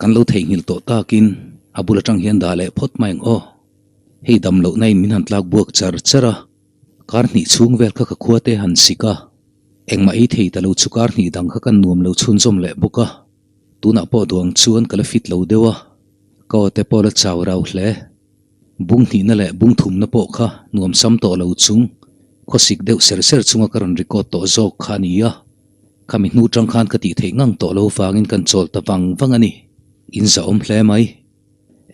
Kan lo theihnghilh tawh takin a bul atang hian dah leh phawt mai ang aw. Hei dam lohna in min han tlak buak char char a, kar hnih chhung vel kha ka khua te han sik a, engmah ei thei ta lo chu kar hnih dang kha kan nuam lo chhunzawm leh bawk a, tunah pawh duang chuan ka la fit lo deuh a, ka aw te pawh la chau rau hle. Bung hnihna leh bung thumna pawh kha nuam sam tawh lo chung, khawsik deuh ser ser chunga ka rawn record tawh zawk kha a ni a. Khami hnu tang khan ka tih theih ngang tawh lo vangin kan chawl ta vang vang a ni. In zahawm hle mai.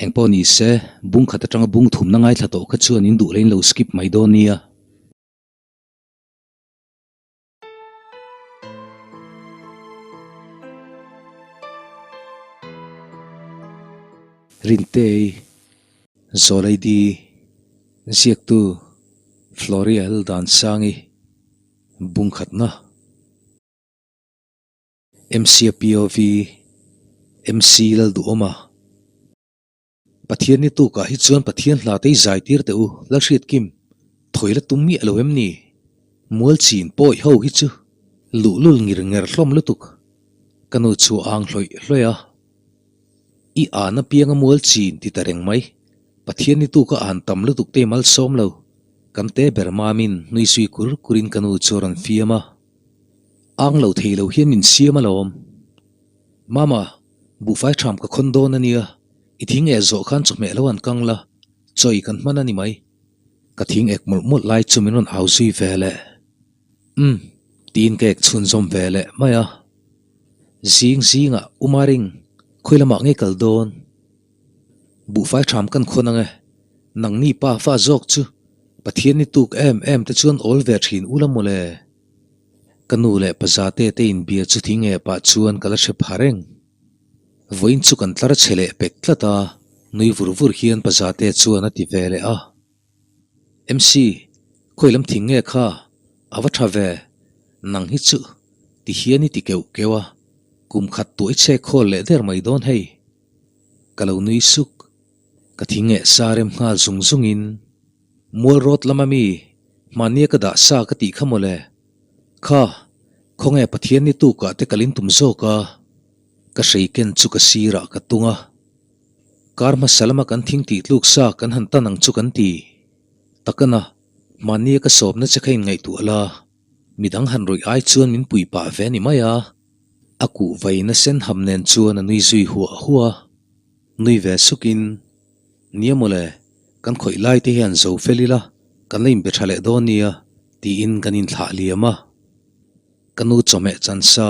Engpawh ni se, bung khat atanga bung thumna ngaithla tawh kha chuan in duh lein lo skip mai dawn nia. Rintei, Zawlaidi, Ziaktu, Florial Dansangi, Bungkhatna, MC POV, MC Lalduhawma. Pathian ni tukah hi chuan Pathian hla te i zai tir teh u, Lalhriat Kim, thawi la tum miah lo em ni? Mual chin pawi ho hi chu luhlul ngir nger hlawm lutuk. Ka nu chu a ang hlawih hlawih a. I an apianga mual chin ti ta reng mai. Pathian ni tuka an tam lutuk te i malsawm lo. Kan te ber mamin nui zui kur kurin ka nu chu a rawn fiam a. Ang lo thei lo hian min siam alawm. Mama, buhfai tham ka khawn dawn a nia, i thing eh zawh khan chawhmeh lo an kang la, chawi kan hman a ni mai. Ka thing ek mawlh mawlh lai chu min rawn au zui ve leh. Umm, tiin ka ek chhunzawm ve leh mai a. Zing zingah Umaring, khawi lamah nge kal dawn? Buhfai tham kan khawn ang e, nangni pa fa zawk chu Pathian ni tuk em em te chuan awl ve thin ula mawle. Ka nu leh pa zate te inbia chu thing e pah chuan ka la hre pha reng. Vawiin chu kan tlar chhe leh pek tlat a, nui vur vur hian pa zate chuan a ti ve leh a. MC, khawi lam thing nge kha? A va tha ve, nang hi chu ti hian i ti keuh keuh a, kum khat tuah i chhek khawl leh der mai dawn hei. Ka lo nui suk, ka thing eh sa rem nghal zung zungin, Mual rawt lama mi, hmania ka dah sa ka tih kha mawle. Kha, khawnge Pathian ni tukah te kalin tum zawk a, ka hrei ken chu ka sirah ka tung a. Kar hmasa lama kan thing tih tluk sa kan han tan ang chu kan ti. Takana, hmania ka sawmna che kha inngaihtuah la, midang han rawih ai chuan min pui pah ve a ni mai a. A kuh vaina sen ham nen chuan a nui zui huah huah a. Nui ve sukin, Nia mawle, kan khawih lai te hian zo fel ila, kan la inbe tha leh dawn nia, tiin kan inthlah liam a. Ka nu chawhmeh chansa,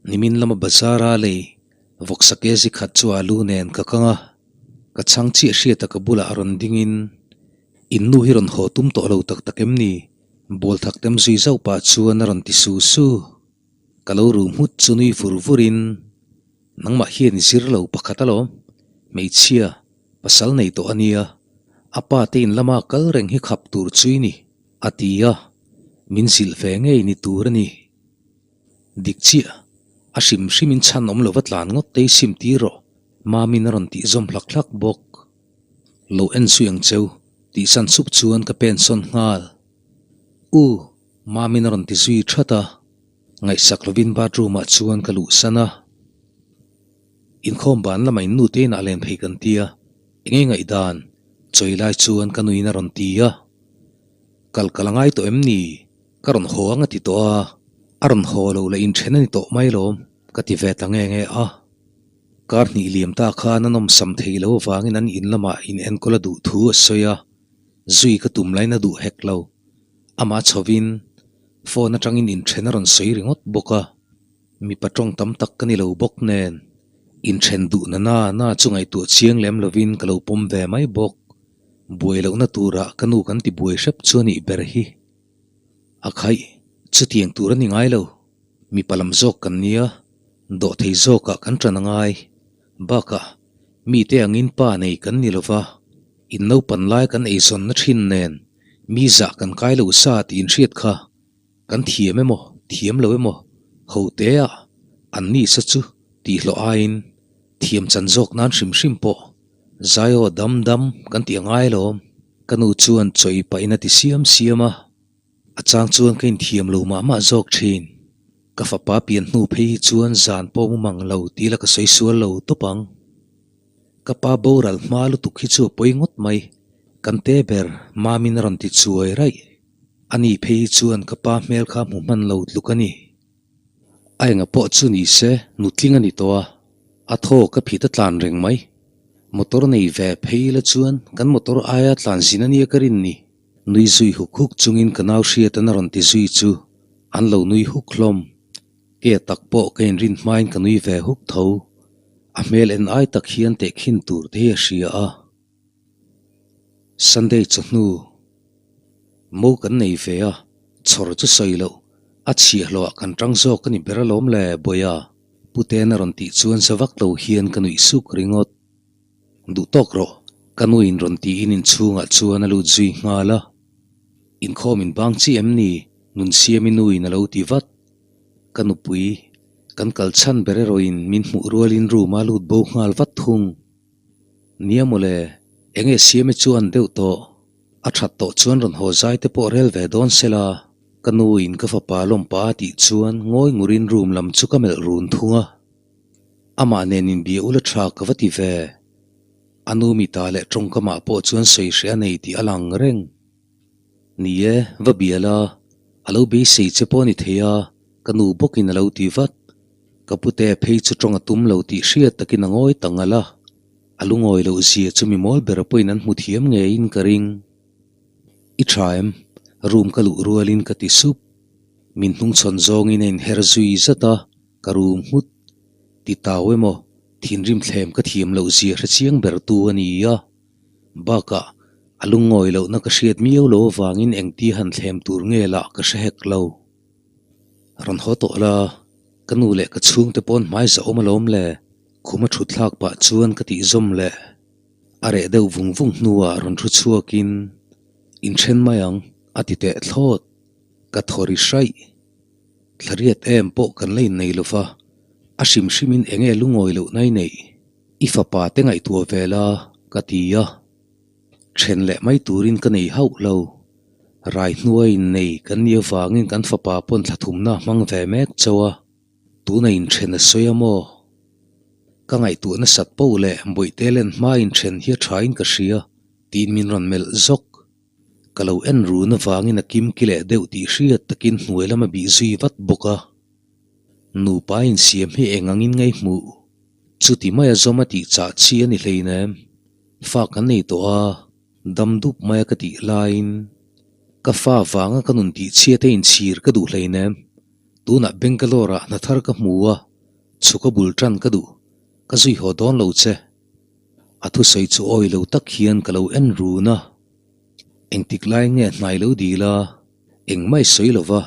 nimin lama bazar-a lei vawksa kezi khat chu alu nen ka kang a. Ka chhang chiah hriata ka bulah a rawn dingin, In nu hi rawn haw tum tawh lo tak tak em ni? Bawl thak tem zui zauh pah chuan a rawn ti su su. Ka lo ru hmut chu nui vur vurin, Nangmah hian i zir lo pakhat alawm, hmeichhia, pasal nei tawh a nia, a pa te in lama kal reng hi khap tur chu i ni, a ti a, min zilh ve ngei ni tur a ni. Dik chiah, a hrim hrimin chhan awm lova tlan ngawt te i sim tir rawh, Mamin a rawn tih zawm hlak hlak bawk. Lo en zui ang cheu, tih san sup chuan ka pen sawn nghal. U, Mamin a rawn ti zui that a. Ngaihsak lovin bathroom ah chuan ka luhsan a. Inkhawm ban lamah in nute inah len phei kan ti a, enge ngaihdan? Chawi lai chuan ka nuin a rawn ti a. Kal kal a ngai tawh em ni? Ka rawn haw ang a ti tawh a, a rawn haw lo leh inthen a ni tawh mai lawm ka ti ve ta nge nge a. Kar hnih liam ta khan a nawmsam thei lo avangin an in lamah in enkawl a duh thu a sawi a, zui ka tum lain a duh hek lo. Amah chhovin phone atangin inthen a rawn sawi ringawt bawk a, mipa tawng tam tak ka ni lo bawk nen inthen duh na na na chu ngaihtuah chiang lem lovin ka lo pawm ve mai bawk. Buai lohna turah ka nu kan ti buai hrep chu a nih ber hi. A khaih, chutiang tur a ni ngai lo. Mipa lam zawk kan nia, dawhthei zawkah kan ṭan a ngai. Bakah, mite angin pa nei kan ni lova, in naupan lai kan eizawnna ṭhin nen mi zah kan kai lo sa tih inhriat kha kan thiam emaw, thiam lo emaw, ho teah an ni sa chu tihhlawh aiin thiam chan zawk nan hrim hrim pawh zai aw dam dam kan tih a ngai alawm. Ka nu chuan chawi pahin a ti siam siam a, a chang chuan ka inthiam lo mah mah zawk thin. Ka fapa pian hnu phei hi chuan zan pawh mu mang lo tih la ka sawi sual lo tawp ang. Ka pa boral hma lutuk hi chu a pawi ngawt mai. Kan te ber, Mamin a rawn ti chuai raih. Ani phei hi chuan ka pa hmel kha hmu hman lo tluk a ni. A enga pawh chu ni se, nutling a ni tawh a, a thaw ka phit a tlan reng mai. Motor nei ve phei ila chuan kan motor aia tlan zin a nia ka rin ni. Nui zui huk huk chungin ka nau hriatan a rawn ti zui chu an lo nui huk hlawm. Ke tak pawh ka inrin hmain ka nui ve huk tho. A hmel en ai tak hian tehkhin tur te hi a hria a. Sunday chawhnu mo kan nei ve a, chhawr chu sawi loh, a chhiahhlawh ah kan tang zawk a ni ber alawm le Bawia, Puten a rawn tih chuan za vak lo hian ka nuih suk ringawt. Duh tawk rawh, ka nuin rawn tiin inchhungah chuan a lut zui nghal a. Inkhawm inbang chi em ni? Nunsiami nuin a lo ti vat. Ka nupui, kan kal chhan ber erawhin min hmuh rualin room a lut bo nghal vat thung. Nia mawle, enge siame chuan deuh tawh. A that tawh chuan rawn haw zai te pawh rel ve dawn sela, ka nuin ka fapa lawmpa a tih chuan ngawi ngurin room lam chu ka melh run thung a. Amah nen inbia ula tha ka va ti ve. A nu mita leh tawngkamah pawh chuan sawi hreh a nei tih a lang reng. Ni e, va bia la, a lo beisei che pawh a ni thei a, ka nu bawkin a lo ti vat. Ka pute phei chu tawng a tum lo tih hriat takin a ngawi ta ngal a, a lungawi loh zia chu mi mawl ber pawhin an hmu thiam ngeiin ka ring. I tha em? Room ka luh rualin ka ti sup. Min hnungchhawn zawngin a inher zui zat a, ka room nghut. Ti tau emaw, thinrim thlem ka thiam loh zia hre chiang ber tu a ni a. Bakah, a lungawi lohna ka hriat miau lo avangin engti han thlem tur nge lah ka hre hek lo. Rawn haw tawh la, ka nu leh ka chhungte pawn hmai zahawm alawm le, khum a thut thlak pah chuan ka tih zawm leh. A reh deuh vung vung hnuah rawn thu chhuakin, Inthen mai ang, a ti teh thlawt. Ka thaw ri hraih. Thlariat em pawh kan la innei lo va, a hrim hrimin eng nge lungawi loh nai neih? I fapa te ngaihtuah ve la, ka ti a. Then leh mai turin ka nei hauh lo. Rai hnuaiin nei kan nih avangin kan fapa pawn thla thumna a hmang ve mek chauh a, tuna inthen a sawi a maw? Ka ngaihtuah nasat poh leh bawihte len hma inthen hi a thain ka hria tiin min rawn melh zawk. Ka lo en run avangin a kimki leh deuh tih hriat takin hnuai lam a bih zui vat bawk a. Nupa insiam hi eng angin ngaihmuh? Chuti maia zawm a tih chah chi a ni hleinem. Fa kan nei tawh a, dam dup maia ka tih laiin ka fa vanga ka nun tih chhiat a inchhir ka duh hleinem. Tunah Bangalore ah hna thar ka hmu a, chhuk a bul tan ka duh, ka zui haw dawn lo che. A thusawi chu awi lo tak hian ka lo en run a, engtik lai nge hnai lo dil a, engmah i sawi lo va,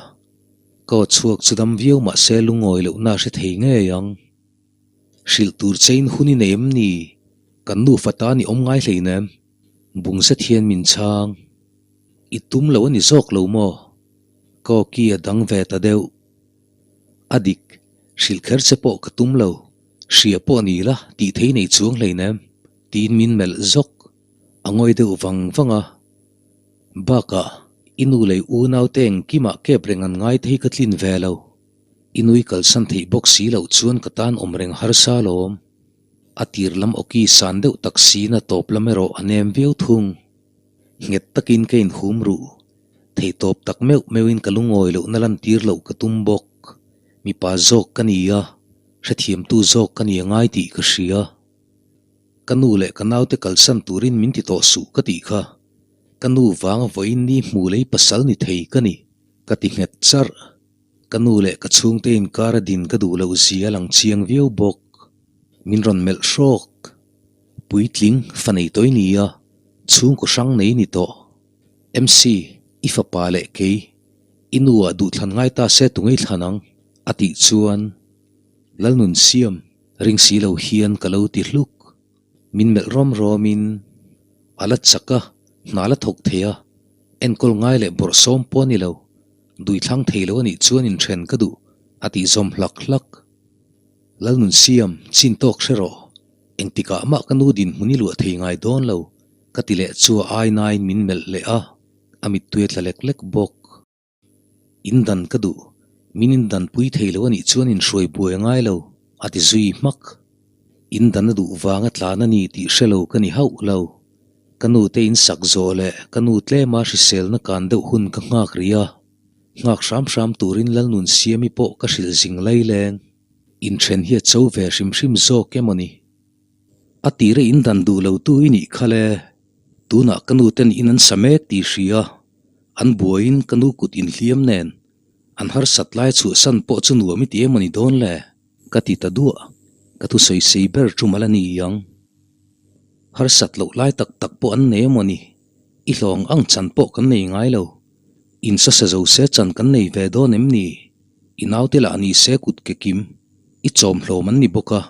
ka aw chhuak chu dam viau mahse lungawi lohna a hre thei ngei ang. Hrilh tur chein hun i nei em ni? Kan nufa tan i awm ngai hleinem. Bung zet hian min chhang. I tum lo a ni zawk lo maw? Ka aw ki a dang ve ta deuh. A dik, hrilh kher che pawh ka tum lo. Hria pawh ni la, tih thei nei chuang hleinem, tiin min melh zawk. A ngawi deuh vang vang a. Bakah, i nu lei unaute engkimah kep reng an ngai te hi ka tlin ve lo. I nui kalsan theih bawk si loh chuan ka tan awm reng harsa alawm. A tir lam awki san deuh tak siin a tawp lam erawh a nem viau thung. Nghet takin ka inhum ruh. Theihtawp tak meuh meuhin ka lungawi lohna lantir loh ka tum bawk. Mipa zawk ka ni a, hrethiamtu zawk ka ni a ngai tih ka hria. Ka nu leh ka naute kalsan turin min ti tawh suh ka tih kha. Ka nu vanga vawiin ni hmu lei pasal ni thei ka ni, ka ti nghet charh. Ka nu leh ka chhungte inkar a din ka duh loh zia a lang chiang viau bawk. Min rawn melh hrawk. Puitling, fa nei tawh i ni a, chhungkaw hrang nei i ni tawh. MC, i fapa leh kei, i nu ah duhthlan ngai ta se tungei thlan ang, a tih chuan Lalnunsiam ring si lo hian ka lo ti hluk. Min melh rawm rawmin a la chak a, hna la thawk thei a, enkawl ngai leh bawrhsawm pawh a ni lo. Duithlang thei lo a nih chuan inthen ka duh, a tih zawm hlak hlak. Lalnunsiam, chin tawk hre rawh. Engtikah mah ka nu dinhmun i luah thei ngai dawn lo, ka ti leh chu a ainain min melh leh a, a mittui a tla lek lek bawk. In dan ka duh, min in danpui thei lo a nih chuan inhruai buai a ngai lo, a ti zui hmak. In dan a duh vanga tlan a ni tih hre lo ka ni hauh lo. Ka nu te in sak zawh leh ka nu tlema hriselna kan deuh hun ka nghak rih a. Nghak hram hram turin Lalnunsiami pawh ka hrilh zing laileng. Inthen hi a cho ve hrim hrim zawk emaw ni? A tira in dan duh lo tu i nih kha le. Tunah ka nu ten in an sa mek tih hria. An buaiin ka nu kut inhliam nen an harsat lai chhuahsan pawh chu nuam i ti emaw ni dawn le? Ka ti ta duah. Ka thusawi sei ber chu mal a ni ang. Harsat loh lai tak tak pawh an nei emaw ni? I hlawng ang chan pawh kan nei ngai lo. In sasa zo se chan kan nei ve dawn em ni? I naute lah ni se kut ke kim. I chawm hlawm an ni bawk a.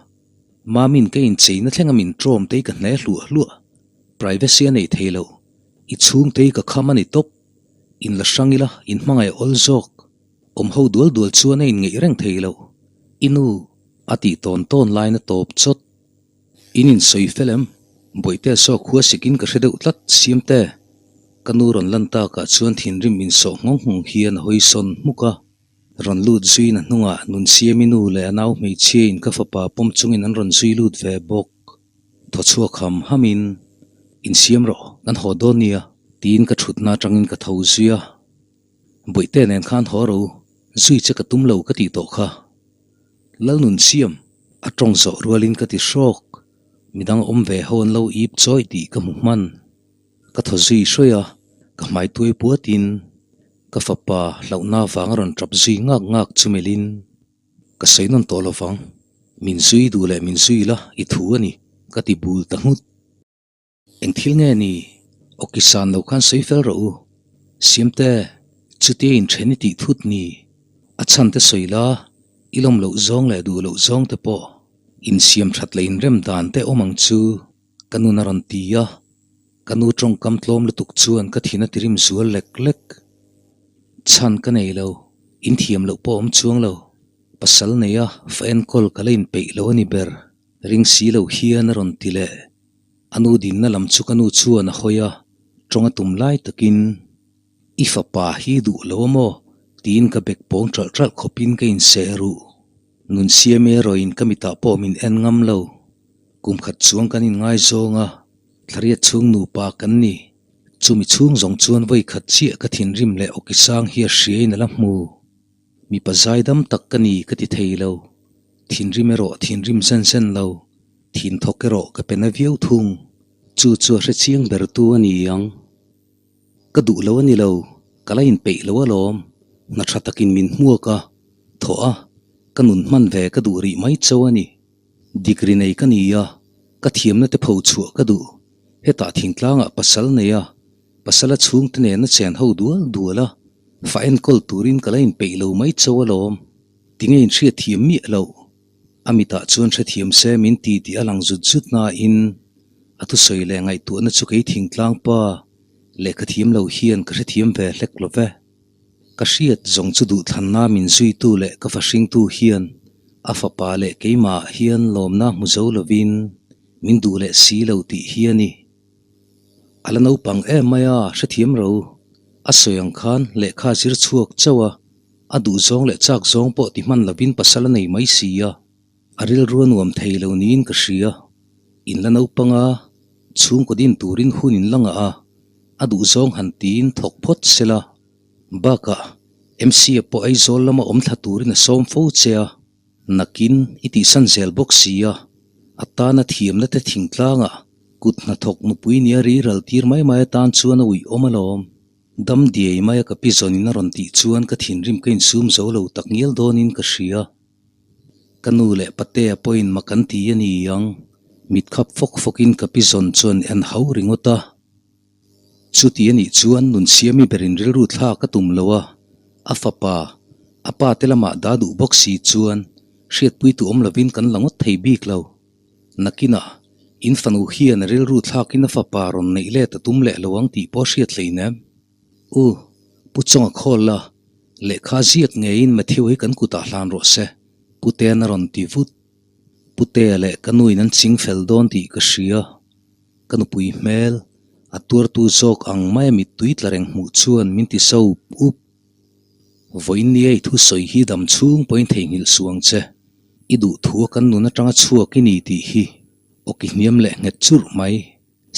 Mamin ka incheina thlenga min ṭawm te hi ka hne hluah hluah. Privacy a nei thei lo. I chhungte hi ka kham a ni tawp. In la hrang ila, in hmangaih a awl zawk. Awm ho dual dual chuan a inngeih reng thei lo. I nu, a tih tawn tawn lain a tawp chawt. In insawi fel em? Bawihte saw khua sikin ka hre deuh tlat, Siamte. Ka nu rawn lan takah chuan thinrim insawh nghawng nghawng hian a hawi sawn hmuk a. Rawn lut zuiin a hnungah Nunsiami nu leh a nau hmeichhiain ka fapa pawm chungin an rawn zui lut ve bawk. Thaw chhuak ham hamin, Insiam rawh, kan haw dawn nia, tiin ka thutna atangin ka tho zui a. Bawihte nen khan haw ro, zui che ka tum lo ka tih tawh kha. Lalnunsiam, a tawng zawh rualin ka ti hrawk, midang awm ve ho an lo ip chawih tih ka hmu hman. Ka thaw zui hruai a, ka hmai tuai puatin ka fapa hlauhna vang a rawn tap zui ngak ngak chu melhin ka sawi nawn tawh lo vang, min zui duh leh min zui la i thu a ni ka ti bul ta nghut. Eng thil nge ni? Awki san lo khan sawi fel rawh u. Siamte, chutia inthen i tih thut ni? A chhan te sawi la, i lawm loh zawng leh duh loh zawng te pawh insiam that leh inrem dan te awm ang chu ka nun a rawn ti a. Ka nu tawngkam tlawm lutuk chuan ka thin a tirim zual lek lek. Chhan ka nei lo, inthiam loh pawh awm chuang lo. Pasal neia fa enkawl ka la inpeih lo a ni ber. Ring si lo hian a rawn ti leh. A nu dinna lam chu ka nu chuan a hawi a, tawng a tum lai takin, I fapa hi duh lo a maw? tiin ka bek pawng ṭalh ṭalh khawpin ka inseh ruh. Nunsiame erawhin ka mitah pawh min en ngam lo. Kum khat chuang kan inngaizawng a, thlariat chhung nupa kan ni. Chumi chhung zawng chuan vawi khat chiah ka thinrim leh awki sang hi a hriain a la hmu. Mipa zaidam tak ka ni ka ti thei lo. Thinrim erawh thinrim zen zen lo. Thin thawk erawh ka pe na viau thung. Chu chu a hre chiang ber tu a ni ang. Ka duh lo a ni lo, ka la inpeih lo alawm. Hna tha takin min hmuak a, thawh a, ka nun hman ve ka duh rih mai chauh a ni. Degree nei ka ni a, ka thiamna te pho chhuah ka duh. Hetah thingtlangah pasal nei a, pasala chhungte nena chen ho dual dual a, fa enkawl turin ka la inpeih lo mai chauh alawm. Tinge inhriat thiam miah loh? A mitah chuan hrethiam se min ti tih a lang zut zut nain a thusawi leh ngaihtuahna chu kei thingtlang pa lehkha thiam lo hian ka hrethiam ve hlek lo ve. Ka hriat zawng chu duhthlanna min zuitu leh ka fahringtu hian a fapa leh keimahah hian lawmna hmu zo lovin min duh leh si lo tih hi a ni. A la naupang em mai a, hrethiam ro. A sawi ang khan lehkha zir chhuak chauh a. A duh zawng leh chak zawng pawh ti hman lovin pasal a nei mai si a, a rilru a nuam thei lo niin ka hria. In la naupang a, chhungkaw din turin hun in la ngah a, a duh zawng han tiin thawk phawt se la. Bakah, MC-a pawh Aizawl lama awm thla turin a sawm fo che a, nakin i tihsan zel bawk si a, a tana thiamna te thingtlangah kut hnathawk nupui nia riral tir mai mai atan chuan a uih awm alawm. Dam diai maia ka pi zawnin a rawn tih chuan ka thinrim ka insum zo lo tak ngial dawnin ka hria. Ka nu leh patea pawhin mak an ti a ni ang. Mit khap fawk fawkin ka pi zawn chuan en hau ringawt a. Chuti a nih chuan Nunsiami berin rilru thla ka tum lo a, a fapa, a pa te lamah dah duh bawk si chuan hriatpui tu awm lovin kan la ngawt thei bik lo. Nakinah, in fanu hian a rilru thlakin a fapa rawn neih let a tum leh lo ang tih pawh a hriat hlein em? U, Pu Chawnga khawl la, lehkha ziak ngeiin Matthew hi kan kutah hlan rawh se, Pu Tean a rawn ti vut. Pu Tea leh ka nuin an ching fel dawn tih ka hria. Ka nupui hmel, a tuartu zawk ang maia mittui tla reng hmuh chuan min ti so up. Vawiin ni ei thusawi hi dam chhung pawhin theihnghilh suh ang che. I duhthua kan nun atanga chhuak i ni tih hi awki hniam leh nghet churh mai.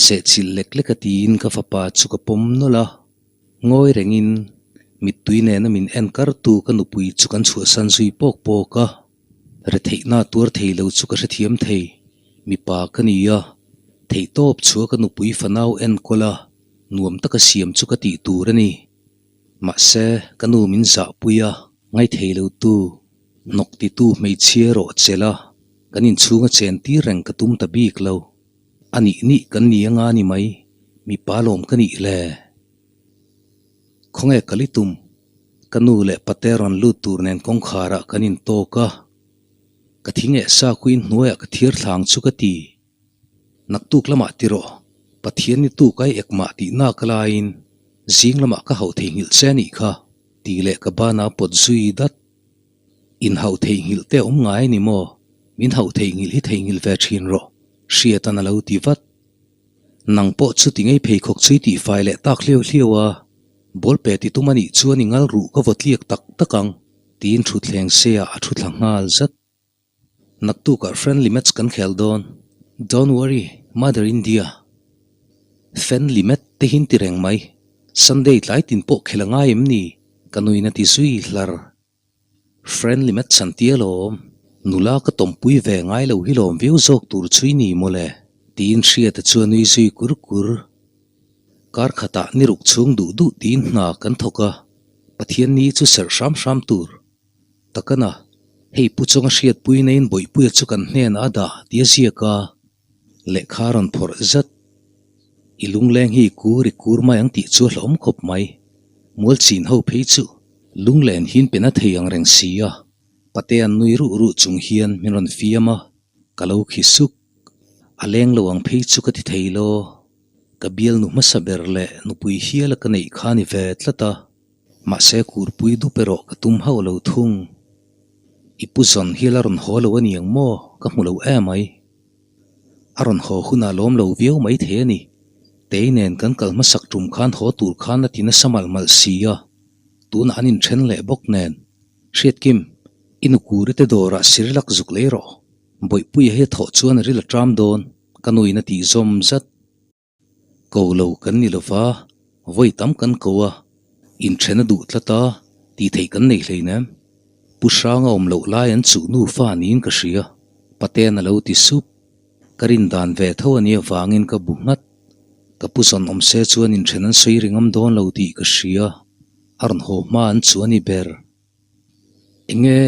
Sehchilh lek lek a tiin ka fapa chu ka pawm nawlh a. Ngawi rengin mittui nena min en kartu ka nupui chu kan chhuahsan zui pawk pawk a. Retheihna tuar thei lo chu ka hrethiam thei. Mipa ka ni a, theihtawp chhuah ka nupui fanau enkawl a, nuam taka siam chu ka tih tur a ni. Mahse, ka nu min zahpui a, ngaithei lo tu, hnawk titu hmeichhia erawh chelh a, kan inchhunga chen tir reng ka tum ta bik lo. A nih nih kan ni anga ni mai, mipa lawm ka nih le. Khawnge kal i tum? Ka nu leh pate rawn lut tur nen kawngkharah kan intawk a, ka thing eh sa khuin hnuaiah ka thir thlang chu ka ti. Naktuk lamah ti rawh, Pathian ni tuk ai ekmah tih nak laiin zing lamah ka hauh theihnghilh che anih kha, tih leh ka bana pawt zui dat. Inhauh theihnghilh te awm ngai a ni maw? Min hauh theihnghilh hi theihnghilh ve thin rawh, Hriatan a lo ti vat. Nang pawh chu ti ngei pheikhawk chu i tihfai leh tak hliau hliau a, ball pe ti tum anih chuan i ngal ruh ka vaw tliak tak tak ang, tiin thutthleng seah a thu thla nghal zat. Naktukah friendly match kan khel dawn, don't worry mother India. Friendly match te hi ti reng mai, Sunday tlai tin pawh khel a ngai em ni? Ka nuin a ti zui hlar. Friendly match an tia lawm, nula ka tawmpui ve ngai lo hi lawm viau zawk tur chu i ni mawle, tiin Hriata chu a nui zui kur kur. Kar khatah ni ruk chhung duh duh tiin hna kan thawk a, Pathian ni chu serh hram hram tur. Takana, hei Pu Chawnga hriatpui naiin Bawihpuia chu kan hnenah a dah tia ziak a, Lehkha rawn phawrh zat. I lungleng hi kur i kur mai ang tih chu a hlauhawm khawp mai. Mualchin ho phei chu lunglen hian pen a thei ang reng si a, Patea'n nui ruh ruh chung hian min rawn fiam a, ka lo khi suk. A leng lo ang phei chu ka ti thei lo. Ka bialnu hmasa ber leh nupui hiala ka neih kha ni ve tlat a. Mahse kurpui dup erawh ka tum hauh lo thung. I pu zawn hi la rawn haw lo a ni ang maw? Ka hmu lo em ai. A rawn haw hunah lawm lo viau mai thei a ni. Tei nen kan kal hmasak tum khan haw tur khan a ti nasa malh malh si a, tunah an inthen leh bawk nen. Hriatkim, i nukuri te dawrah Sirilak zuk lei rawh. Bawihpuia hi a thawh chuan a ril a ṭam dawn, ka nuin a tih zawm zat. Ko lo kan ni lova, vawi tam kan ko a, inthen a duh tlat a, tih theih kan nei hleinem. Pu Hranga awm loh lai an chuh nufa niin ka hria, Paten a lo ti sup. Ka rin dan ve tho a nia vangin ka bu nghat. Ka pu zawn awm se chuan inthen an sawi ringam dawn lo tih ka hria, a rawn haw hma an chu a ni ber. Enge?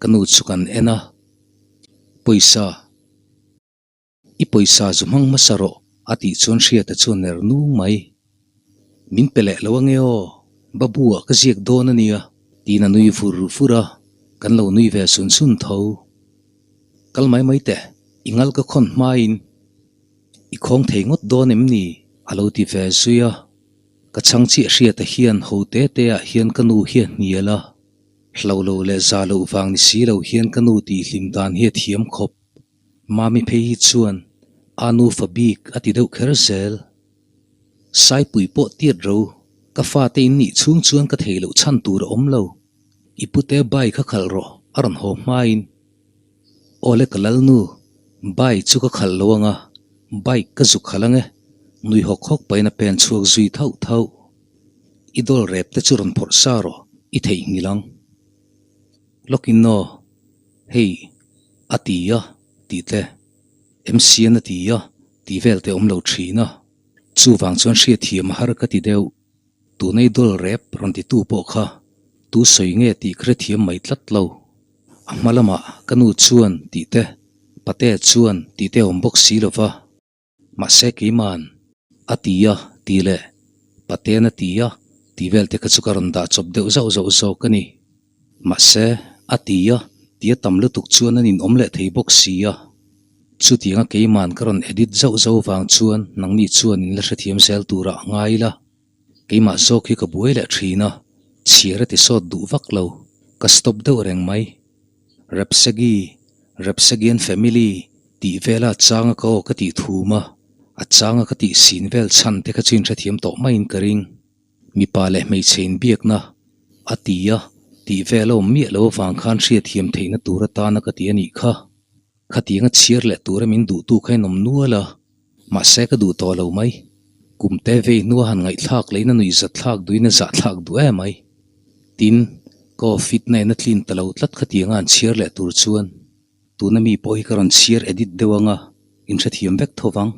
Ka nu chu kan en a, Pawisa. I pawisa zu hmang hmasa rawh, a tih chuan Hriata chu a ner nung mai. Min pe leh lo ange aw, Babu ah ka ziak dawn a nia, tiin a nui vur vur a, kan lo nui ve sun sun tho. Kal mai mai teh, i ngal ka khawn hmain i khawng thei ngawt dawn em ni? a lo ti ve zui a. Ka chhang chiah Hriata hian ho te te ah hian ka nu hi a hnial a, hlo lo leh za loh vang ni si lo hian ka nu tihhlim dan hi a thiam khawp. Mami phei hi chuan a nufa bik a ti deuh kher zel. Saipui pawh tiat ro, ka fate in nih chhung chuan ka thei loh chhan tur a awm lo. I pute bai kha khalh rawh a rawn haw hmain. Awle ka lalnu, bai chu ka khalh lo anga, bike ka zuk khalh ange, nui hawk hawk pahin a pen chhuak zui thauh thauh. I dawl rep te chu rawn phawrh sa rawh, i theihnghilh ang. Lawkin aw. Hei, a ti a, tih te, MCN a ti a, tih vel te awm lo thin a. Chuvang chuan hriatthiam a har ka ti deuh. Tuna i dawl rep rawn titu pawh kha tu sawi nge tih ka hrethiam mai tlat lo. A hma lamah ka nu chuan tih te, pate chuan tih te awm bawk si lo va. Mahse keiman a ti a tih leh Paten a ti a tih vel te kha chu ka rawn dah chawp deuh zauh zauh zawk a ni. Mahse a ti a tih a tam lutuk chuan an inawm leh thei bawk si a. Chutianga keiman ka rawn edit zauh zauh vang chuan nangni chuan in la hrethiam zel turah a ngai ila. Keimah zawk hi ka buai leh thin a, chhiar a ti sawt duh vak lo, ka stop deuh reng mai. Repsegi, Repsegian family, tih vela a changa ka aw ka tih thum a, a changa ka tih sin vel chhan te kha chu inhrethiam tawh maiin ka ring. Mipa leh hmeichhe inbiakna a ti a, Tih vel a awm miah lo avang khan hriatthiam theihna tur atana ka ti a nih kha. Khatianga chhiar leh tura min duhtu kha in awm nual a, mahse ka duh tawh lo mai. Kum te vei hnua han ngaihthlak leh in a nuihzatthlak duhin a zahthlak duh em mai. Tin, ka aw fit na in a tlin ta lo tlat khatianga han chhiar leh tur chuan tuna mi pawh hi ka rawn chhiar edit deuh anga in hrethiam vek tho vang,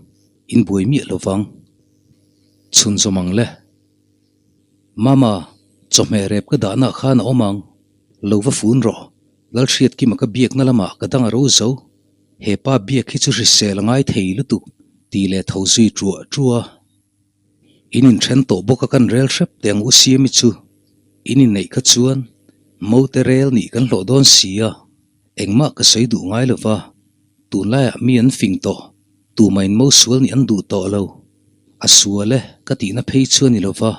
in buai miah lo vang. Chhunzawm ang le. Mama, chawhmeh rep ka dahna khan a awm ang, lo va fun rawh. Lalhriatkima ka biakna lamah ka dang a ro zo. He pa biak hi chu hrisel a ngai thei lutuk tih leh tho zui ṭuah ṭuah a. In inthen tawh bawk a kan rel hrep teh ang u Siami chu. In inneih kha chuan Mote rel nih kan hlawh dawn si a, engmah ka sawi duh ngai lo va, tunlaiah mi an fing tawh, tumahin mo sual nih an duh tawh lo. A sual e ka tihna phei chu a ni lo va,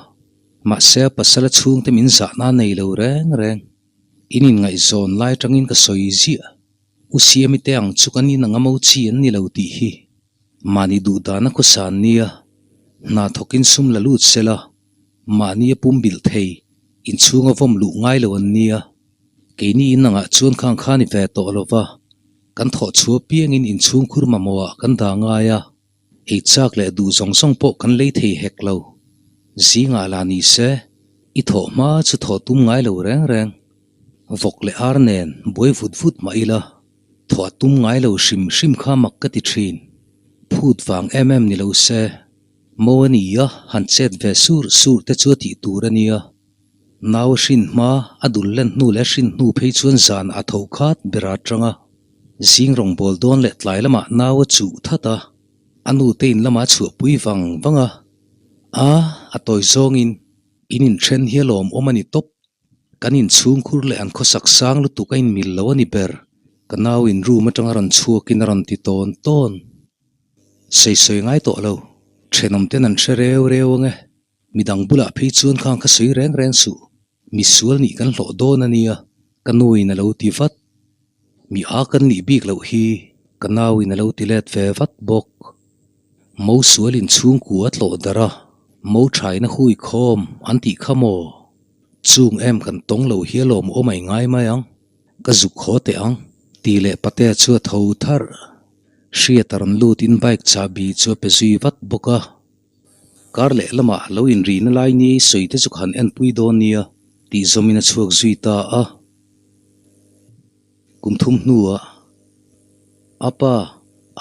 mahse a pasal a chhungte min zahna a nei lo reng reng. In inngaihzawn lai atangin ka sawi ziah. U Siami te ang chu kan in anga mo chi an ni lo tih hi. Mahni duh dana khawsa an nia, hna thawkin sum la lut sela, mahni a pum bilh thei, inchhunga vawm luh ngai lo an nia. Keini in angah chuan khang kha ni ve tawh lo va, kan thawh chhuah piangin inchhung khur mamawhah kan dah ngai a. Ei chak leh duh zawng zawng pawh kan lei thei hek lo. Zingah lah ni se, i thawh hma chu thawh tum ngai lo reng reng. Vawk leh ar nen buai vut vut mah ila, thawh a tum ngai lo hrim hrim kha mak ka ti thin. Phut vang em em ni lo se, mo a ni a, han chet ve sur sur te chu a tih tur a nia. Nau a hrin hma, a dul len hnu leh a hrin hnu phei chuan zanah a tho khat ber a tang a. Zing rawngbâwl dawn leh tlai lamah nau a chuh that a, a nute in lamah a chhuahpui vang vang a. A, a tawi zawngin in inthen hi a lawmawm a ni tawp. Kan inchhungkhur leh an khawsak sang lutuk a inmil lo a ni ber, ka nau in room atanga rawn chhuakin a rawn ti tawn tawn. Sawi sawi ngai tawh lo, thenawmten an hre reu reu ang e. Midang bulah phei chuan khang kha sawi reng reng suh, mi sual nih kan hlawh dawn a nia, ka nuin a lo ti vat. Mi a kan nih bik loh hi ka nauin a lo ti let ve vat bawk. Mo sual in chhungkua a tlawh darh a, mo thaina hui khawm an tih kha maw? Chung em kan tawng lo hi a lawmawm ai ngai mai ang, ka zuk haw teh ang, tih leh patea chu a tho tharh. Hriat a rawn lut in bike chahbi chu a pe zui vat bawk a. Kar leh lamah lo inrihna lai ni sawi te chu khan enpui dawn nia tih zawmin a chhuak zui ta a. Kum thum hnuah a pa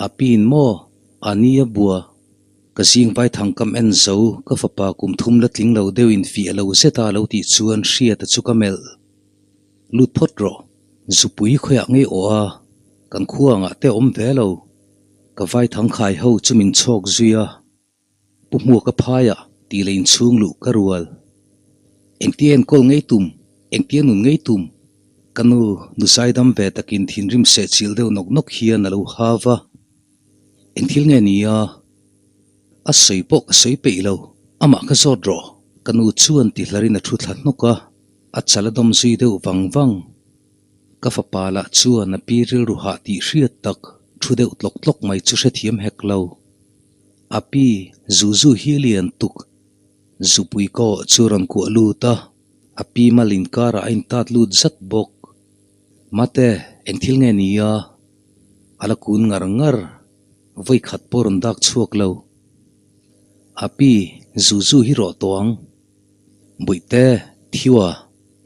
a pin maw a ni a bua ka zing vai thang kam en zo ka fapa kum thum la tling lo deuh in fiah lo zet a lo tih chuan hriata chu ka melh lut phawt rawh zupui khawiah ngei awh a kan khua angah te awm ve lo. Ka vai thangkhai ho chu min chhawk zui a, Pu Hmuaka phaiah tih leh inchhung luh ka rual. Engtia enkawl ngei tum, engtia nun ngei tum? Ka nu, nu zaidam ve takin thinrim sehchilh deuh nawk nawk hian a lo hau va. Eng thil nge ni a? A sawi pawh ka sawi peih lo, amah kha zawt rawh. Ka nu chuan ti hlarin a thu thla hnawk a, a chal a dawm zui deuh vang vang. Ka fapa lah chuan a pi rilru hah tih hriat tak thu deuh tlawk tlawk mai chu hrethiam hek lo. A pi zu zu hi a lian tuk. Zupui kaw chu rawn kuah lut a, a pi mal inkarah a intat lut zat bawk. Mate, eng thil nge ni a? A la kun ngar ngar, vawi khat pawh rawn dak chhuak lo. A pi zu zu hi rawh tawh ang. Bawihte, Thiwa,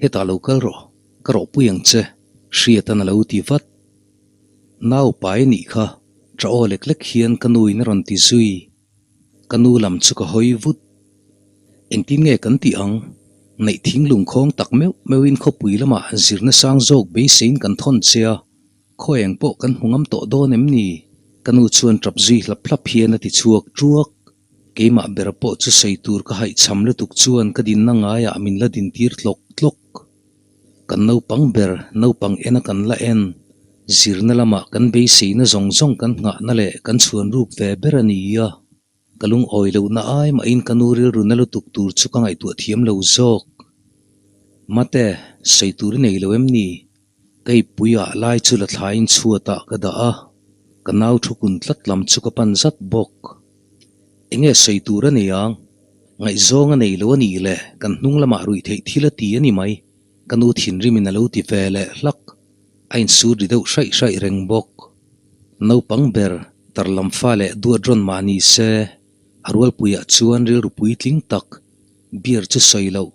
hetah lo kal rawh. Ka rawhpui ang che, Hriatan a lo ti vat. Nau pai nih kha, ṭa aw lek lek hian ka nuin a rawn ti zui. Ka nu lam chu ka hawi vut. Engtin nge kan tih ang? Neih thinglung khawng tak meuh meuhin khawpui lamah zirna sang zawk beiseiin kan thawn che a, khaw eng pawh kan hmu ngam tawh dawn em ni? Ka nu chuan ṭap zui hlap hlap hian a ti chhuak ṭuak. Keimah ber pawh chu sawi tur ka haihchham lutuk chuan ka dinna ngaiah min la dintir tlawk tlawk. Kan naupang ber, naupang ena kan la en, zirna lamah kan beiseina zawng zawng kan nghahna leh kan chhuan ruk ve ber a ni a. Ka lungawi lohna ai mahin ka nu rilru na lutuk tur chu ka ngaihtuah thiam lo zawk. Mate, sawi tur i nei lo em ni? Ka ipui ah lai chu la thlaiin chhuatah ka dah a, ka nau thu kun tlat lam chu ka pan zat bawk. Enge sawi tur a nei ang? Ngaihzawng a nei lo a nih le, kan hnung lamah ruih theih thil a ti a ni mai. Ka nu thinrimin a lo ti ve leh hlak. A insut ri deuh hraih hraih reng bawk. Naupang ber, tarlam fa leh duat rawn mah ni se, a rualpuiah chuan rilru puitling tak, beer chu sawi loh,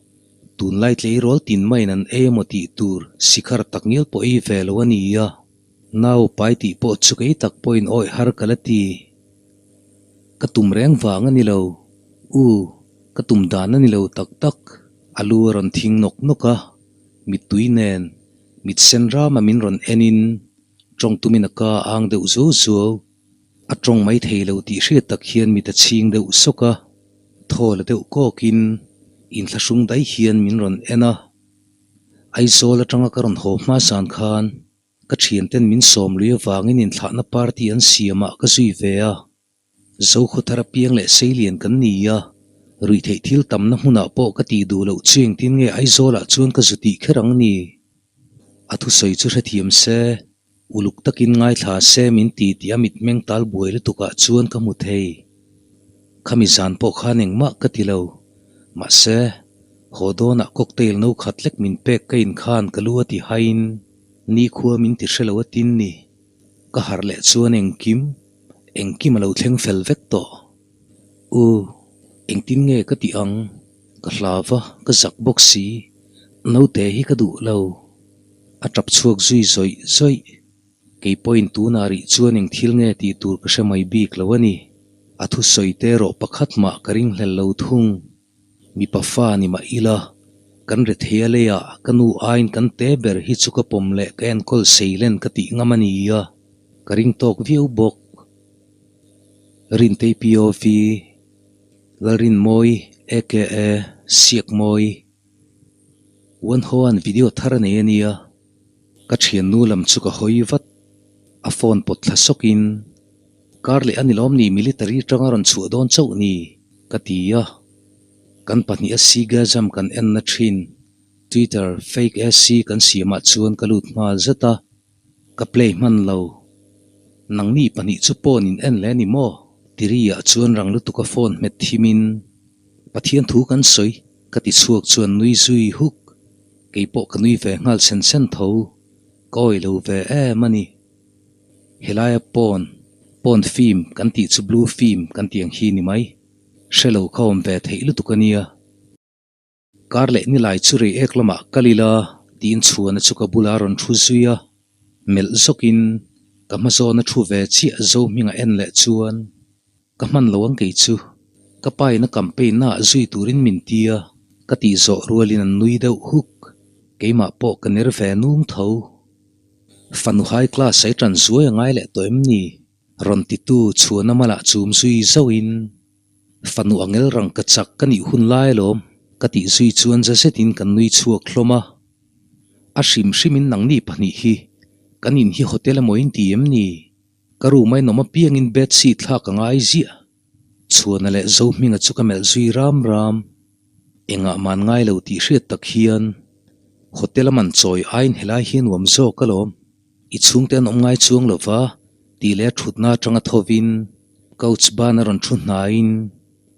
tunlai tleirawl tin maiin an ei emaw tih tur sikhar tak ngial pawh ei ve lo a ni a. Nau pai tih pawh chu kei tak pawhin awih har ka la ti. Ka tum reng vang a ni lo. U, ka tum dan a ni lo tak tak. A lu a rawn thing nawk nawk a, mittui nen, mit sen rama min rawn enin tawng tumin a ka ang deuh zuau zuau. A tawng mai thei lo tih hriat tak hian mit a chhing deuh sawk a, thaw la deuh kawkin inthlahrung daih hian min rawn en a. Aizawl atanga ka rawn haw hma zan khan Ka thianten min sawm lui avangin inthlahna party an siamah ka zui ve a. Zokhawthar apiang leh Seilian kan ni a, ruihtheih thil tamna hmunah pawh ka tih duh loh chu engtin nge Aizawlah chuan ka zu tih kher ang ni? A thusawi chu hrethiam se, uluk takin ngaithla se min ti tih a mitmeng tal buai lutukah chuan ka hmu thei. Khami zan pawh khan engmah ka ti lo. Mahse, haw dawnah cocktail no khat lek min pek ka inkhan ka lu a ti haiin, Nikhua min ti hre lo a tin ni. Ka harh leh chuan engkim, engkim a lo thleng fel vek tawh. U, engtin nge ka tih ang? Ka hlau a, ka zak bawk si. Naute hi ka duh lo. A tap chhuak zui zawih zawih. Kei pawhin tunah rih chuan eng thil nge tih tur ka hre mai bik lo a ni. A thusawi te erawh pakhat mah ka ringhlel lo thung. Mipa fa ni mah ila, kan rethei a leiah ka nu aiin kan te ber hi chu ka pawm leh ka enkawl seilen ka tih ngam a ni a, ka ring tawk viau bawk. Rintei POV, Lalrinmawi aka Siakmawi, Uanhoa'n video thar a nei a nia, ka thiannu lam chu ka hawi vat, a phone pawt thla sawkin, Kar leh a ni lawm ni military tanga rawn chhuah dawn chauh ni? ka ti a. Kan pahniha Seagasm kan enna thin Twitter fake AC kan siamah chuan ka lut nghal zet a, ka play hman lo. Nangni pahnih chu pawn in en leh a ni maw? Tiri-ah chuan rang lutuka phone hmet thimin Pathian thu kan sawi ka ti chhuak chuan nui zui huk. Kei pawh ka nui ve nghal sen sen tho. Ka awih lo ve em a ni. Helaia pawn, pawn film kan tih chu blue film kan tih ang hi ni mai. Hre lo kha awm ve theih lutuk a nia. Kar leh nilai chu rei ek lamah kal ila tiin chhuana chu ka bula rawn thu zui a. Melh zawkin ka hma zawna thu ve chiah zo hminga en leh chuan ka hman lo ang kei chu. Ka pa in a campaign naah zui turin min ti a, ka tih zawh rualin an nui deuh huk. Keimah pawh ka ner ve nung tho. Fanu high class ai tan zuai a ngai leh tawh em ni? Rawn titu chhuana malah chum zui zauhin, Fanu angel rang ka chak ka nih hun lai alawm, ka tih zui chuan za zetin kan nui chhuak hlawm a. A hrim hrimin nangni pahnih hi kan in hi hotel emaw in ti em ni? Ka room a inawm apiangin bed sheet thlak a ngai ziah. Chhuana leh Zohminga chu ka melh zui ram ram. Engah man ngai lo tih hriat tak hian hotel a man chawi aiin helai hi a nuam zawk alawm. I chhungte an awm ngai chuang lo va tih leh a thutna atanga thovin couch ban a rawn thu hnaiin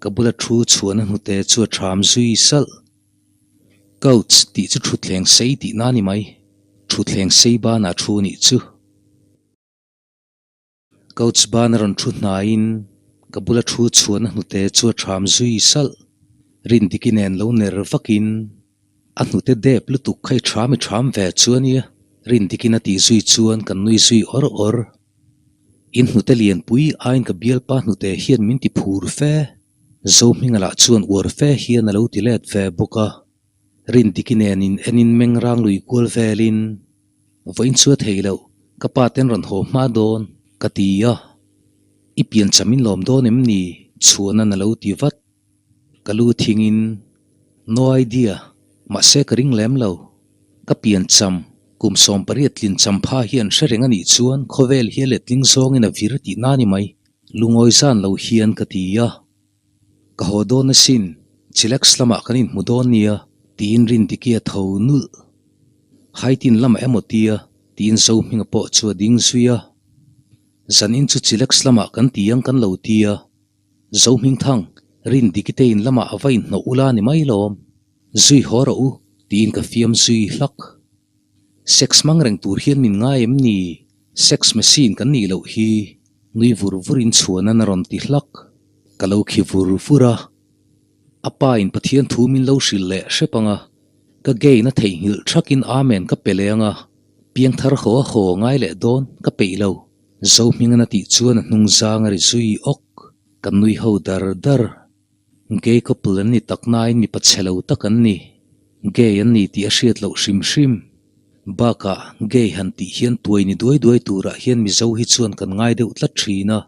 ka bula thu chhuahna hnute chu a tham zui salh. Couch tih chu thutthleng sei tihna a ni mai. Thutthleng sei banah thu nih chu. Couch ban a rawn thu hnaiin ka bula thu chhuahna hnute chu a tham zui salh. Rindiki nen lo ner vakin a hnute dep lutuk kha i tham i tham ve chu a nia, Rindikin a tih zui chuan kan nui zui awr awr. In hnute lianpui aiin ka bialpa hnute hian min ti phur fe. Zohminga lah chuan uar fe hian a lo ti let ve bawk a. Rindiki nen in enin meng rang lui kual velin Vawiin chu a thei loh, ka pa ten rawn haw hma dawn, ka ti a. I pian cham in lawm dawn em ni? Chhuahnan a lo ti vat. Ka lu thingin, No idea, mahse ka ring lem lo. Ka pian cham, kum 18 tlin cham pha hi an hre reng a nih chuan khawvel hi a letling zawngin a vir tih na ni mai, lungawi zan lo hian ka ti a. Ka haw dawn asin, chillax lamah kan inhmu dawn nia, tiin Rindiki a tho nulh. Haitin lamah emaw tia, tiin Zohminga pawh chu a ding zui a. Zanin chu chillax lamah kan ti ang kan lo tia. Zohming thang, Rindiki te in lamah a va inhnawh ula ni mai lawm. Zui haw rawh u, Tiin ka fiam zui hlak. Sex hmang reng tur hian min ngai em ni? Sex machine kan nih loh hi nui vur vurin chhuanan a rawn ti hlak. Ka lo khi vur vur a. A pa in Pathian thu min lo hrilh leh hrep ang a, ka gay na theihnghilh thakin Amen ka pe leh ang a, piangthar haw a haw ngai leh dawn ka peih lo. Zohmingan a tih chuan a hnung zang a ri zui awk. Kan nui ho dar dar. Gay couple an ni tak nain mipa chhe lo tak an ni. Gay an ni tih a hriat loh hrim hrim. Bakah gay han tih hian tuai ni duai duai turah hian Mizo hi chuan kan ngai deuh tlat thin a,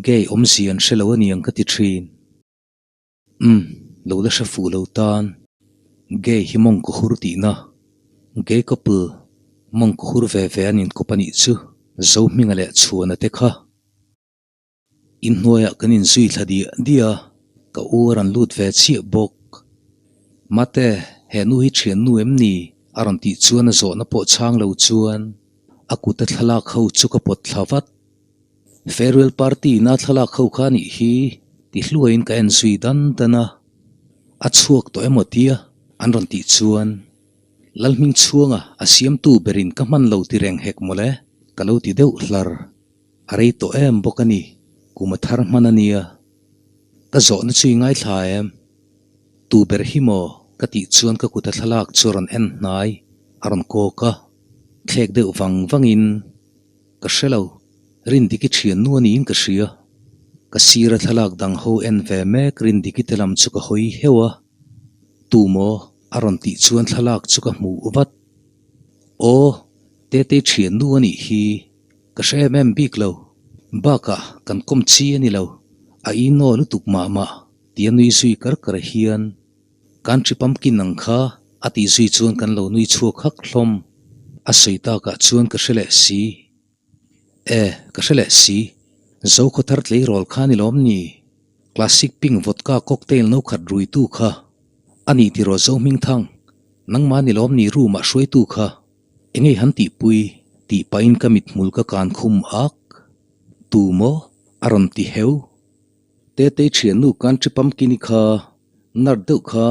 gay awmzia an hre lo a niang ka ti thin. Umm, lo la hre fuh lo tan. Gay hi mawngkaw hur tihna. Gay couple mawngkaw hur ve ve an inkawp a nih chu Zohminga leh Chhuana te kha. Inhnuaiah kan inzui thla diah diah a, ka u a rawn lut ve chiah bawk. Mate, he nu hi thian nu em ni? a rawn tih chuan a zawhna pawh chhang lo chuan a kuta thlalak ho chu ka pawt thla vat. Farewell party ina thlalak ho kha anih hi ti hluaiin ka en zui dan dan a. A chhuak tawh emaw tia an rawn tih chuan Lalhming chhuanga a siamtu berin ka hman lo ti reng hek mawle ka lo ti deuh hlar. A rei tawh em bawk a ni, kum a thar hman a nia. Ka zawhna chu i ngaithla em? Tu ber hi maw? Ka tih chuan ka kut a thlalak chu a rawn en hnai, a rawn kawk a. Thlek deuh vang vangin, Ka hre lo, Rindiki thiannu a niin ka hria. Ka sira thlalak dang ho en ve mek Rindiki te lam chu ka hawi heuh a. Tu maw? A rawn tih chuan thlalak chu ka hmuh vat. Aw, Tetei thiannu a nih hi. Ka hre em em bik lo. Bakah kan kawm chi a ni lo. A inaw lutuk mah mah tia nui zui kar kar hian Country Pumpkin ang kha a tih zui chuan kan lo nui chhuak hak hlawm. A sawi takah chuan ka hre leh si. E, ka hre leh si. Zokhawthar tleirawl kha ni lawm ni? Classic Pink Vodka Cocktail no khat ruitu kha a ni tiraw Zohmingthang? Nangmah ni lawm ni room ah hruaitu kha? Engei han tihpui tih pahin ka mithmul ka kan khum ak. Tu maw? A rawn ti heu. Tetei thiannu Country Pumpkin-i kha nart deuh kha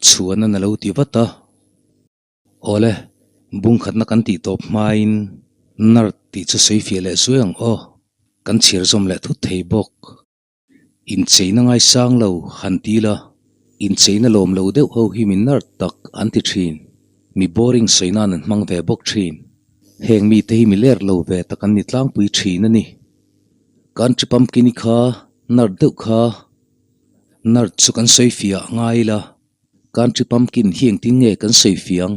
chhuan a na lo ti vat a. Awle, bung khatna kan tih tawp hmain nart tih chu sawi fiah leh zuai ang aw. Kan chhiar zawm leh thut thei bawk. Incheina ngaisang lo han ti la, incheina lawm lo deuh ho hi mi nerd tak an ti thin. Mi boring sawi nan an hmang ve bawk thin. Heng mite hi mi ler lo ve tak an ni tlangpui thin a ni. Country Pumpkin-i kha nerd deuh kha nerd chu kan sawi fiah ngai ila, Country Pumpkin hi engtin nge kan sawi fiang?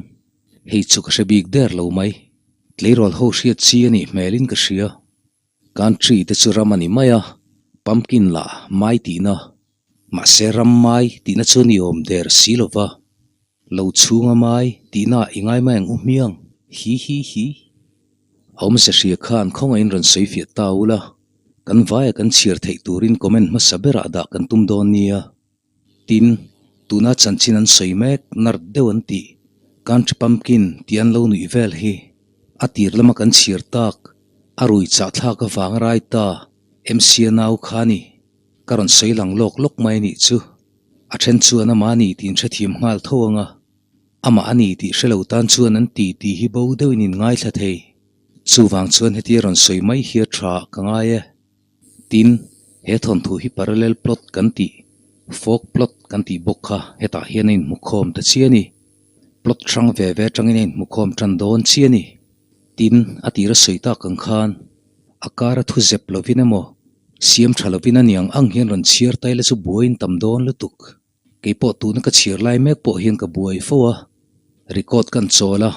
Hei chu ka hre bik der lo mai. Tleirawl ho hriat chi a nih hmelin ka hria. Country te chu ram a ni mai a, pumpkin lah mai tihna, mahse ram mai tihna chu ni awm der si lo va, lo chhunga mai tihna i ngai mai ang u hmiang, hi hi hi. A awmze hria khan khawngaihin rawn sawi fiah ta ula, kan vaia kan chhiar theih turin comment hmasa berah dah kan tum dawn nia. Tin, tuna chanchin an sawi mek nart deuh an tih, Country Pumpkin tih an lo nuih vel hi a tir lama kan chhiar tak, a rui chah thlak avang a rai ta, MC-a nau kha a ni. Ka rawn sawi lang lawk lawk mai a nih chu. A then chuan amah a ni tih in hrethiam nghal tho ang a, amah a ni tih hre lo tan chuan an ti tih hi bo deuhin in ngaithla thei. Chuvang chuan hetia rawn sawi mai hi a tha ka ngai e. Tin, he thawnthu hi parallel plot kan tih, folk plot kan tih bawk kha hetah hian a inhmukhawm ta chiah a ni. Plot hrang ve ve atangin a inhmukhawm tan dawn chiah a ni. Tin, a tira sawi tak ang khan a kara thu zep lovin emaw, siam tha lovin a niang ang hian rawn chhiar ta ila chu buaiin tam dawn lutuk. Kei pawh tuna ka chhiar lai mek pawh hian ka buai fo a, record kan chawl a,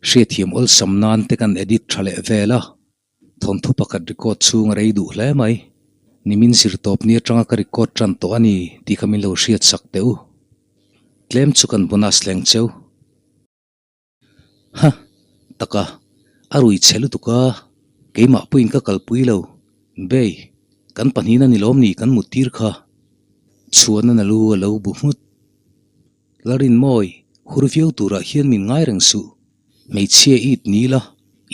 hriatthiam awlsam nan te kan edit tha leh vel a. Thawnthu pakhat record chhung a rei duh hle mai. Nimin zir tawp ni atanga ka record tan tawh a ni tih kha min lo hriat sak teh u. Tlem chu kan bonus leng cheu. Ha! Taka, a rui chhe lutuk a, keimah pawhin ka kalpui lo. Bei, kan pahnihin a ni lawm ni kan mut tir kha. Chhuana na lu a lo bu nghut. Larinmawi, hur viau turah hian min ngai reng suh. Hmeichhia it ni la,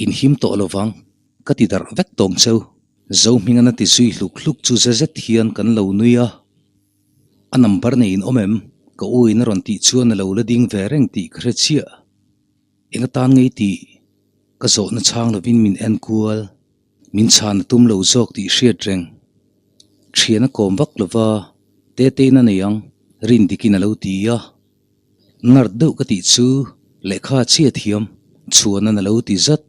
inhim tawh lo vang, ka ti darh vek tawng cheu. Zohmingan a ti zui hluk hluk chu ze zet hian kan lo nui a. A number nei in awm em? Ka u in a rawn tih chuan a lo la ding ve reng tih ka hre chiah. Eng atan ngei tih ka zawhna chhang lovin min en kual, min chhan a tum lo zawk tih hriat reng. Thian a kawm vak lova, Tetein a nei ang, Rindikin a lo ti a. Nart deuh ka tih chu lehkha chhia thiam chhuanan a lo ti zat.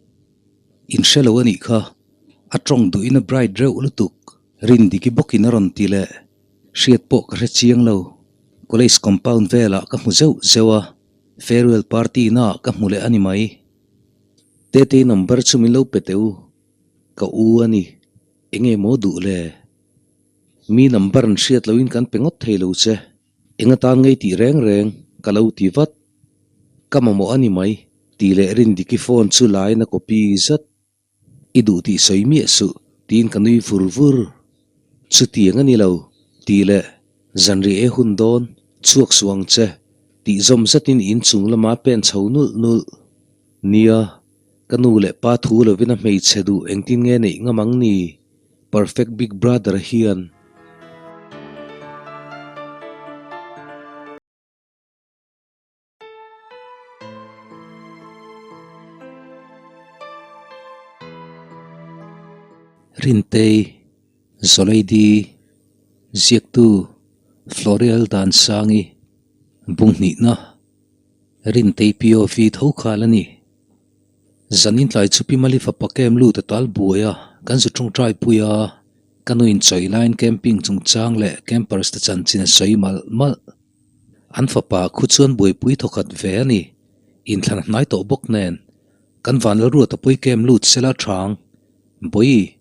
In hre lo a nih kha, a tawng duhin a bright reuh lutuk, Rindiki bawkin a rawn ti leh. Hriat pawh ka hre chiang lo. College compound velah ka hmu zeuh zeuh a, farewell party naah ka hmu leh a ni mai. Tetei number chu min lo pe teh u, ka u a ni. Enge maw duh le? Mi number an hriat loin kan pe ngawt thei lo che. Eng atan ngei tih reng reng ka lo ti vat. Ka mamawh a ni mai tih leh Rindiki phone chu lain a copy zat. I duh tih sawi miah suh tiin ka nui vur vur. Chutiang a ni lo tih leh zanriah e hun dawn chhuak suh ang che tih zawm zatin inchung lama pen chho nulh nulh. Nia, ka nu leh pa thu lovin a hmeichhe duh engtin nge neih ngam ang ni? Perfect big brother hian. Rintei, Zawleidi, Ziaktu, Florial Dansangi, Bunghnihna, Rintei POV tho khal a ni. Zanin tlai chu Pi Mali fapa camp lut a tal buai a, kan zu tawngtai pui a, ka nuin chawi laiin camping chungchang leh campers te chanchin a sawi malh malh. An fapa khu chuan buaipui thawkhat ve a ni. Inthlan a hnai tawh bawk nen, kan Vanlalruata pawi camp lut sela thang. Bawi,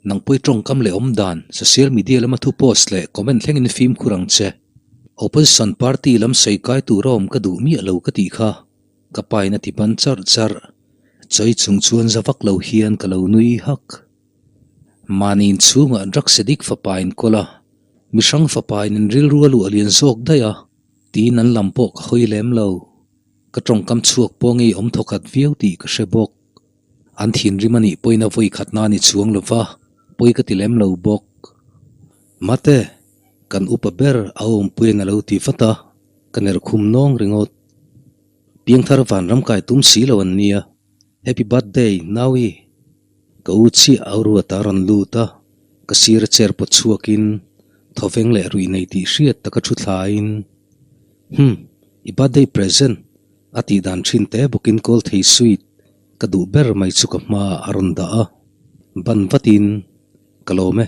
nang pawi tawngkam leh awm dan, social media lama thu post leh comment thlengin fimkhur ang che. Opposition party lam sawi kai tur a awm ka duh miah lo ka tih kha, ka pa in a ti ban charh charh. Chawi chung chuan za vak lo hian ka lo nui hak. Mahni inchhungah drugs addict fapa inkawl a, Mihrang fapa in an rilru a luah lian zawk daih a, tiin an lam pawh ka hawi lem lo. Ka tawngkam chhuak pawh ngei awm thawkhat viau tih ka hre bawk. An thinrim a nih pawhin a vawi khatna a ni chuang lo va, pawi ka ti lem lo bawk. Mate, kan upa ber a awmpuiin a lo ti vat a, ka ner khum nawng ringawt. Piangthar vanram kai tum si lo an nia. Happy birthday, Naui! Ka u chiah au ruat a rawn lut a, ka sir a chair pawt chhuakin thawveng leh ruih nei tih hriat taka thu thlaiin, Hum, i birthday present a tih dan thin te bawkin kawl thei sweet ka duh ber mai chu ka hmaah a rawn dah a, ban vatin ka lawm e,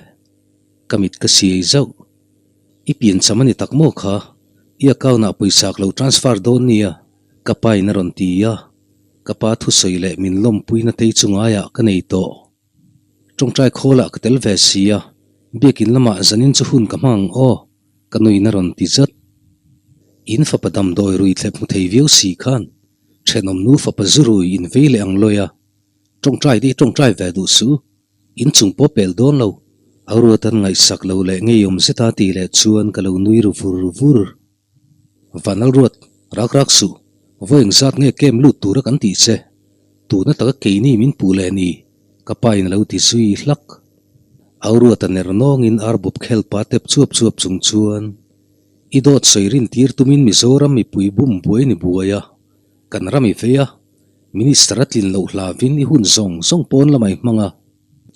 ka mit ka siai zauh. I piancham a ni tak maw kha? I account ah pawisa ka lo transfer dawn nia, ka pa in a rawn ti a. Ka pa thusawi leh min lawmpuina tei chu ngaiah ka nei tawh. Tawngtai khawlah ka tel ve si a, biakin lamah zanin chu hun ka hmang ang aw, ka nuin a rawn ti zat. In fapa damdawi rui thlep hmu thei viau si khan thenawm nu fapa zu rui in vei leh ang lawi a, tawngtai te hi tawngtai ve duh suh, in chung pawh pel dawn lo, a ruat an ngaihsak lo leh ngeiawm zeta tih leh chuan ka lo nui ru vur vur. Vanal ruat, rak rak suh, vawi engzat nge camp lut tura kan tih che? Tuna taka keini min puh leh ni, ka pa in a lo ti zui hlak. Au ruata ner nawngin arbawp khel pa tep chuap chuap chung chuan, I dawt sawi rin tir tumin Mizoram mipui bum buai ni buai a, kan ram i vei a, Minister a tlin loh hlavin i hun zawng zawng pawn lamah i hmang a,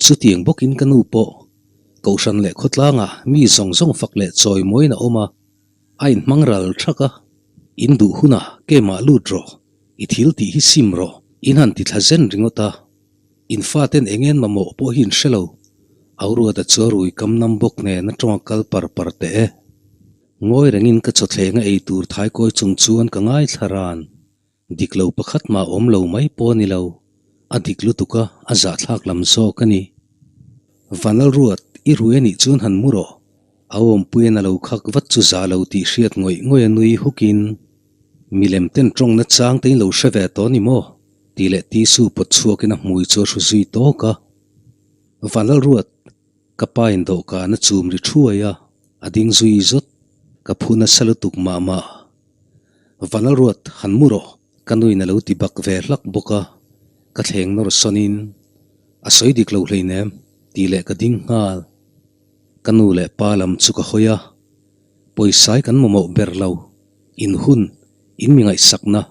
chutiang bawkin ka nu pawh Kohhran leh khawtlangah mi zawng zawng fak leh chawimawiin a awm a, A inhmang ral thak a, In duh hunah kemah lut rawh, i thil tih hi sim rawh, in han ti thla zen ringawt a. In faten eng en mamawh pawh hi in hre lo. Auruata chu a rui kam nam bawk nen a tawng a kal par par teh e. Ngawi rengin ka chawthleng a ei tur thaikawi chung chuan ka ngaithla ran. Dik lo pakhat mah awm lo mai pawh a ni lo, a dik lutuk a, a zahthlak lam zawk a ni. Vanal ruat, i rui a nih chuan han mu rawh. A awmpuiin a lo khak vat chu zah lo tih hriat ngawih ngawih a nui hukin, Milem ten tawng na chang te in lo hre ve tawh a ni maw? tih leh tissue pawt chhuakin a hmui chu a hru zui tawk a. Vanal ruat, ka pa in dawhkan a chum ri thuai a, a ding zui zawt. Ka phu nasa lutuk mah mah. Vanal ruat han mu rawh, ka nuin a lo ti bak ve hlak bawk a, ka thleng nawr sawnin a sawi dik lo hleinem tih leh ka ding nghal. Ka nu leh pa lam chu ka hawi a, pawisai kan mamawh ber lo. In hun, in mi ngaihsakna,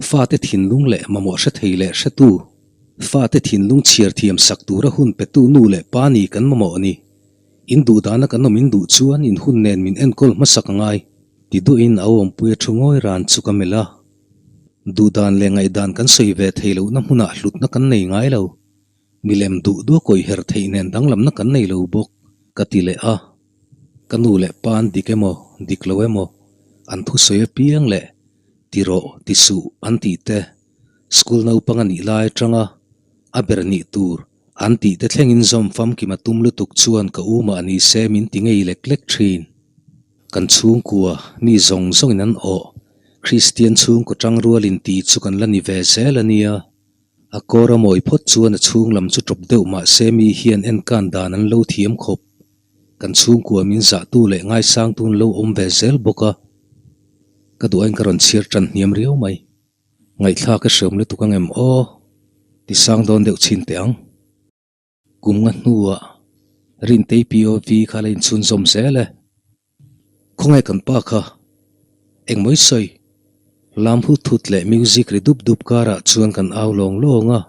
fate thinlung leh mamawh hre thei leh hretu, fate thinlung chhiar thiam sak tura hun petu nu leh pa ni kan mamawh a ni. In duhdana kan awm in duh chuan in hun nen min enkawl hmasak a ngai. Ti duhin a awmpuia thu ngawi ran chu ka melh a. Duhdan leh ngaihdan kan sawi ve thei lohna hmunah hlutna kan nei ngai lo. Milem duh duh a kawih her theih nen danglamna kan nei lo bawk, ka ti leh a. Ka nu leh pa an dik emaw, dik lo emaw, an thusawi apiang leh ti rawh, ti suh an tih te, school naupang a nih lai atanga a ber nih tur an tih te thlengin zawm famkim a tum lutuk chuan ka u mah ni se min ti ngei lek lek thin. Kan chhungkua mi zawng zawngin an awh, Kristian chhungkaw tangrualin tih chu kan la ni ve zel a nia. A kawr a mawi phawt chuan a chhung lam chu tawp deuh mah se mi hian enkan dan an lo thiam khawp. Kan chhungkua min zahtu leh ngaisangtu an lo awm ve zel bawk a. Ka duh aiin ka rawn chhiar tan hniam riau mai. Ngaihthlak a hreawm lutuk ang em aw? Ti sang dawn deuh chhin teh ang. Kum nga hnuah Rintei POV kha la inchhunzawm zel e. Khawngaih kan pa kha engmaw i sawi? Lam hut hut leh music ri dup dup karah chuan kan au lawng lawng a.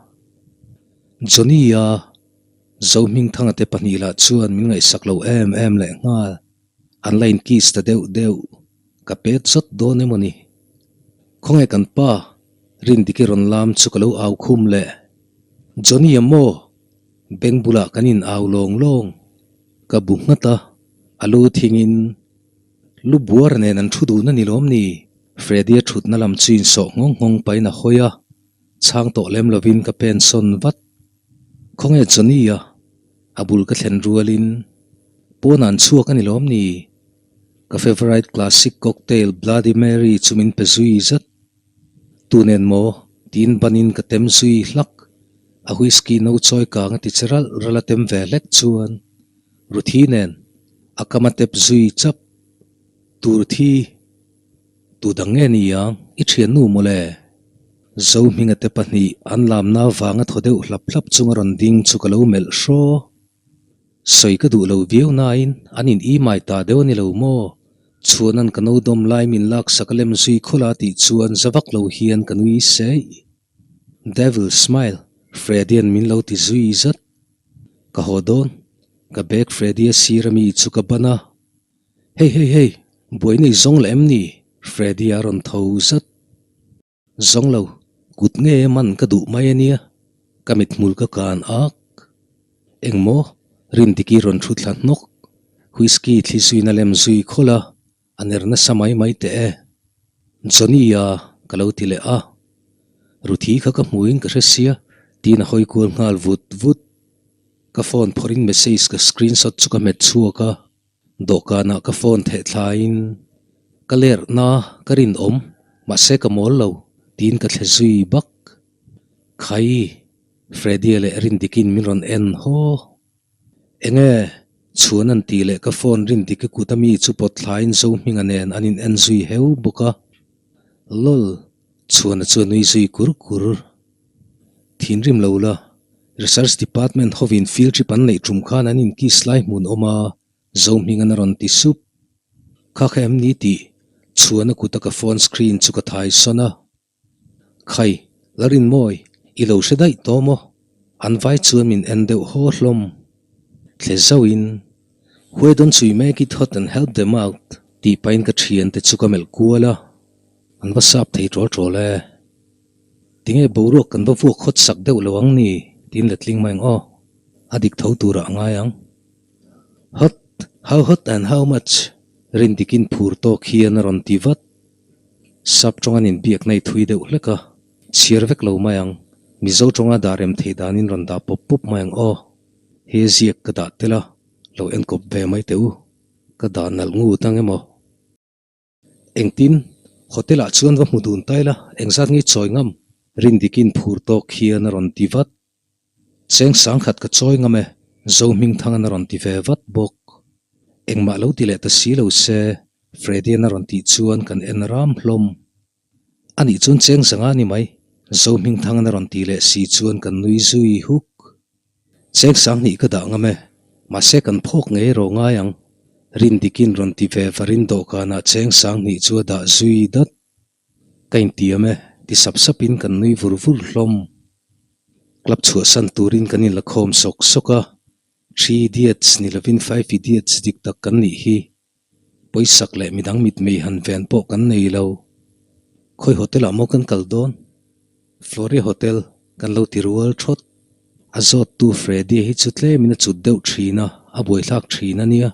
Johnny-a Zohmingthanga te pahnih lah chuan min ngaihsak lo em em leh nghal. An la inkiss ta deuh deuh. Ka pet zawt dawn emaw ni? Khawngaih kan pa Rindiki rawn lam chu ka lo au khum leh. Johnny-a maw? Beng bulah kan in au lawng lawng. Ka bu nghat a, a lu thingin lu buar nen an thu dun a ni lawm ni? Freddy-a thutna lam chu insawh nghawng nghawng pahin a hawi a, chhang tawh lem lovin ka pen sawn vat. Khawnge Johnny-a? A bul ka thlen rualin pawn an chhuak a ni lawm ni? Ka favourite classic cocktail Bloody Mary chu min pe zui zat. Tu nen maw? Tiin banin ka tem zui hlak. A whisky no chawi kang a ti che ralh ralh a tem ve hlek chuan Ruthi nen a kam a tep zui chap. Tu Ruthi? Tu dang nge ni ang? I thiannu mawle? Zohminga te pahnih an lamna vanga thaw deuh hlap hlap chunga rawn ding chu ka lo melh hraw. Sawi ka duh lo viau nain an in imai ta deuh a ni lo maw? Chhuanan ka no dawm lai min laksak a lem zui khawlh a tih chuan za vak lo hian ka nui seih. Devil smile, Freddy-a'n min lo ti zui zat. Ka haw dawn, ka bag Freddy-a sir ami chu ka ban a. Hey hey hey, buai nei zawng leh em ni? Freddy-a rawn tho zat. Zawng lo, kut nge man ka duh mai a nia, ka mithmul ka kan ak. Engmaw? Rindiki rawn thu thla hnawk. Whisky thli zuina lem zui khawlh a, a ner nasa mai mai teh e. Johnny-a ka lo ti leh a. Ruthi kha ka hmuin ka hre sia, tiin a hawi kual nghal vut vut. Ka phone phawrhin message ka screenshot chu ka hmet chhuak a. Dawhkanah ka phone theh thlaiin ka lerhna ka rinawm mahse ka mawl lo tiin ka thle zui bak. Khai, Freddy-a leh Rindiki'n min rawn en haw. Enge? Chhuan an tih leh ka phone Rindiki kut ami chu pawt thlaiin Zohminga nen an in en zui heu bawk a. Lol, Chhuana chu a nui zui kur kur. Thinrim lo la, Research Department hovin field trip an neih tum khan an inkiss lai hmun awm a, Zohminga'n a rawn ti sup. Kha kha em ni tih Chhuana kuta ka phone screen chu ka thai sawn a. Khai, Larinmawi, i lo hre daih tawh maw? An vai chuan min en deuh haw hlawm. Thle zauhin, Why don't you make it hot and help them out? tih pahin ka thiante chu ka melh kual a. An va sap thei ṭawl ṭawl e. Tinge boruak kan va vuak hawt sak deuh lo ang ni? tiin letling mai ang aw. A dik tho turah a ngai ang. Hot, how hot and how much? Rindikin phur tawk hian a rawn ti vat. Sap tawng an inbiak na i thui deuh hlek a, chhiar vek lo mai ang. Mizo tawnga dah rem theih danin rawn dah pawp pawp mai ang aw. He ziak ka dah tel a, lo enkawp ve mai teh u. Ka dah nalh ngut ang emaw? Engtin? Hotel ah chuan va hmu dun ta ila, engzat nge chawi ngam? Rindikin phur tawk hian a rawn ti vat. Cheng sangkhat ka chawi ngam e, Zohmingthangan a rawn ti ve vat bawk. Engmah lo ti leh ta si lo se, Freddy-an a rawn tih chuan kan en ram hlawm. Anih chuan cheng zanga ni mai, Zohmingthangan a rawn tih leh si chuan kan nui zui huk. Cheng sanghnih ka dah ngam e, mahse kan phawk ngei rawh ngai ang. Rindikin rawn ti ve varin dawhkanah cheng 2000 chu a dah zui dat. Ka intiam e, ti sap sapin kan nui vur vur hlawm. Club chhuahsan turin kan inla khawm sawk sawk a, Three Idiots ni lovin Five Idiots dik tak kan nih hi. Pawisak leh midang mitmei han ven pawh kan nei lo. Khawi hotel ah maw kan kal dawn? Floria Hotel kan lo ti rual thawt. A zawttu Freddy hi chu tlemin a cut deuh thin a, a buaithlak thin a nia.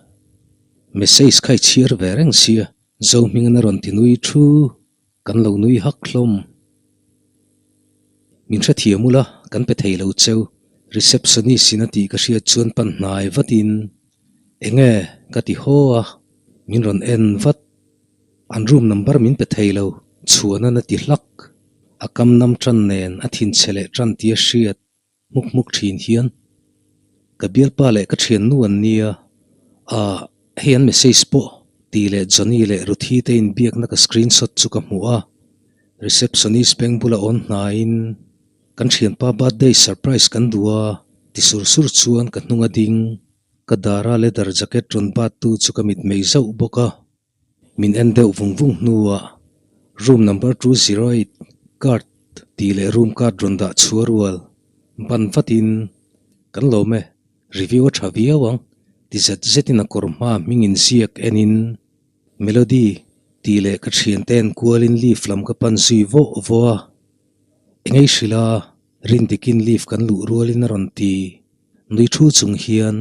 Message kha i chhiar ve reng sia, Zohmingin a rawn ti nui thu. Kan lo nui hak hlawm. Min hrethiam ula, kan pe thei lo cheu. Receptionist in a tih ka hriat chuan pan hnai vatin, Enge? ka ti haw a, min rawn en vat. An room number min pe thei lo, chhuanan a ti hlak. A kam nam tan nen a thinchhe leh tan tih a hriat. Hmuk hmuk thin hian ka bialpa leh ka thiannu an nia, ah hei an message pawh tih leh Johnny leh Ruthi te inbiakna ka screenshot chu ka hmu a, receptionist beng bula awn hnaiin kan thianpa birthday surprise kan duh a ti sur sur chuan ka hnung a ding, ka dara leather jacket rawn bat tu chu ka mitmei zauh bawk a. Min en deuh vung vung hnuah room number 208 card tih leh room card rawn dah chhuah rual ban vatin kan lawm e, review a tha viau ang ti zet zetin a kawr hma hming inziak enin Melody tih leh ka thiante en kualin lift lam ka pan zui vawh vawh a, engei hrilh a rindikin lift kan luh rualin a rawn ti. Nui thu chung hian,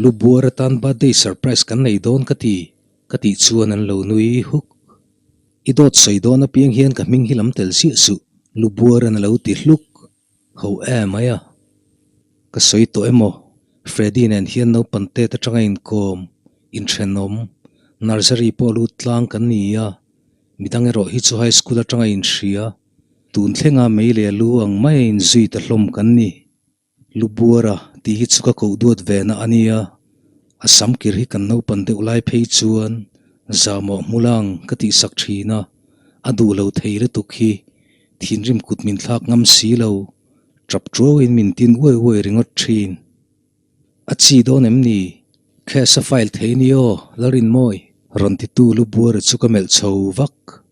Lu buar atan birthday surprise kan nei dawn ka ti, ka tih chuan an lo nui huk. I dawt sawi dawn apiang hian ka hming hi lam tel ziah suh, lu buaran a lo ti hluk. Ho em mai a. Ka sawi tawh emaw, Freddy nen hian naupang tet atanga inkawm, inthenawm, nursery pawh lut tlang kan ni a, midang erawh hi chu high school atanga inhria, tun thlenga mei leh lu ang maia inzui ta hlawm kan ni. Lubuara tih hi chu ka koh duat ve na a nia, a sam kir hi kan naupan deuh lai phei chuan zahmawh hmulang ka tihsak thin a, a duh lo thei lutuk hi thinrim kut min thlak ngam si lo, tap tuauin min tin uai uai ringawt thin. A chi dawn em ni? Case a file thei ni aw, Lalrinmawi rawn titu Lubuara chu ka melh chho vak.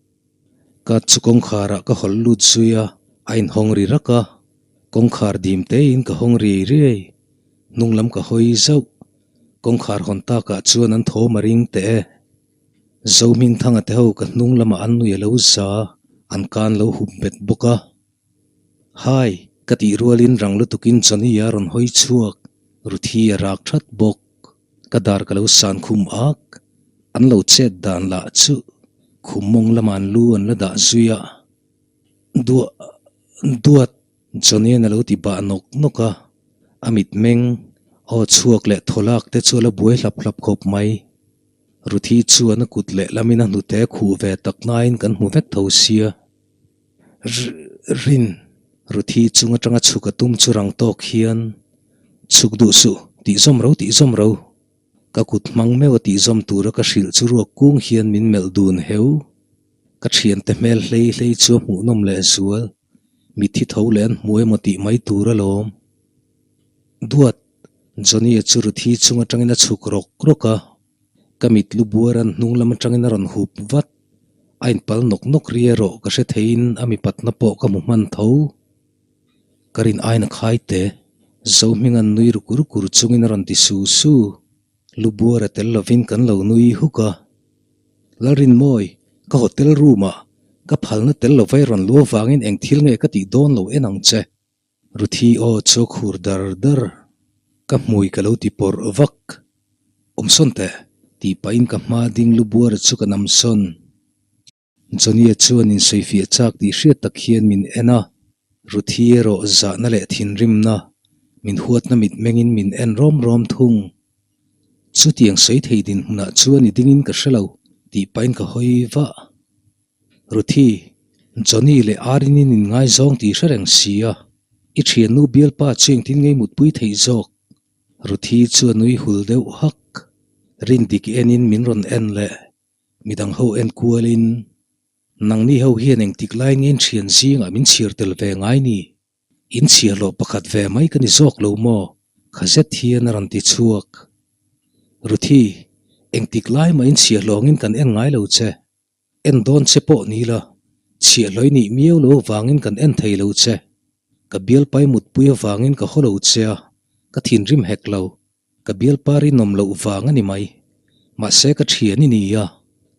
Ka chu kawngkharah ka hawl lut zui a, a inhawng ri rak a. Kawngkhar dim tein ka hawng riai riai. Hnung lam ka hawi zauh. Kawngkhar hawn takah chuan an thawm a ring teh e. Zohmingthanga te ho ka hnung lamah an nui a lo za, an kan lo hup bet bawk a. Hi! Ka tih rualin rang lutukin Johnny-a rawn hawi chhuak, Ruthi a rak that bawk. Ka dar ka lo san khum ak. An lo chet dan lah chu khum mawng lamah an lu an la dah zui a. Duah duat Johnny-a'n a lo ti bah nawk nawk a. A mitmeng, aw chhuak leh thaw lak te chu a la buai hlap hlap khawp mai. Ruthi chuan a kut leh lamin a hnute khuh ve tak nain kan hmu vek tho sia. Rin, Ruthi chung atanga chhuk a tum chu rang tawk hian, Chhuk duh suh, tih zawm ro tih zawm ro. Ka kut hmang meuh a tih zawm tura ka hrilh chu ruak kung hian min melh dun heu. Ka thiante hmel hlei hlei chu a hmuhnawm leh zual, mitthi tho leh an hmu emaw tih mai tur alawm. Duat, Johnny-a chu Ruthi chung atangin a chhuk rawk rawk a. Ka mit lu buar an hnung lam atangin a rawn hup vat. A inpal nawk nawk ri erawh ka hre theiin a mipatna pawh ka hmu hman tho. Ka rin aina khai teh. Zohminga'n nui ru kur kur chungin a rawn ti su su. Lu buar a tel lovin kan lo nui huk a. Lalrinmawi, ka hotel room ah ka phalna tel lova i rawn lu avangin eng thil nge ka tih dawn lo en ang che. Ruthi aw chu a khur dar dar. Ka hmui ka lo ti pawrh vak. Awm sawn teh, tih pahin ka hma ding lu buara chu ka nam sawn. Johnny-a chuan insawifiah chak tih hriat tak hian min en a, Ruthi erawh zahna leh thinrimna, min huatna mitmengin min en rawm rawm thung. Chutiang sawi thei dinhmunah chuan i dingin ka hre lo, tih pahin ka hawi vah. Ruthi, Johnny leh Arin-in inngaizawng tih hre reng si a, i thiannu bialpa chu engtin ngei mutpui theih zawk? Ruthi chu a nui hul deuh hak. Rindik enin min rawn en leh, midang ho en kualin, Nangni ho hian engtik lai nge thian zingah min chhiar tel ve ngai ni? In chhiarhlawh pakhat ve mai ka ni zawk lo maw? Kha zet hian a rawn ti chhuak. Ruthi, Engtik lai mahin chhiahhlawngin kan en ngai lo che. En dawn che pawh ni la, chhiahhlawih nih miau lo avangin kan en thei lo che. Ka bialpai mutpui avangin ka haw lo che a, ka thinrim hek lo. Ka bialpa rinawm loh vang a ni mai. Mahse ka thian i ni a,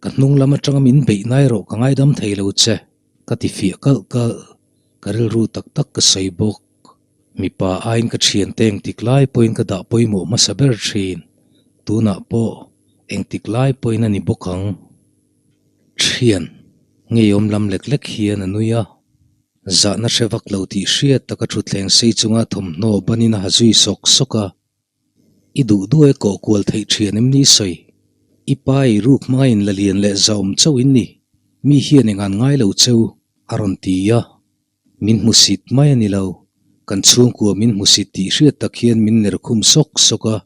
ka hnung lam atanga min beih na erawh ka ngaidam thei lo che, ka ti fiah kalh kalh. Ka rilru tak tak ka sawi bawk. Mipa aiin ka thiante engtik lai pawhin ka dah pawimawh hmasa ber thin. Tunah pawh engtik lai pawhin a ni bawk ang. Thian, ngeiawm lam lek lek hian a nui a. Zahna hre vak lo tih hriat taka thutthleng sei chunga thawmhnaw banin a ha zui sawk sawk a. I duh duh e kawh kual theih thian em ni sawi? I pa i ruk hmanga in la lian leh zahawm chauh in ni, mi hian engan ngai lo cheu, a rawn ti a. Min hmusit mai a ni lo, kan chhungkua min hmusit tih hriat tak hian min ner khum sawk sawk a.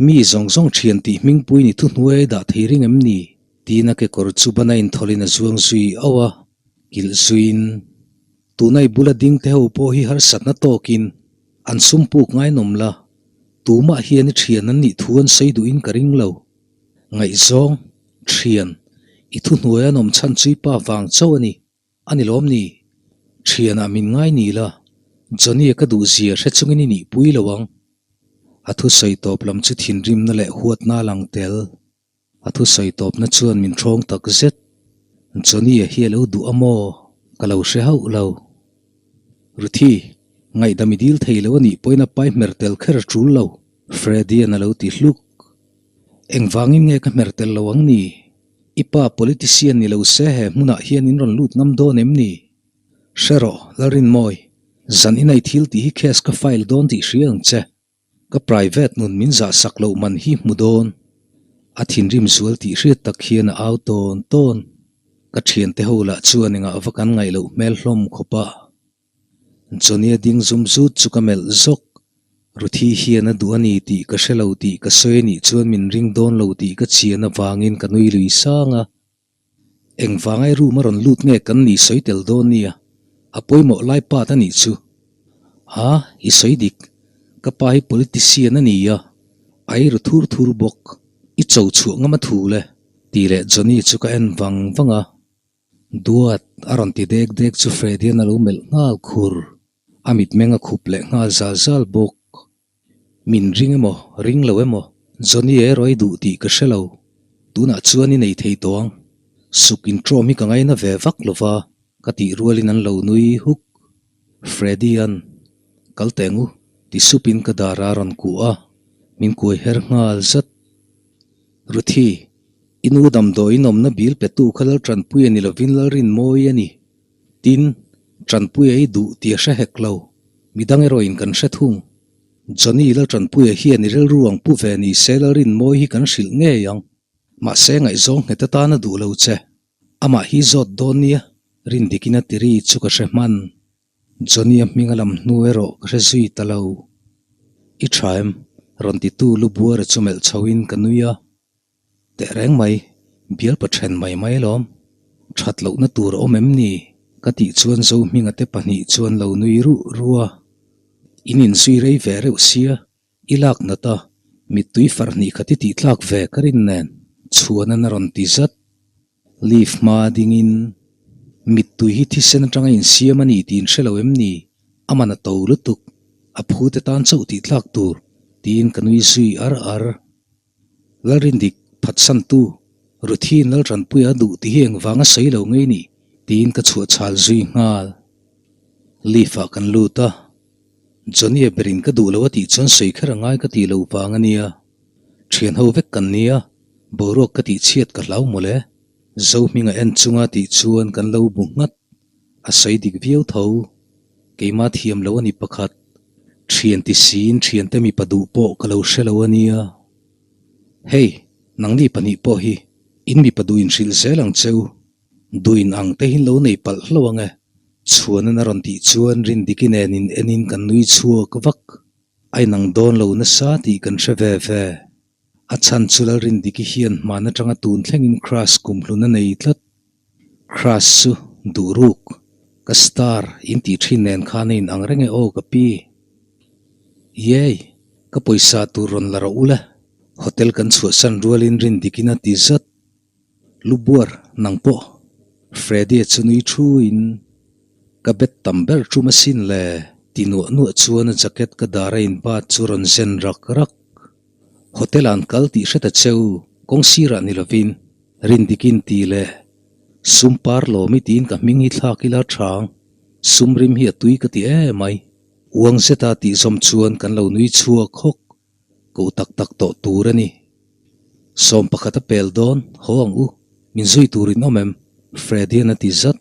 Mi zawng zawng thian tih hmingpui ni thuhnuai dah thei ring em ni? Tiin a kekawr chu ban a inthawlhin a zuang zui auh a, kilh zuiin tuna i bula ding te ho pawh hi harsatna tawkin an sum puk ngainawm la, tumah hian i thian an nih thu an sawi duhin ka ring lo. Ngaihzawng, thian, i thuhnuai an awm chhan chu i pa vang chauh a ni. A ni lawm ni? Thianah min ngai ni la, Johnny-a ka duh zia hre chungin i nihpui lo ang. A thusawi tawp lam chu thinrimna leh huatna a lang tel. A thusawi tawpna chuan min ṭhawng tak zet. Johnny-a hi a lo duh a maw? Ka lo hre hauh lo. Ruthi, ngaihdam i dil thei lo a nih pawhin a pai hmer tel kher a ṭul lo, Freddy-a'n a lo ti hluk. Engvangin nge ka hmer tel lo ang ni? I pa politician ni lo se he hmunah hian in rawn lut ngam dawn em ni? Hre rawh, Lalrinmawi, zan in ei thil tih hi case ka file dawn tih hria ang che. Ka private nun min zah sak loh man hi hmu dawn. A thinrim zual tih hriat tak hian a au tawn tawn. Ka thiante ho lah chuan engah va kan ngaih loh hmel hlawm khawp a. Johnny-a ding zum zut chu ka melh zawk. Ruthi hian a duh a ni tih ka hre lo tih ka sawi a nih chuan min ring dawn lo tih ka chian avangin ka nui lui sang a. Engvangai room a rawn lut nge kan ni sawi tel dawn nia, a pawimawh lai part a nih chu. Ha, i sawi dik. Ka pa hi politician a ni a, a ei ru thur thur bawk. I cho chhuah ngam a thu le, tih leh Johnny chu ka en vang vang a. Duat a rawn ti dek dek chu Freddy-a'n a lo melh nghal khur. A mitmeng a khup leh nghal zal zal bawk. Min ring emaw, ring lo emaw, Johnny erawh i duh tih ka hre lo. Tunah chuan i nei thei tawh ang. Suk intrawm hi ka ngaina ve vak lo va, ka tih rualin an lo nui huk. Freddy-a'n, Kal teh ngu, ti supin ka dar a rawn kuh a, min kuai her nghal zat. Ruthi, I nu damdawiin awmna bil petu kha Lal Tanpuia ni lovin Lal Rinmawi a ni. Tin, Tanpuia i duh tih a hre hek lo. Midang erawhin kan hre thung. Johnny Lal Tanpuia hian i rilru ang pu ve ni se Lal Rinmawi hi kan hrilh ngei ang. Mahse ngaihzawng nghet atan a duh lo che. Amah hi zawt dawn nia, Rindikin a tiri chu ka hre hman. Johnny-a hming a lam hnu erawh ka hre zui ta lo. I tha em? Rawn titu lu buara chu melh chhoin ka nui a. Teh reng mai, bialpa then mai mai alawm. That lohna tur a awm em ni? Ka tih chuan Zohminga te pahnih chuan lo nui ruh ruh a. In inzui rei ve reuh sia, i lak nat a, mittui farh hnih khat i tih tlak ve ka rin nen. Chhuanan a rawn ti zat. Leaf hma dingin, Mittui hi thisen atanga insiam a ni tih in hre lo em ni? A man a to lutuk, a phute tan chauh tih tlak tur, tiin ka nui zui ar ar. Lalrindik, phatsantu, Ruthiin Laltanpuia a duh tih hi engvanga sawi lo ngei ni? tiin ka chhuah chhal zui nghal. Leaf-ah kan lut a, Johnny-a berin ka duh lo a tih chuan sawi kher a ngai ka tih loh vang a nia. Thian ho vek kan nia, boruak ka tih chhiat ka hlau mawle. Zohminga en chunga tih chuan kan lo bu nghat. A sawi dik viau tho. Keimah thiam lo a ni pakhat. Thian ti siin thiante mipa duh pawh ka lo hre lo a nia. Hei, nangni pahnih pawh hi in mipa duh inhrilh zel ang che u. Duhin ang te hin lo nei palh hlo ang e. Chhuanan a rawn tih chuan Rindiki nen in enin kan nui chhuak vak. A inang dawn lo nasa tih kan hre ve ve. A chhan chu Lalrindiki hian hman atanga tun thlengin crush kumhlun a nei tlat. Crush chu duh ruk, ka star in tih thin nen khan a in ang reng e aw ka pi. Yay! Ka pawisa tur rawn la rawh u le. Hotel kan chhuahsan rualin Rindikin a ti zat. Lubuar, nang pawh. Freddy-a chu nui thuin, Ka bet tam ber tum asin le, ti nuah nuah chuan a jacket ka dar a inbat chu rawn zen rak rak. Hotel ah an kal tih hre ta cheu, kawng sirah ni lovin, Rindikin ti leh, Sum par lawm i tiin ka hming hi thlak ila thang, sum rim hi a tui ka ti emai. Uang zeta tih zawm chuan kan lo nui chhuak hawk. Ko tak tak tawh tur a ni. Sawm pakhat a pel dawn, haw ang u, min zui turin awm em? Freddy-a'n a ti zat.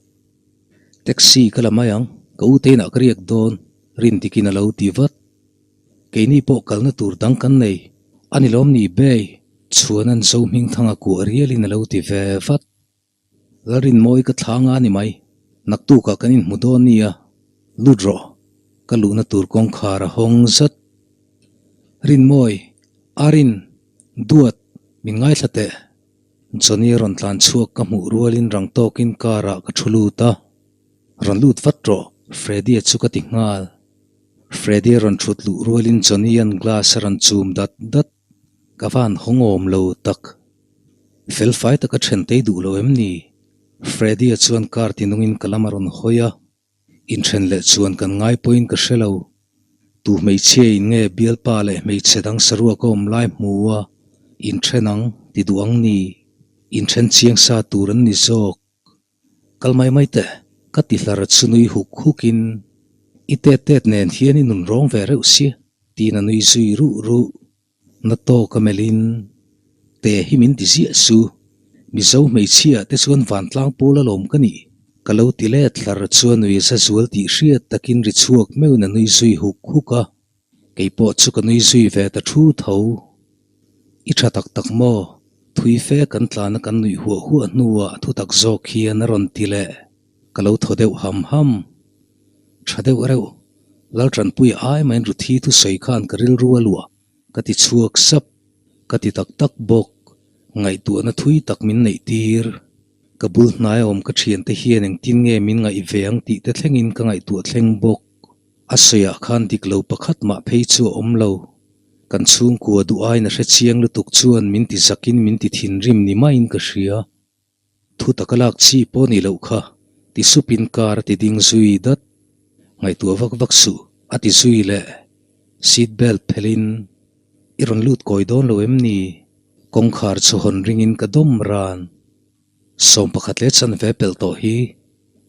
Taxi ka la mai ang, ka u te inah ka riak dawn, Rindikin a lo ti vat. Keini pawh kalna tur dang kan nei, a ni lawm ni Bay? Chhuana'n Zohmingthanga kuah rialin a lo ti ve vat. Lalrinmawi ka thla nga ni mai, naktukah kan inhmu dawn nia, lut rawh, ka luhna tur kawngkhar a hawng zat. Rinmawi, Arin, Duat, min ngaithla teh. Johnny a rawn tlan chhuak ka hmuh rualin rang tawkin car ah ka thu lut a, Rawn lut vat rawh, Freddy-a chu ka ti nghal. Freddy a rawn thut luh rualin Johnny-a'n glass a rawn chum dat dat. Ka van hawngawm lo tak. Felfai taka then tei duh lo em ni? Freddy-a chuan car ti nungin ka lam a rawn hawi a, inthen leh chuan kan ngai pawhin ka hre lo. Tu hmeichhia in nge bialpa leh hmeichhe dang saruak a awm lai hmu a, inthen ang ti duh ang ni? Inthen chiang sa tur an ni zawk. Kal mai mai teh, ka ti hlar chu nui huk hukin, I tet tet nen hian i nun rawng ve reuh sia, tiin a nui zui ruh ruh. Na tawk a melhin, Te hi min ti ziah su, Mizo hmeichhia te chuan vantlang pawl alawm ka nih, ka lo ti let hlar chu a nui za zual tih hriat takin ri chhuak meuhin a nui zui huk huk a. Kei pawh chu ka nui zui ve ta thu tho. I tha tak tak maw? Thui fe kan tlana kan nuih huah huah hnuah thutak zawk hian a rawn ti leh. Ka lo thaw deuh ham ham. Tha deuh reuh. Laltanpuia ai main Ruthi thusawi khan ka rilru a luah. Ka ti chhuak sap. Ka ti tak tak bawk. Ngaihtuahna thui tak min neih tir. Ka bul hnai awm ka thiante hian engtin nge min ngaih ve ang tih te thlengin ka ngaihtuah thleng bawk. A sawiah khan dik lo pakhat mah phei chu a awm lo. Kan chhungkua duh aiin a hre chiang lutuk chuan min ti zakin min ti thinrim ni maiin ka hria. Thu taka lak chi pawh nih loh kha, ti supin car a ti ding zui dat. Ngaihtuah vak vak suh, a ti zui leh. Seat belt phelhin, I rawn lut kawi dawn lo em ni? Kawngkhar chu hawn ringin ka dawm ran. 11 leh chanve pelh tawh hi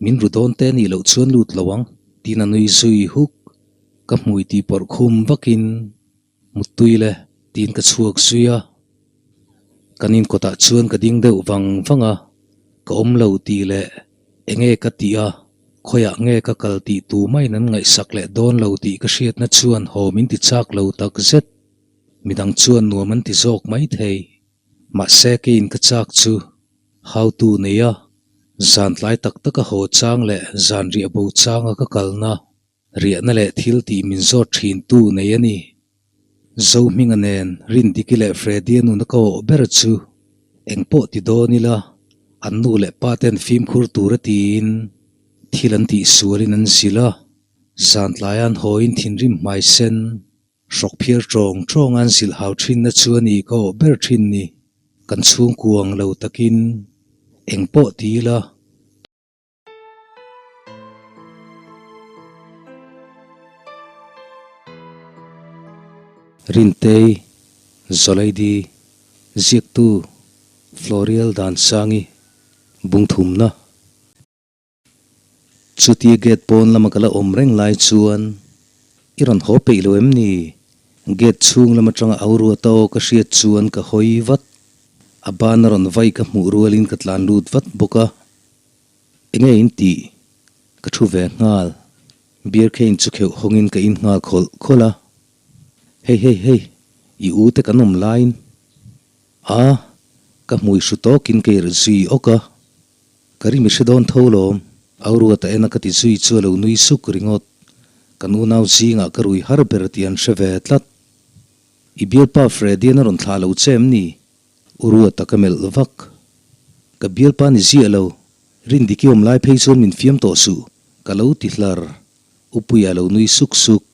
min ru dawn te nih loh chuan lut lo ang, tiin a nui zui huk. Ka hmui tih pawrh khum vakin Muttui le, tiin ka chhuak zui a. Kan inkawtah chuan ka ding deuh vang vang a, ka awm lo tih leh enge ka tih a, khawiah nge ka kal tih tu maiin an ngaihsak leh dawn lo tih ka hriatna chuan haw min ti chak lo tak zet. Midang chuan nuam an ti zawk maithei. Mahse keiin ka chak chu hautu nei a, zan tlai tak tak a haw chang leh zan riah bo changa ka kalna, riahna leh thil tih min zawt thin tu nei a ni. Zohminga nen Rindiki leh Freddy-a nuna ka awh ber chu engpawh ti dawn ila an nu leh pa ten fimkhur tur a tiin thil an tih sualin an zilh a, zan tlaia an hawiin thinrim hmai sen Hrawk phiar tawng tawng an zilh hau thinna chu a ni ka awh ber thin ni. Kan chhungkua ang lo takin eng pawh ti ila. Rintei, Zawlaidi, Ziaktu, Florial Dansangi, Bungthumna. Chutia gate pawn lama ka la awm reng lai chuan i rawn haw peih lo em ni? Gate chhung lam atanga au ruat a aw ka hriat chuan ka hawi vat. A ban a rawn vai ka hmuh rualin ka tlan lut vat bawk a. Enge in tih? Ka thu ve nghal. Beer khein chu kheuh hawngin ka in nghal khawlh khawlh a. Hei hei hei, i u te kan awm laiin. A, ka hmui hru tawkin ka irh zui awk a. Ka ri mi hre dawn tho lawm. Au ruata ena ka ti zui chu a lo nui suk ringawt. Kan unau zingah ka rui har ber tih an hre ve tlat. I bialpa Freddy-an a rawn thlah lo che em ni? U Ruata ka melh vak. Ka bialpa ni ziah lo. Rindiki awm lai phei chuan min fiam tawh suh, ka lo ti hlar. U Puia lo nui suk suk.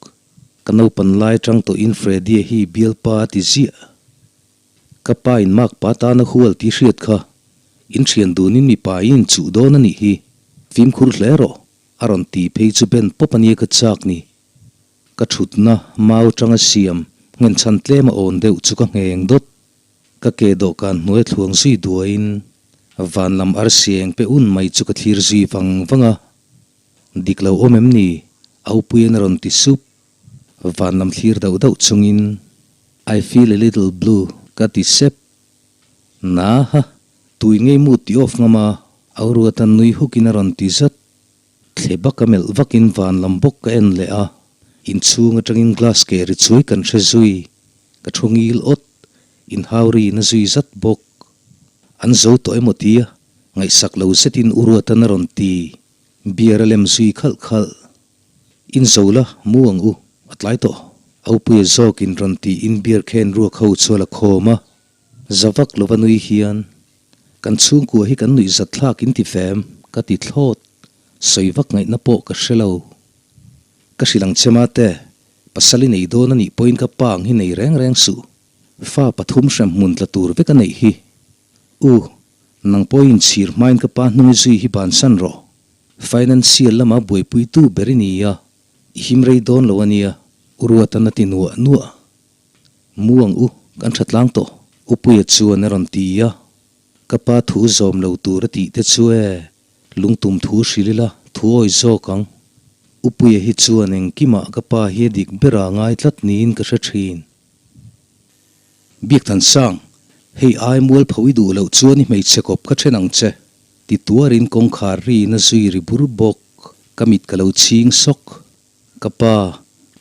Ka naupan lai tang tawhin Freddy-a hi bialpa a ti ziah. Ka pa in makpa tana hual tih hriat kha in thian dunin mipa in inchuh dawn a nih hi, fimkhur hle rawh a rawn ti phei chu ben pawp a nia ka chak ni. Ka thutna mau tanga siam nghenchhan tlem a awn deuh chu ka ngheng dawt. Ka ke dawhkan hnuai thluang zui duaiin van lam arsi eng pe un mai chu ka thlir zui vang vang a. Dik lo awm em ni? Aupuian a rawn ti sup. Van lam thlir dauh dauh chungin I feel a little blue ka ti sep. Naaha, tui ngei mood ti off ngam a, Auruatan nui hukin a rawn ti zat. Thle bak a melh vakin van lam bawk ka en leh a, inchhung atangin glass ke ri chuai kan hre zui, ka thu ngil awt, inhau riin a zui zat bawk. An zo tawh emaw tia ngaihsak lo zetin u Ruatan a rawn ti, beer a lem zui khalh khalh. In zo la, mu ang u, a tlai tawh. Aupuia zawkin rawn tiin beer khen ruak ho chu a la khawm a, za vak lova nui hian Kan chhungkua hi kan nuih zat thlak in ti fem, ka ti thlawt. Sawi vak ngaihna pawh ka hre lo. Ka hrilh ang che mate, pasal i nei dawn a nih pawhin ka pa ang hi nei reng reng suh. Fa pathum hrem hmun tla tur vek a neih hi. U, nang pawhin chhir hmain ka pa hnung i zui hi bansan rawh. Financial lama buaipuitu ber i ni a, i him rei dawn lo a nia, U Ruatan a ti nuah nuah. Mu ang u, kan tha tlang tawh. Upuia chuan a rawn ti a, ka pa thu zawm lo tur a tih te chu e, lungtum thu hrilh ila thu awi zawk ang. Upuia hi chuan engkimah ka pa hi a dik bera ngai tlat niin ka hre thin. Biakthansang, hei ai mualpho i duh loh chuan i hmeichhe kawp ka then ang che, ti tuarin kawngkhar riin a zui ri bur bawk, ka mit ka lo chhing sawk. Ka pa,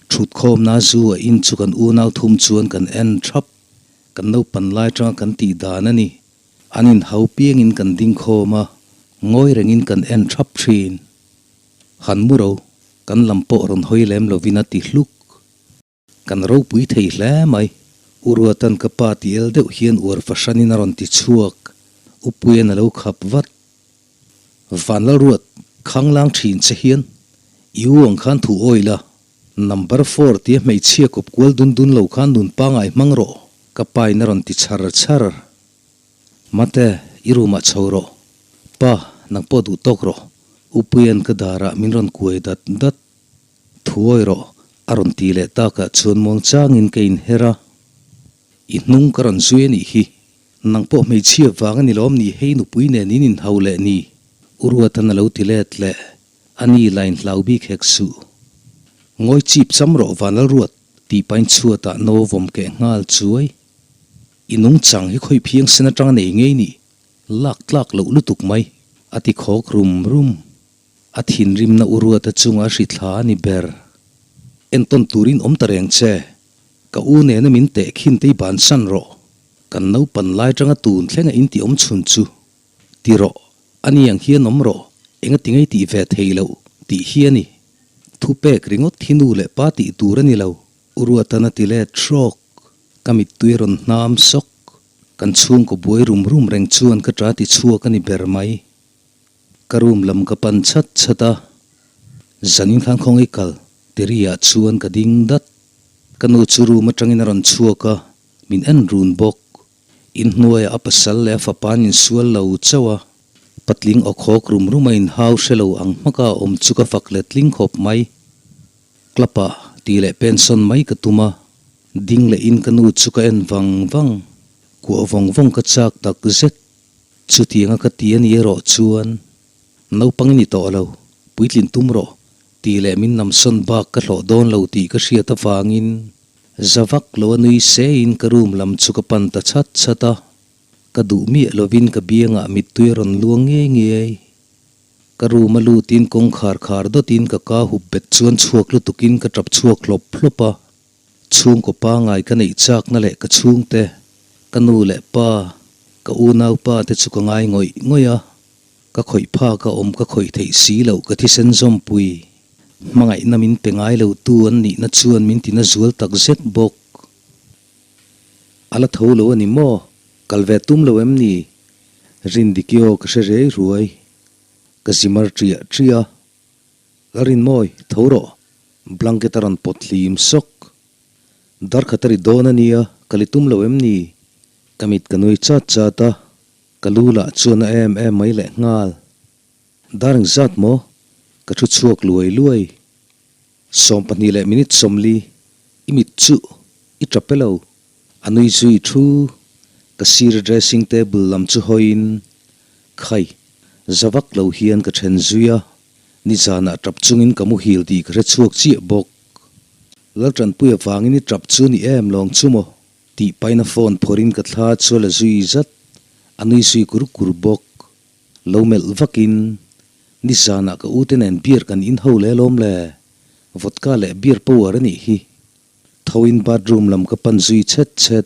thutkhawmna zu a in chu kan unau thum chuan kan en thap. Kan naupan lai atanga kan tih dan a ni. An inhau piangin kan ding khawm a, ngawi rengin kan en thap thin. Han mu ro, kan lam pawh rawn hawi lem lovin a ti hluk. Kan ropui thei hle mai. U Ruatan ka pa ti el deuh hian uar fahranin a rawn ti chhuak. U Puian a lo khap vat. Vanlalruat, khanglang thin che hian i u ang khan thu awi la, number four tia hmeichhia kawp kual dun dun lo khan nun pangai hmang rawh, ka pa in a rawn ti chhar chhar. Mate, i room ah chho rawh. Pa, nang pawh duh tawk rawh. U Puian ka darah min rawn kuai dat dat. Thu awi rawh, a rawn ti leh takah chuan muangchangin ka inher a. I hnung ka rawn zui a nih hi. Nang pawh hmeichhia vang a ni lawm ni hei nupui nen in inhau leh ni? U Ruatan a lo ti let leh. A ni la inhlau bik hek suh. Ngawi chip cham rawh Vanlalruat tih pahin chhuatah no vawm keh nghal chuai. I nungchang hi khawi phiang sen atang a nei ngei ni? Lak tlak loh lutuk mai a ti khawk rum rum. A thinrimna U Ruata chunga hri thla a ni ber. Entawn turin awm ta reng che. Ka u nena min teh khin te i bansan rawh. Kan naupan lai tanga tun thlenga in ti awm chhun chu. Ti rawh, ani ang hian awm rawh, enga ti ngei tih ve thei loh, tih hi a ni. Thupek ringawt hi nu leh pa tih tur a ni lo. U Ruatan a ti let hrawk. Ka mittui a rawn hnam sawk. Kan chhungkaw buai rum rum reng chuan ka ta ti chhuak a ni ber mai. Ka room lam ka pan chhat chhat a, zanin khan khawngaih kal Terry-ah chuan ka ding dat. Ka nu chu room atangin a rawn chhuak a, min en run bawk. Inhnuaiah a pasal leh a fapa an insual lo chauh a, patling awkhawk rum rum a inhau hre lo ang hmaka a awm chu ka fak let tling khawp mai. Club-ah tih leh pension mai ka tum a, ding lehin ka nu chu ka en vang vang, kuah vawng vawng ka chak tak zet. Chutianga ka ti a ni erawh chuan naupang i ni tawh lo, puitlin tum rawh tih leh min namsawn bak ka hlawh dawn lo tih ka hriat avangin za vak lo a nui seiin ka room lam chu ka pan ta chhat chhat a, ka duh miah lovin ka biangah mittui a rawn luang ngei ngei. Ka room a lutin kawngkhar khar dawtin ka ka hup bet chuan chhuak lutukin ka tap chhuak hlawp hlawp a. Chhungkaw pangai ka neih chakna leh ka chhungte, ka nu leh pa, ka unaupa te chu ka ngai ngawih ngawih a, ka khawih phak a awm ka khawih theih si loh ka thisen zawmpui. Hmangaihna min pe ngai lo tu an nihna chuan min tina zual tak zet bawk. A la tho lo a ni maw? Kal ve tum lo em ni? Rindiki aw ka hre rei ruai. Ka zimar ṭiah ṭiah a. Ka rinmawi, tho rawh. Blanket a rawn pawt hlim sawk. Darkhat a ri dawn a nia, ka li tum lo em ni? Ka mit ka nui chat chat a, ka lu lah chuan a em em mai leh nghal. Dar engzat maw? Ka thu chhuak luai luai. 20 leh minute 40, i mit chu i tap e lo. A nui zui thu, ka sir dressing table lam chu hawiin, Khai, za vak lo hian ka then zui a, nizanah tap chungin ka muhil tih ka hre chhuak chiah bawk. Laltanpui avangin i tap chu ni em lawng chu maw? Tih paina phone phawrhin ka thla chu a la zui zat, a nui zui kur kur bawk. Lo melh vakin, Nizanah ka ute nen beer kan in ho le lawm le, vodka leh beer power a nih hi. Thoin bathroom lam ka pan zui chhet chhet,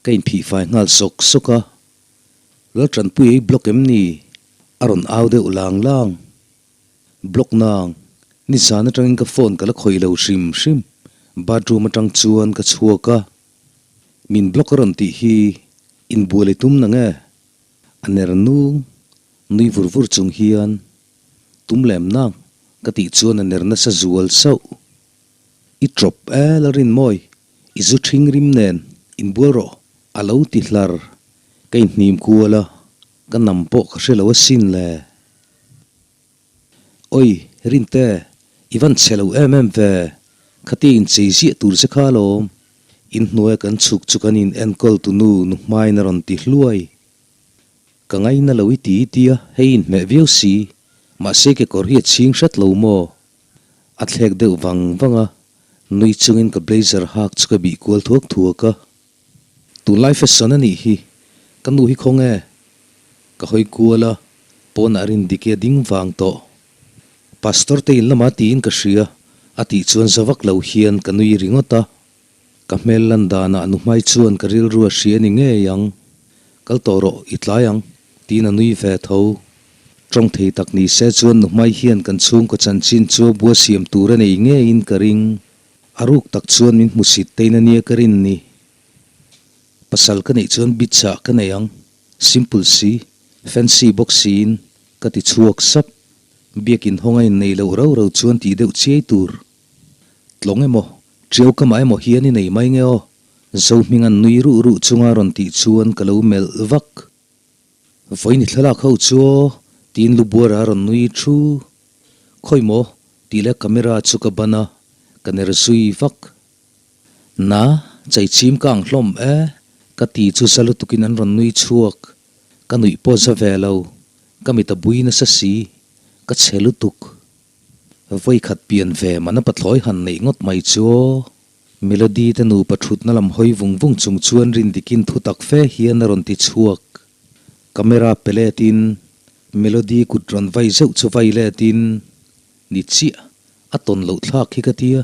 ka inphih fai nghal sawk sawk a. Laltanpui ei block em ni? A rawn au deuh lang lang. Block nang, nizan atangin ka phone ka la khawih lo hrim hrim, bathroom atang chuan ka chhuak a. Min block a rawn tih hi inbual i tum na nge? A ner nung, nui vur vur chung hian, Tum lem nang, ka tih chuan a ner nasa zual sauh. I tawp e Lalrinmawi, i zu ṭhing rim nen inbual rawh, a lo ti hlar. Ka inhnim kual a, ka nam pawh ka hre lo asin le. Oi, Rinte, i van chhe lo em em ve, khatia inchei ziah tur che kha alawm. Inhnuaia kan chhuk chu kan in enkawl tu nu nu hmain a rawn ti hluai. Ka ngaina lo i ti i tia, hei inhmeh viau si, mahse kekawr hi a chhing hret lo maw? A thlek deuh vang vang a, nui chungin ka blazer hak chu ka bih kual thuak thuak a. Tunlai fashion a nih hi, ka nu hi khaw nge? Ka hawi kual a, pawnah Rindiki a ding vang tawh. Pastor te in lamah tiin ka hria, a tih chuan za vak lo hian ka nui ringawt a. Ka hmel lan danah nu hmai chuan ka rilru a hria ni ngei ang. Kal tawh rawh, i tlai ang, tiin a nui ve tho. Tawng thei tak ni se chuan nu hmai hian kan chhungkaw chanchin chu a bua siam tur a nei ngeiin ka ring. A ruk tak chuan min hmusit tein a nia ka rin ni. Pasal ka neih chuan beach ah ka nei ang, simple si, fancy bawk siin ka ti chhuak sap. Biakin hawng a innei loh rau rau chuan tih deuh chiai tur. Tlawng emaw, Ṭiau kamah emaw hian i nei mai nge aw? Zohminga'n nui ruh ruh chunga rawn tih chuan ka lo melh vak. Vawiin i thlalak ho chu aw, tiin Lubuara a rawn nui thu. Khawi maw? tih leh camera chu ka ban a, ka ner zui vak. Na, chaichim ka ang hlawm e, ka ti chu za lutukin an rawn nui chhuak. Ka nuih pawh za ve lo, ka mit a bui nasa si, ka chhe lutuk. Vawikhat pian ve man a pathlawi han neih ngawt mai chu aw. Melody te nupa thutna lam hawi vung vung chung chuan Rindikin thu tak fe hian a rawn ti chhuak. Camera pe letin Melody kut rawn vai zeuh chu vai letin, Ni chiah, a tawn loh thlak hi ka tia,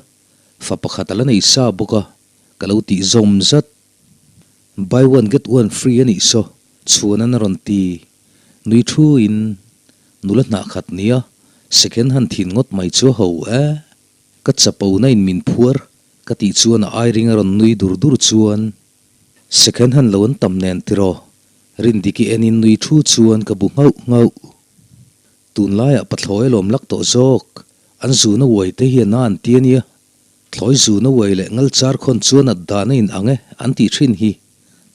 fa pakhat a la nei sa bawk a, ka lo tih zawm zat. Buy one get one free a nih saw, chhuanan a rawn ti. Nui thuin, Nula hnah khat nia, second hand thin ngawt mai chu a ho e. Ka chapo na in min phuar, ka tih chuan a airing a rawn nui dur dur chuan, Second hand lo an tam nen tiraw? Rindiki en in nui thu chuan ka bu nghauh nghauh. Tunlaiah pathlawi alawm lak tawh zawk, an zuna uai te hian a an ti a nia. Thlawi zuna uai leh ngal char khawn chuan at dan a in ang e an tih thin hi.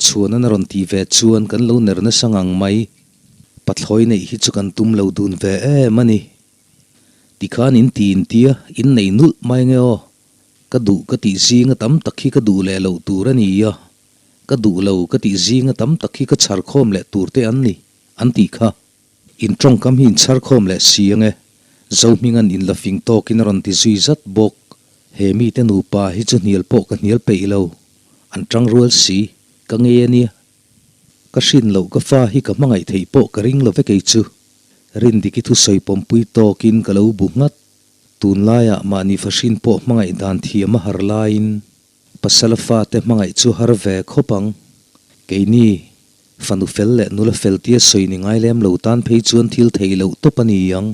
Chhuanan a rawn tih ve chuan kan lo ner nasa ngang mai. Pathlawi neih hi chu kan tum lo dun ve em a ni. Tikhan in ti in tia in nei nulh mai nge aw. Ka duh ka tih zinga tam tak hi ka duh leh loh tur a ni a. Ka duh lo ka tih zinga tam tak hi ka chhar khawm leh tur te an ni, an tih kha. In tawngkam hi in chhar khawm leh si ang e. Zohminga'n in la fing tawkin a rawn ti zui zat bawk. He mite nupa hi chu hnial pawh ka hnial peih lo. An tangrual si, ka ngei a nia. Ka hrin loh ka fa hi ka hmangaih theih pawh ka ring lo ve kei chu. Rindiki thusawi pawmpui tawkin ka lo bu nghat. Tunlaiah mahni fahrin pawh hmangaih dan thiam a har laiin pasala fate hmangaih chu har ve khawp ang. Keini, fanu fel leh nula fel tia sawi ni ngai lem lo tan phei chuan thil theih loh tawp a ni ang.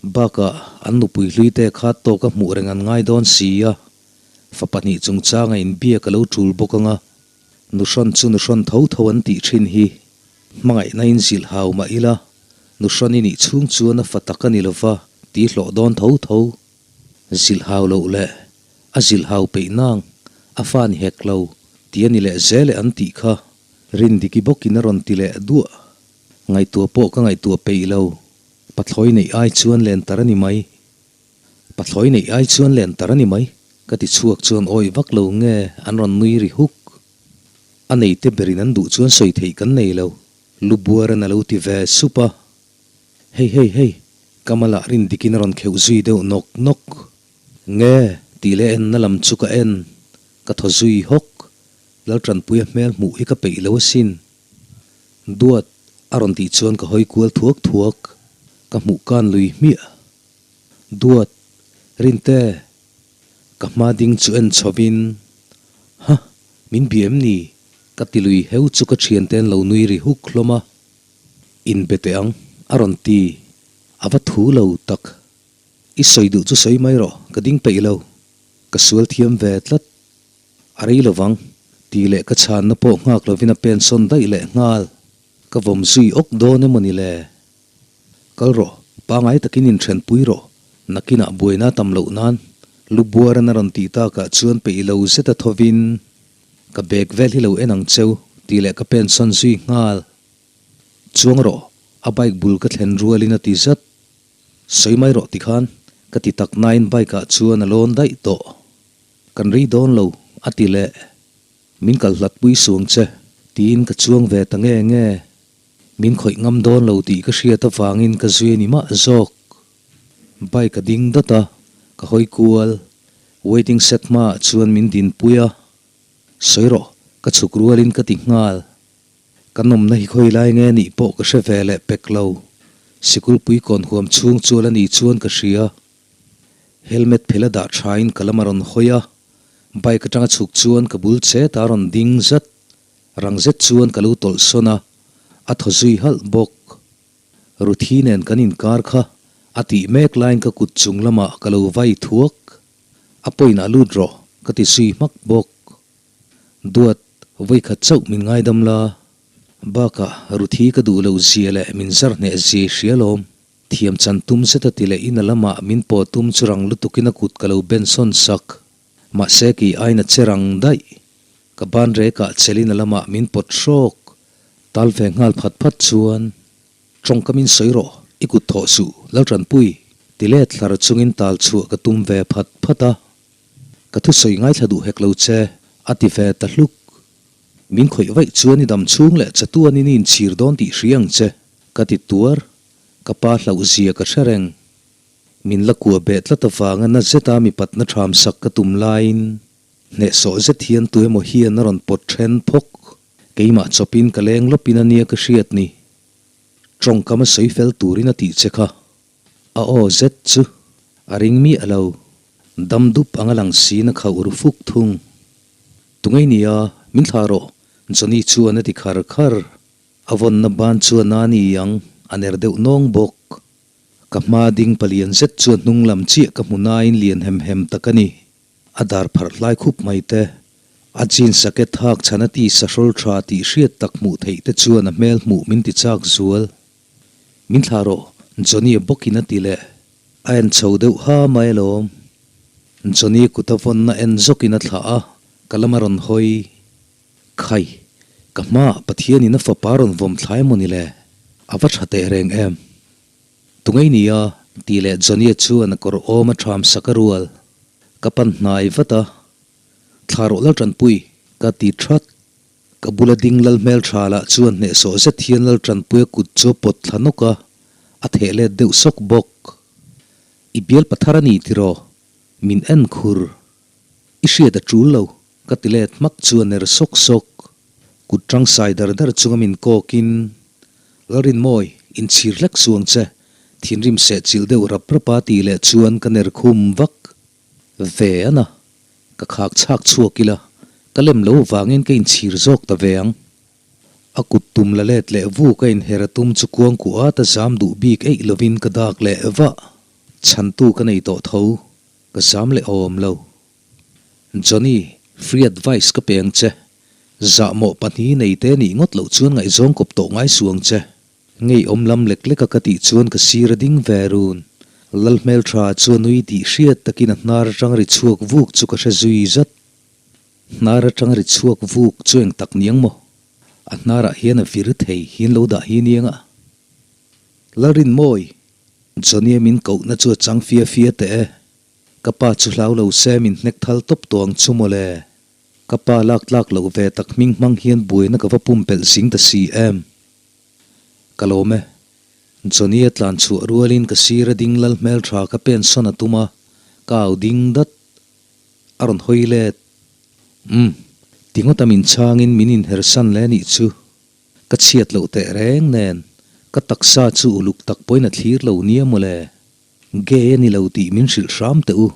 Bakah an nupui hluite kha tawka hmuh reng an ngai dawn si a, fa pahnih chungchanga inbiak a lo tul bawk ang a. Nuhrawn chu nuhrawn tho tho an tih thin hi hmangaihna in zilh hau mah ila, nuhrawn i nih chhung chuan a fa tak a ni lova ti hlawh dawn tho tho. Zilh hau loh leh a zilh hau peih nang a fa ni hek lo ti a ni leh zel e an tih kha. Rindiki bawkin a rawn ti leh duah. Ngaihtuah pawh ka ngaihtuah peih lo. Pathlawi neih ai chuan len tar a ni mai. Pathlawi neih ai chuan len tar a ni mai, ka ti chhuak chuan awih vak lo nge an rawn nui ri huk. A neite berin an duh chuan sawi theih kan nei lo, lu buaran a lo ti ve sup a. Hei hei hei, ka malah Rindikin a rawn kheuh zui deuh nawk nawk. Nge tih leh enna lam chu ka en, ka thaw zui hawk. Laltanpuia hmel hmuh hi ka peih lo asin. Duat a rawn tih chuan ka hawi kual thuak thuak, ka hmuh kan lui hmiah. Duat, Rinte, ka hma ding chu en chhovin, Ha, min bia em ni? Ka ti lui heu chu ka thiante an lo nui ri huk hlawm a. Inbe teh ang, a rawn ti. A va thu lo tak. I sawi duh chu sawi mai rawh, ka ding peih lo. Ka sual thiam ve tlat. A rei lovang, tih leh ka chhanna pawh nghak lovin a pensawn daih leh nghal. Ka vawm zui awk dawn emaw ni le? Kal rawh, pangai takin inthenpui rawh, nakinah buaina a tam loh nan lu buaran a rawn tih takah chuan peih lo zet a thovin ka bag vel hi lo en ang cheu tih leh ka pensawn zui nghal. Chuang rawh, a bike bul ka thlen rualin a ti zat. Sawi mai rawh tikhan ka ti tak nain bike ah chuan a lawn daih tawh. Kan rei dawn lo, a ti leh. Min kal hlat pui suang che, tiin ka chuang ve ta nge nge. Min khawih ngam dawn lo tih ka hriat avangin ka zui a ni mah zawk. Bike a ding dat a, ka hawi kual. Waiting shed hmaah chuan min dinpui a. Sawi rawh, ka chhuk rualin ka ti nghal. Ka nawmna hi khawi lai nge nih pawh ka hre ve leh pek lo. Sikulpui kawn huam chhung chual a nih chuan ka hria. Helmet phel a dah thain ka lam a rawn hawi a, bike atanga chhuk chuan ka bul chet a rawn ding zat. Rang zet chuan ka lo tawlh sawn a, a thaw zui halh bawk. Ruthi nen kan inkar kha a tih mek laiin ka kut chung lamah ka lo vai thuak. A pawinah lut rawh ka ti zui hmak bawk. Duat, vawikhat chauh min ngaidam la. Bakah Ruthi ka duh loh zia leh min zar hneh zia i hria lawm. Thiam chan tum zet a ti leh in a lamah min pawh tum chu rang lutukin a kut ka lo ben sawn sak. Mahse kei aina che rang daih. Ka ban rekah chelin a lamah min pawt hrawk. Tal ve nghal phat phat chuan, Tawngka min sawi rawh, i kut thawh suh, Laltanpui, ti let hlar chungin tal chhuah ka tum ve phat phat a. Ka thusawi ngaithla duh hek lo che, a ti ve ta hluk. Min khawih vaih chuan i dam chhung leh chatuanin i inchhir dawn tih hria ang che, ka ti tuar. Ka pa hlauh zia ka hre reng. Min la kuah beh tlat avanga na zeta mi patna ṭham sak ka tum laiin hnehsawh zet hian tu emaw hian a rawn pawt ṭhen phawk. Keimah chawpin ka leng lawpin a nia ka hriat ni. Ṭawngkam a sawi fel turin a tih che kha. A aw zet chu a ring miah lo. Dam dup anga lang siin a khauh ru fuk thung. Tungei nia, min thlah rawh, Johnny chuan a ti khar khar. A vawnna ban chuan a ni ang, a ner deuh nawng bawk. Ka hma ding palian zet chuan hnung lam chiah ka hmu nain lian hem hem tak a ni. A dar pharh hlai khup mai te, a jeans jacket hak chhan a ti sahrawl tha tih hriat tak hmuh theih te chuan a hmel hmuh min ti chak zual. Min thlah rawh, Johnny-a bawkin a ti leh. A en chho deuh ha mai alawm. Johnny kut a vawnna en zawkin a thlah a, ka lam a rawn hawi. Khai, ka hmaah Pathianin a fapa rawn vawm thlai emaw ni le? A va tha teh reng em? Tungei nia, tih leh Johnny-a chuan a kawr awm a ṭham sak a rual. Ka pan hnai vat a, Thla rawh Lalṭanpui, ka ti ṭhat. Ka bula ding lal hmel ṭha lah chuan hnehsawh zet hian Lalṭanpuia kut chu a pawt thla nawk a, a theh let deuh sawk bawk. I bial pathar a ni tiraw? Min en khur. I hriat a ṭul lo, ka ti let hmak chu a ner sawk sawk. Kut ṭang sai dar dar chunga min kawkin, Lalrinmawi, inchhir hlek suang che, thinrim seh chilh deuh rap rap a tih leh chuan ka ner khum vak. Ve a na, ka khak chhak chhuak ila, ka lem lo vangin ka inchhir zawk ta ve ang. A kut tum la let leh vuk a inher a tum chu kuang kuah at a zam duh bik eih lovin ka dak leh vah. Chhantu ka nei tawh tho. Ka zam leh awm lo. Johnny, free advice ka pe ang che. Zahmawh pahnih nei te nih ngawt loh chuan ngaihzawng kawp tawh ngai suh ang che. Ngeiawm lam lek lek a ka tih chuan ka sir a ding ve run. Lal hmeltha chu a nui tih hriat takin a hnar atang ri chhuak vuk chu ka hre zui zat. Hnar atang ri chhuak vuk chu eng tak niang maw? A hnarah hian a vir thei hian lo dah hi nia nga. Lalrinmawi, Johnny-a min kohna chu a chang fia fia teh e. Ka pa chu hlau lo se min hnek thal tawp tawh ang chu mawle. Ka pa lak tlak loh ve tak hming hmang hian buaina ka va pumpelh zing ta si em. Ka lawm e. Johnny-a tlan chhuah rualin ka sir a ding lal hmel tha ka pen sawn a tum a, ka au ding dat. A rawn hawi let. Umm. Ti ngawta min chhangin min inhersan leh anih chu. Ka chhiat loh teh reng nen ka taksa chu uluk tak pawhin a thlir lo nia mawle. Gay a ni lo tih min hrilh hram teh u.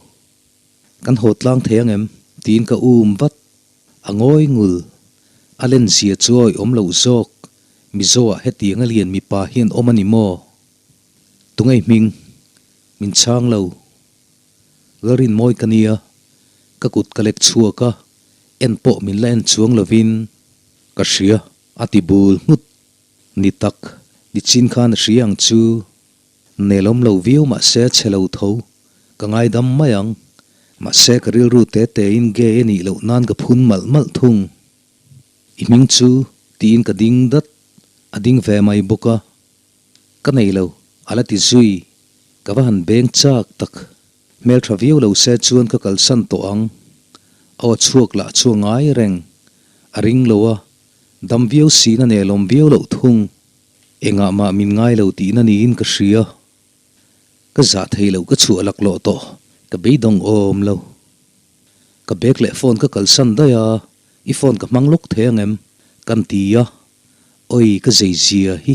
Kan haw tlang thei ang em? tiin ka um vat. A ngawi ngul. A len zia chu awi awm loh zawk. Mizoah hetiang a lian mipa hian awm a ni maw? Tungei hming? Min chhang lo. Lalrinmawi ka nia, ka kut ka lek chhuak a, en pawh min la en chuang lovin ka hria a ti bul nghut. Ni tak, ni chin khan a hria ang chu. Nelawm lo viau mahse a chhe lo tho, ka ngaidam mai ang. Mahse ka rilru te tein gay a nih loh nan ka phun malh malh thung. I hming chu tiin ka ding dat, a ding ve mai bawk a. Ka nei lo, a la ti zui. Ka va han beng chak tak. Hmel tha viau lo se chuan ka kalsan tawh ang. Aw chhuak lah chu a ngai reng. A ring lo a, dam viau siin a nelawm viau loh thung. Engah mah min ngai lo tihna niin ka hria. Ka zah thei loh ka chhuah laklawh tawh, ka beidawng awm lo. Ka bag leh phone ka kalsan daih a, i phone ka hmang lawk thei ang em? Kan ti a, Awi ka zei zia hi.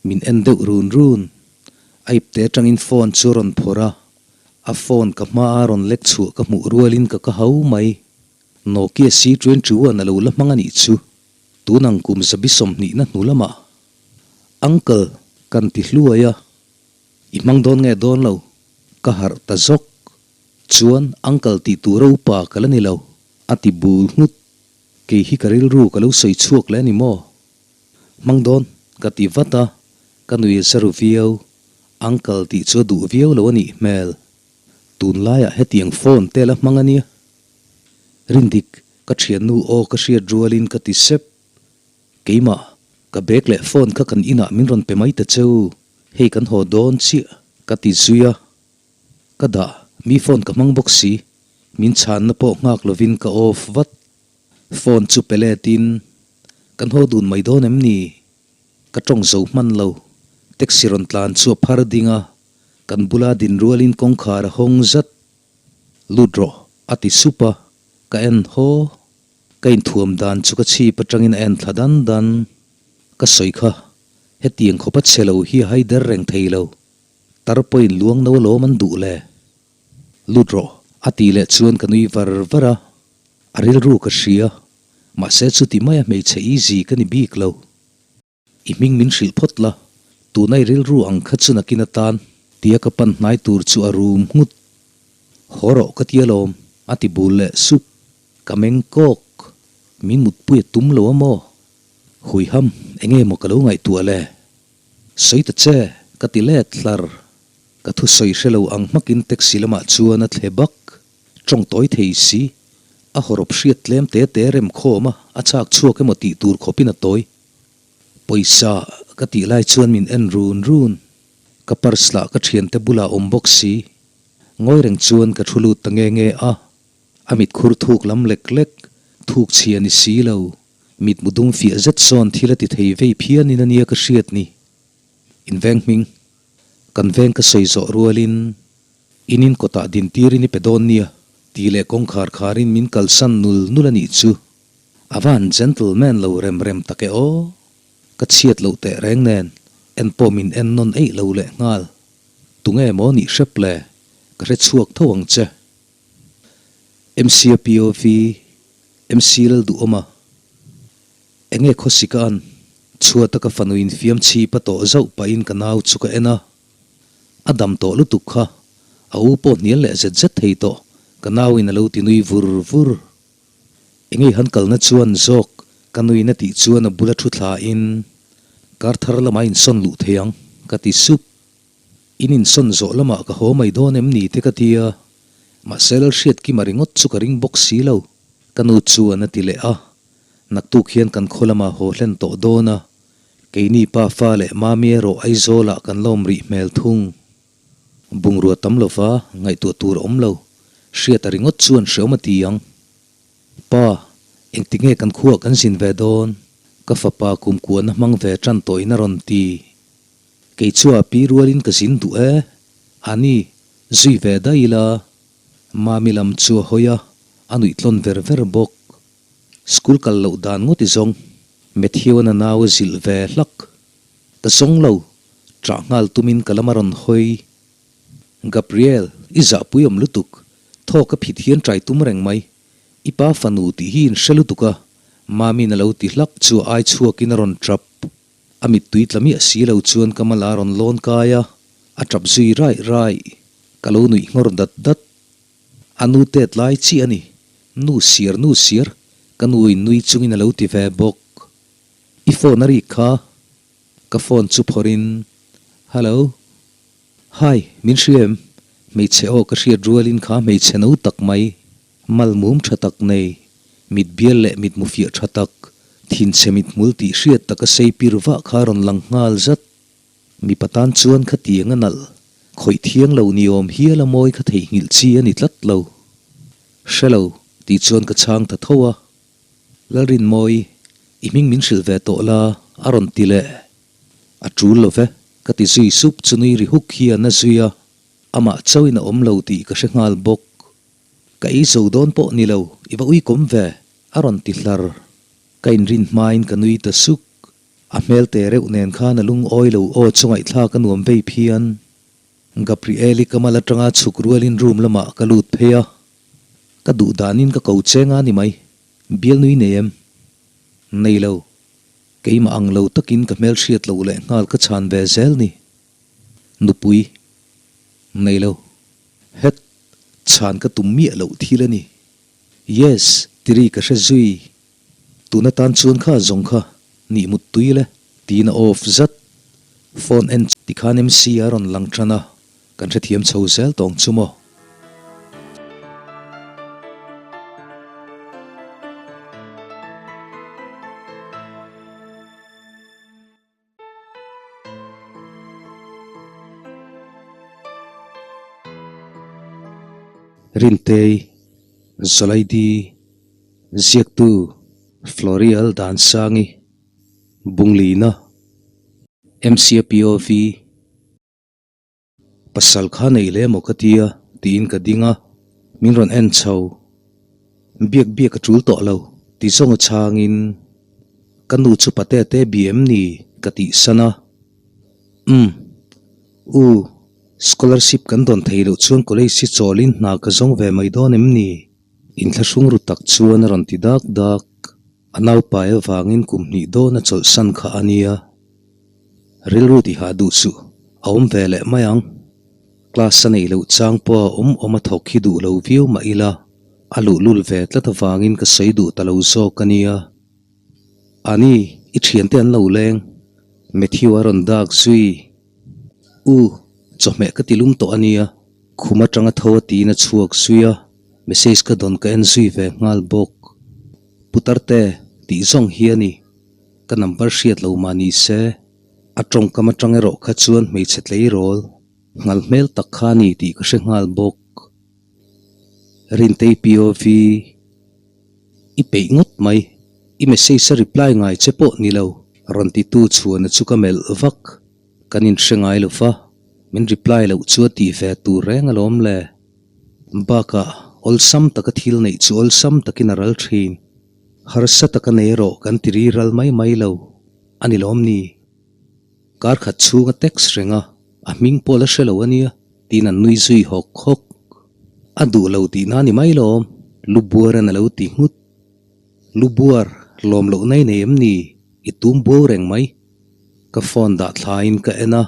Min en deuh run run. A ipte atangin phone chu a rawn phawrh a, a phone ka hma a rawn lek chhuah ka hmuh rualin ka ka hau mai. Nokia C 21 a lo la hmang a nih chu. Tun ang kum zabi sawmhnihna hnu lamah Uncle kan ti hluai a, i hmang dawn nge dawn lo? Ka harh ta zawk. Chuan Uncle tih tura upa ka la ni lo, a ti bul nghut. Kei hi ka rilru ka lo sawi chhuak leh a ni maw? Hmang dawn, ka ti vat a, ka nui a za ru viau. Uncle tih chu a duh viau lo a nih hmel. Tunlaiah hetiang phone te la hmang a nia. Rindik, ka thiannu aw ka hriat rualin ka ti sep. Keimah, ka bag leh phone kha kan inah min rawn pe mai ta cheu, hei kan haw dawn chiah, ka ti zui a. Ka dah, mi phone ka hmang bawk si. Min chhanna pawh nghak lovin ka off vat. Phone chu pe letin, Kan haw dun mai dawn em ni? Ka tawng zo hman lo. Taxi rawn tlan chu a phar ding a, kan bula din rualin kawngkhar a hawng zat. Lut rawh, a ti sup a, ka en haw. Ka inthuam dan chu ka chhip atangin a en thla dan dan. Ka sawi kha, hetiang khawpa chhe lo hi a haider reng thei lo. Tar pawhin luang no alawm an duh le. Lut rawh, a tih leh chuan ka nui var var a. A rilru ka hria, mahse chuti maia hmeichhe easy ka ni bik lo. I hming min hrilh phawt la, tuna i rilru ang kha chu nakin atan tia ka pan hnai tur chu a rum nghut. Haw rawh ka ti alawm, a ti bul leh sup. Ka meng kawk, min mutpui a tum lo a maw? Huiham, enge maw ka lo ngaihtuah le? Sawi ta che, ka ti let hlar. Ka thusawi hre lo ang hmakin taxi lamah chuan a thle bak. Tawng tawi thei si, a hawrawp hriat tlem te te rem khawm a, a chak chhuak emaw tih tur khawpin a tawi. Pawisa ka tih lai chuan min en run run. Ka purse lah ka thiante bulah awm bawk si. Ngawi reng chuan ka thu lut ta nge nge a. A mit khur thuk lam lek lek, thuk chhia ni si lo. Mit mu dum fiah zet sawn thil a ti thei vei phianin a nia ka hriat ni. Inveng hming. Kan veng ka sawi zawh rualin In in kawtah din tirin i pe dawn nia, tih leh kawngkhar kharin min kalsan nul nul a nih chu. A va han gentleman lo rem rem tak e aw. Ka chhiat loh teh reng nen, en pawh min en nawn eih lo leh nghal. Tunge maw nih hrep le, ka hre chhuak tho ang che. MC a POV, MC Lalduhawma. Enge khawsik a an? Chhuata ka fanu infiam chhip a tawh zauh pahin ka nau chu ka en a. A dam tawh lutuk kha, a u pawh hnial leh zet zet thei tawh, ka nauin a lo ti nui vur vur. Engei han kalna chuan zawk ka nuin a tih chuan a bula thu thlain, Kar thar lamah insawn luh thei ang, ka ti sup. In insawn zawh lamah ka haw mai dawn em ni te ka ti a, mahse Lalhriatkima ringawt chu ka ring bawk si lo, ka nu chuan a ti leh a. Naktuk hian kan khaw lamah haw hlen tawh dawn a, keini pa fa leh Mami erawh Aizawlah kan la awm rih hmel thung. Bungrua tam lova ngaihtuah tur a awm lo, hriata ringawt chuan hreawm a ti ang. Pa, engti nge kan khuaah kan zin ve dawn? Ka fapa kumkuahna hmang ve tan tawhin a rawn ti. Kei chu a pi rualin ka zin duh e, a ni, zui ve daih ila. Mami lam chu a hawi a, a nuih tlawn ver ver bawk. School kal loh dan ngawt i zawng, Matthew-a'n a nau a zilh ve hlak. Ka zawng lo, ṭah nghal tumin ka lam a rawn hawi. Gabriel, i zahpui awm lutuk, thawk a phit hian ṭai tum reng mai. I pa fanu tih hi in hre lutuk a, Mami'n a lo ti hlak chu a ai chhuakin a rawn ṭap. A mittui tla miah si lo chuan ka mal a rawn lawn kai a, a tap zui raih raih. Ka lo nuih nghawr dat dat. A nu tet lai chiah a ni. Nu siar nu siar, ka nu in nui chungin a lo ti ve bawk. I phone a rik kha. Ka phone chu phawrhin, Hello. Hi, min hria em? Hmeichhe aw ka hriat rualin kha hmeichhe no tak mai. Mal mum tha tak nei, mit bial leh mit mu fiah tha tak, thinchhe mit hmul tih hriat tak a sei pir vah kha a rawn lang nghal zat. Mipa tan chuan khatiang a nalh, khawih thiang lo ni awm hial a mawi kha theihnghilh chi a ni tlat lo. Hre lo, tih chuan ka chhang ta tho a. Lalrinmawi, i hming min hrilh ve tawh la, a rawn ti leh. A tul lo ve, ka ti zui sup chu nui ri huk hian a zui a. Amah chauhin a awm lo tih ka hre nghal bawk. Ka ei zo dawn pawh ni lo, i va uikawm ve, a rawn ti hlar. Ka inrin hmain ka nui ta suk. A hmel te reuh nen khan a lungawi lo aw chu ngaihthlak a nuam vei phian. Gabriel-i ka mal atanga chhuk rualin room lamah ka lut phei a. Ka duh danin ka ko cheng a ni mai. Bial nui nei em? Nei lo. Keimah ang lo takin ka hmelhriat loh leh nghal ka chhan ve zel ni. Nupui. Nei lo. Het, chhan ka tum miah loh thil a ni. Yes, tiri ka hre zui. Tuna tan chuan kha zawng kha nih mut tui le. Tiin a off zat. Phone en tikhan MC a rawn lang tan a, kan hrethiam chho zel tawng chu maw. Rintei, Zawlaidi, Ziaktu, Florial Dansangi, Bunglina, MCAPOV, Pasal kha nei le maw ka tia tiin ka ding a, min rawn en chho. Biak biak a tul tawh lo ti zawng a chhangin ka nu chu pate te bi em ni ka tih san a. Umm. U, scholarship kan dawn thei loh chuan college hi chawlin hna ka zawng ve mai dawn em ni? Inthlahrung ru tak chuan a rawn ti dak dak. A naupai avangin kum hnih dawn a chawlhsan kha a nia. Rilru tihah duh suh, a awm ve leh mai ang. Class a neih loh chang pawh a awm awm a thawk hi duh lo viau mah ila, a luhlul ve tlat avangin ka sawi duh ta lo zawk a nia. Ani, i thiante an lo leng. Matthew a rawn dak zui. U, chawhmeh ka ti lum tawh a nia. Khum atanga tho a tiin a chhuak zui a, message ka dawn ka en zui ve nghal bawk. Putarte, tih zawng hi a ni. Ka number hriat lo mah ni se, a tawngkam atang erawh kha chuan hmeichhe tleirawl nghal hmel tak kha a ni tih ka hre nghal bawk. Rintei POV, I peih ngawt mai, i message a reply ngai che pawh ni lo, rawn titu chhuana chu ka melh vak. Kan inhre ngai lo va, min reply loh chu a tih ve tur reng alawm le. Bakah, awlsam taka thil neih chu awlsam takin a ral thin. Harsa taka nei erawh kan ti ri ral mai mai lo a ni lawm ni? Kar khat chhung a text reng a, a hming pawh la hre lo a nia tiin an nui zui hawk hawk. A duh lo tihna a ni mai lawm, lu buaran a lo ti nghut. Lu buar, lawm loh nai nei em ni? I tum buau reng mai. Ka phone dah thlaiin ka en a,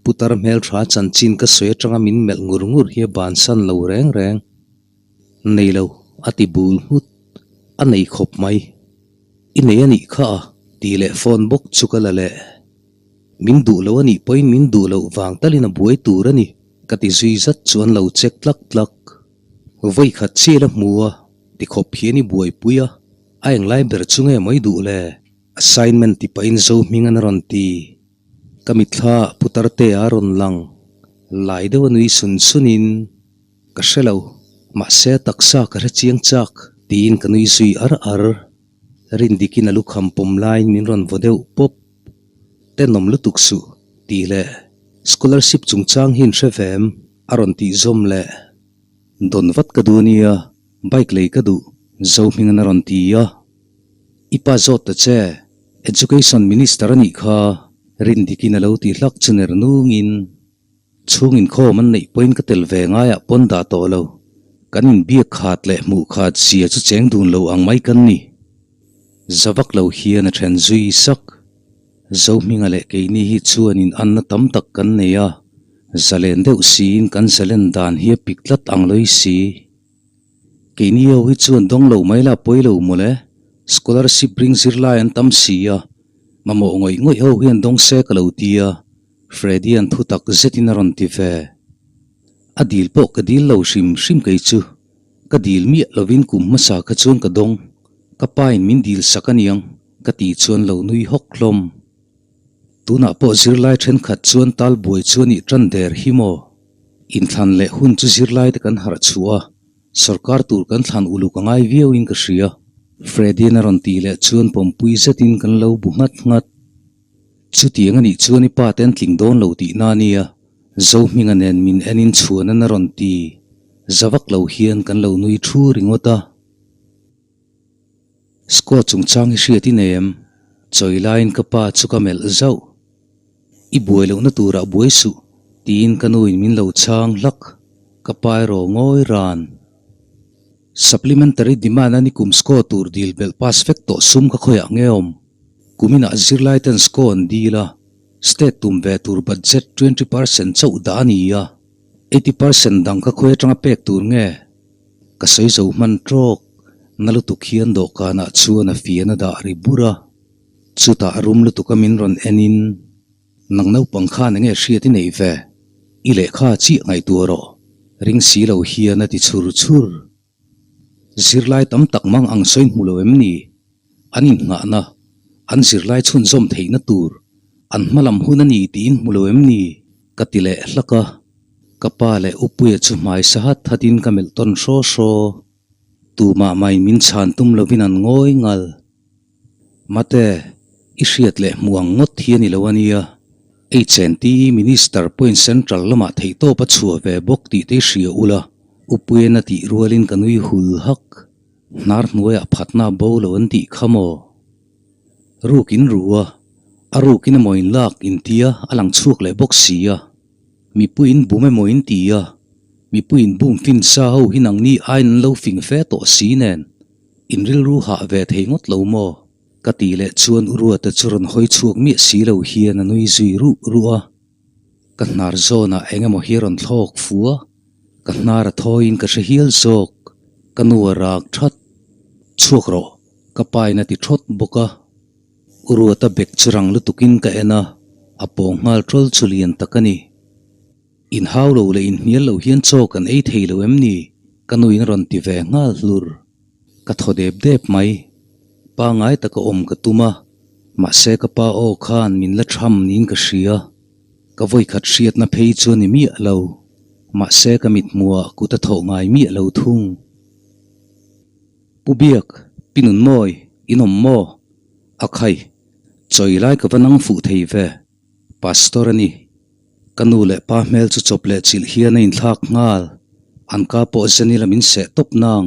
putar hmeltha chanchin ka sawi atanga min melh ngur ngur hi a bansan lo reng reng. Nei lo, a ti bul nghut. A nei khawp mai. I nei a nih kha a, tih leh phone bawk chu ka la leh. Min duh lo a nih pawhin min duh loh vang talin a buai tur a ni, ka ti zui zat chu an lo check tlak tlak. Vawi khat chial a hmu a, ti khawp hian i buaipui a. A englai ber chu nge maw i duh le? Assignment ti pahin Zohminga'n a rawn ti. Ka mitthla ah Putarte a rawn lang. Lai deuh a nui sun sunin, Ka hre lo, mahse a taksa ka hre chiang chak, tiin ka nui zui ar ar. Rindikin a lukham pawm laiin min rawn vaw deuh pawp. Tenawm lutuk suh, tih leh scholarship chungchang hi in hre ve em? a rawn tih zawm leh. Dawn vat ka duh a nia, bike lei ka duh, Zohminga'n a rawn ti a. I pa zawt ta che, Education Minister a nih kha, Rindikin a lo ti hlak chu ner nungin. Chhung inkhawm an neih pawhin ka tel ve ngaiah pawn dah tawh lo. Kan inbiak khat leh hmuh khat zia chu cheng dun lo ang mai kan ni. Za vak lo hian a then zui sak. Zohminga leh keini hi chuan in anna tam tak kan nei a, zalen deuh siin kan zalen dan hi a pik tlat ang lawih si. Keini ho hi chuan dawng lo mai la pawi lo mawle, scholarship ring zirlai an tam si a, mamawh ngawih ngawih ho hian dawng se ka lo ti a, Freddy-a'n thu tak zetin a rawn ti ve. A dil pawh ka dil lo hrim hrim kei chu. Ka dil miah lovin kum hmasa kha chuan ka dawng. Ka pain min dil sak aniang ka tih chuan lo nui hawk hlawm. Tunah pawh zirlai thenkhat chuan tal buai chu a nih tan der hi maw? Inthlan leh hun chu zirlai te kan harh chhuah a, sorkar tur kan thlan uluk a ngai viauin ka hria. Freddy-a'n a rawn tih leh chuan pawmpui zetin kan lo bu nghat nghat. Chutiang a nih chuan i pa te an tling dawn lo tihna a nia, Zohminga nen min en in chhuan an a rawn ti. Za vak lo hian kan lo nui thu ringawt a. Squad chungchang hi hriat i nei em? Chawi laiin ka pa chu ka melh zauh. I buai lohna turah buai suh, tiin ka nuin min lo chhang hlak. Ka pa erawh ngawi ran. Supplementary demand a ni kum score tur dil belh pass vek tawh sum ka khawiah nge awm? Kuminah zirlai ten score an dil a, state tum ve tur budget 20% chauh dah a ni a, 80% dang ka khawi atanga pek tur nge? Ka sawi zo hman trawk, na lutuk hian dawhkanah chuan a fian a dah ri bur a, chutah rum lutuka min rawn enin, Nang naupang khan enge hriat i neih ve? I lehkha chiah ngaihtuah rawh, ring si lo hian a ti chhur chhur. Zirlai tam tak mang ang sawi hmu lo em ni? An innghahna, an zirlai chhunzawm theihna tur, an hma lam hun a ni tiin hmu lo em ni? Ka ti leh hlak a, ka pa leh Upuia chu hmai sa hat hatin ka melh tawn hraw hraw. Tumah mai min chhan tum lovin an ngawi ngal. Mate, i hriat leh hmuh ang ngawt hi a ni lo a nia. HNT Minister pawhin Central lamah theihtawp a chhuah ve bawk tih te i hria ula, Upuian a tih rualin ka nui hul hak. Hnar hnuaiah phatna a bo lo an tih kha maw? Ruk in ru a, a rukin emaw in lak intia a lang chhuak leh bawk si a. Mipuiin bum emaw in ti a, mipuiin bum fin sa ho hi nangni aiin an lo fing fe tawh si nen, in rilru hah ve thei ngawt lo maw? Ka tih leh chuan u Ruata chu rawn hawi chhuak miah si lo hian a nui zui ruh ruh a. Ka hnar zawnah eng emaw hi a rawn thlawk fu a, ka hnar a thawiin ka hre hial zawk, ka nu a rak that. Chhuak rawh, ka pain a ti thawt bawk a. U Ruata bek chu rang lutukin ka en a, a pawng nghal ṭawl chu lian tak a ni. Inhau lo leh inhnial lo hian chaw kan ei thei lo em ni? Ka nuin a rawn ti ve nghal hlur. Ka thaw dep dep mai. Pangai taka awm ka tum a, mahse ka pa aw khan min la tham niin ka hria. Ka vawikhat hriatna phei chu a ni miah lo. Mahse ka mithmuhah kut a thawh ngai miah lo thung. Pu Biak, Pi Nunmawi, in awm maw? A khai, chawi lai ka va nang fuh thei ve. Pastor a ni. Ka nu leh pa hmel chu chawp leh chilh hian a inthlak nghal. An ka pawh zen ila min seh tawp nang.